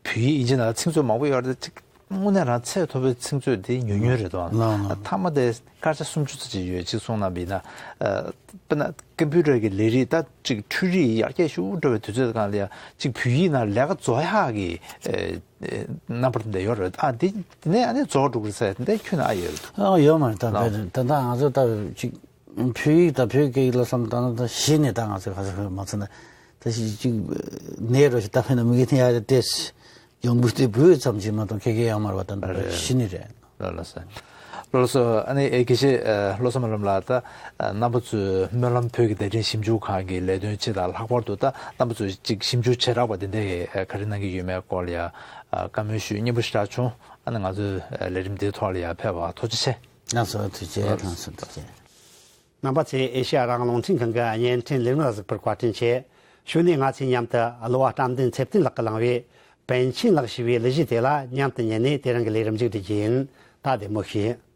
བོད་ཡིག་ཡིན་གཅིག་ན་ཚིག་མཛོད་མང་པོ་ཡོད་རེད། གཅིག་དངོས་གནས་རང་ཚད་མཐོ་པོའི་ཚིག་མཛོད་དེ་ཉུང་ཉུང་རེད་དོ། ལགས་ལགས། མཐའ་མ་དེ་སྐར་ཆ་སུམ་ཅུ་ཙམ་ཅིག་ཡོད་ཅིག་གསུངས་གནང་བ་ཡིན་ན། ཨ་དཔེར་ན་ཀམ་པུ་ཊར་གྱི་ལས་རིགས་ད་གཅིག་འཕྲུལ་རིག་ཡར་རྒྱས་ཤུགས་འགྲོ་བའི་དུས་ཚོད་སྒང་ལ་ཡང་གཅིག་བོད་ཡིག་ནང་ལས་ཀ་རྫོགས་ཡག་གི་ཨ་ཨ་རྣམ་པ་དེ་འདྲ་ཡོད་རེད། ཨ་དེ་དེ་ནས་ཨ་ནི་རྫོགས་འགྲོ་གི་རེད་ཟེར་དེ་འདྲ་ཁྱོན་ནས་ཨ་ཡོད་རེད། ཨ་ཡོད་མ་རེད། ད་ལགས། ད་ལྟ་ང་ཚོ་ད་གཅིག་བོད་ཡིག་དང་བོད་སྐད་ཡིག་ལ་བསམ་བཏང་ན་ད་གཞི་ནས་ད་ང་ཚོས་ག་ཚོད་མ་ཚོད་ན་ད་གཞི་གཅིག་ནས་རོ་ཞིག་ད་ཕན་ན་མི་གི་ནས་ཡ་རེ་ཏེས་ཡོང་བུ་དེ་བོད་ཙམ་གྱིས་མ་གཏོགས་ཁྱེད་ཀྱི་ཡང་མ་རེད་པ། ད་རེད། གཞི་ནས་རེད། ལགས་ལགས་སོ། ལགས་སོ། ཨ་ནི་ཨེ་དགེ་བཤེས་ཨ་བློ་བཟང་སྨོན་ལམ་ལགས། ད་ཨ་རྣམ་པ་ཚོས་སྨོན་ལམ་བོད་ཀྱི་བརྡ་འཕྲིན་ཞིབ་འཇུག་ཁང་གི་ལས་དོན་སྤྱི་དང་ལྷག་པར་དུ་ད་རྣམ་པ་ཚོས་ཅིག་ཞིབ་འཇུག་བྱེ་བྲག་པ་དེ་འདྲ་ག་རེ་གནང་གི་ཡོད་མེད་སྐོར་ལ་ཡ་ཨ་བཀའ་མོལ་ཞུས། སྙན་པོ་ཞེ་དྲག་བྱུང་། ཨ་ནི་ང་ཚོའི་ཨ་ལས་རིམ་འདིའི་ཐོག་ལ་ཡ་ཕེབས་པ་ཐུགས་རྗེ་ཆེ། ལགས་སོ། ཐུགས་རྗེ་ཆེ། ལགས་སོ། ཐུགས་རྗེ་ཆེ། རྣམ་པ་ཚོས་ཨེ་ཤེ་ཡ་རང་དབང་རླུང་འཕྲིན་ཁང་གི་བརྙན་འཕྲིན་ལས་རིམ་ལ་གཟིགས་པར་བཀའ་དྲིན་ཆེ། ཞུ་ནས་ང་ཚོས་མཉམ་དུ་གླུ་བ་བཀྲ་དོན་ཚེ་བརྟན་ལགས་ཀྱིས་བླངས་པའི་པཎ་ཆེན་ལགས་ཞེས་པའི་གླུ་གཞས་དེ་ལ་མཉམ་དུ་ཉན་ནས་དེ་རིང་གི་ལས་རིམ་མཇུག་སྒྲིལ་རྒྱུ་ཡིན། ད་བདེ་མོ་བྱོས།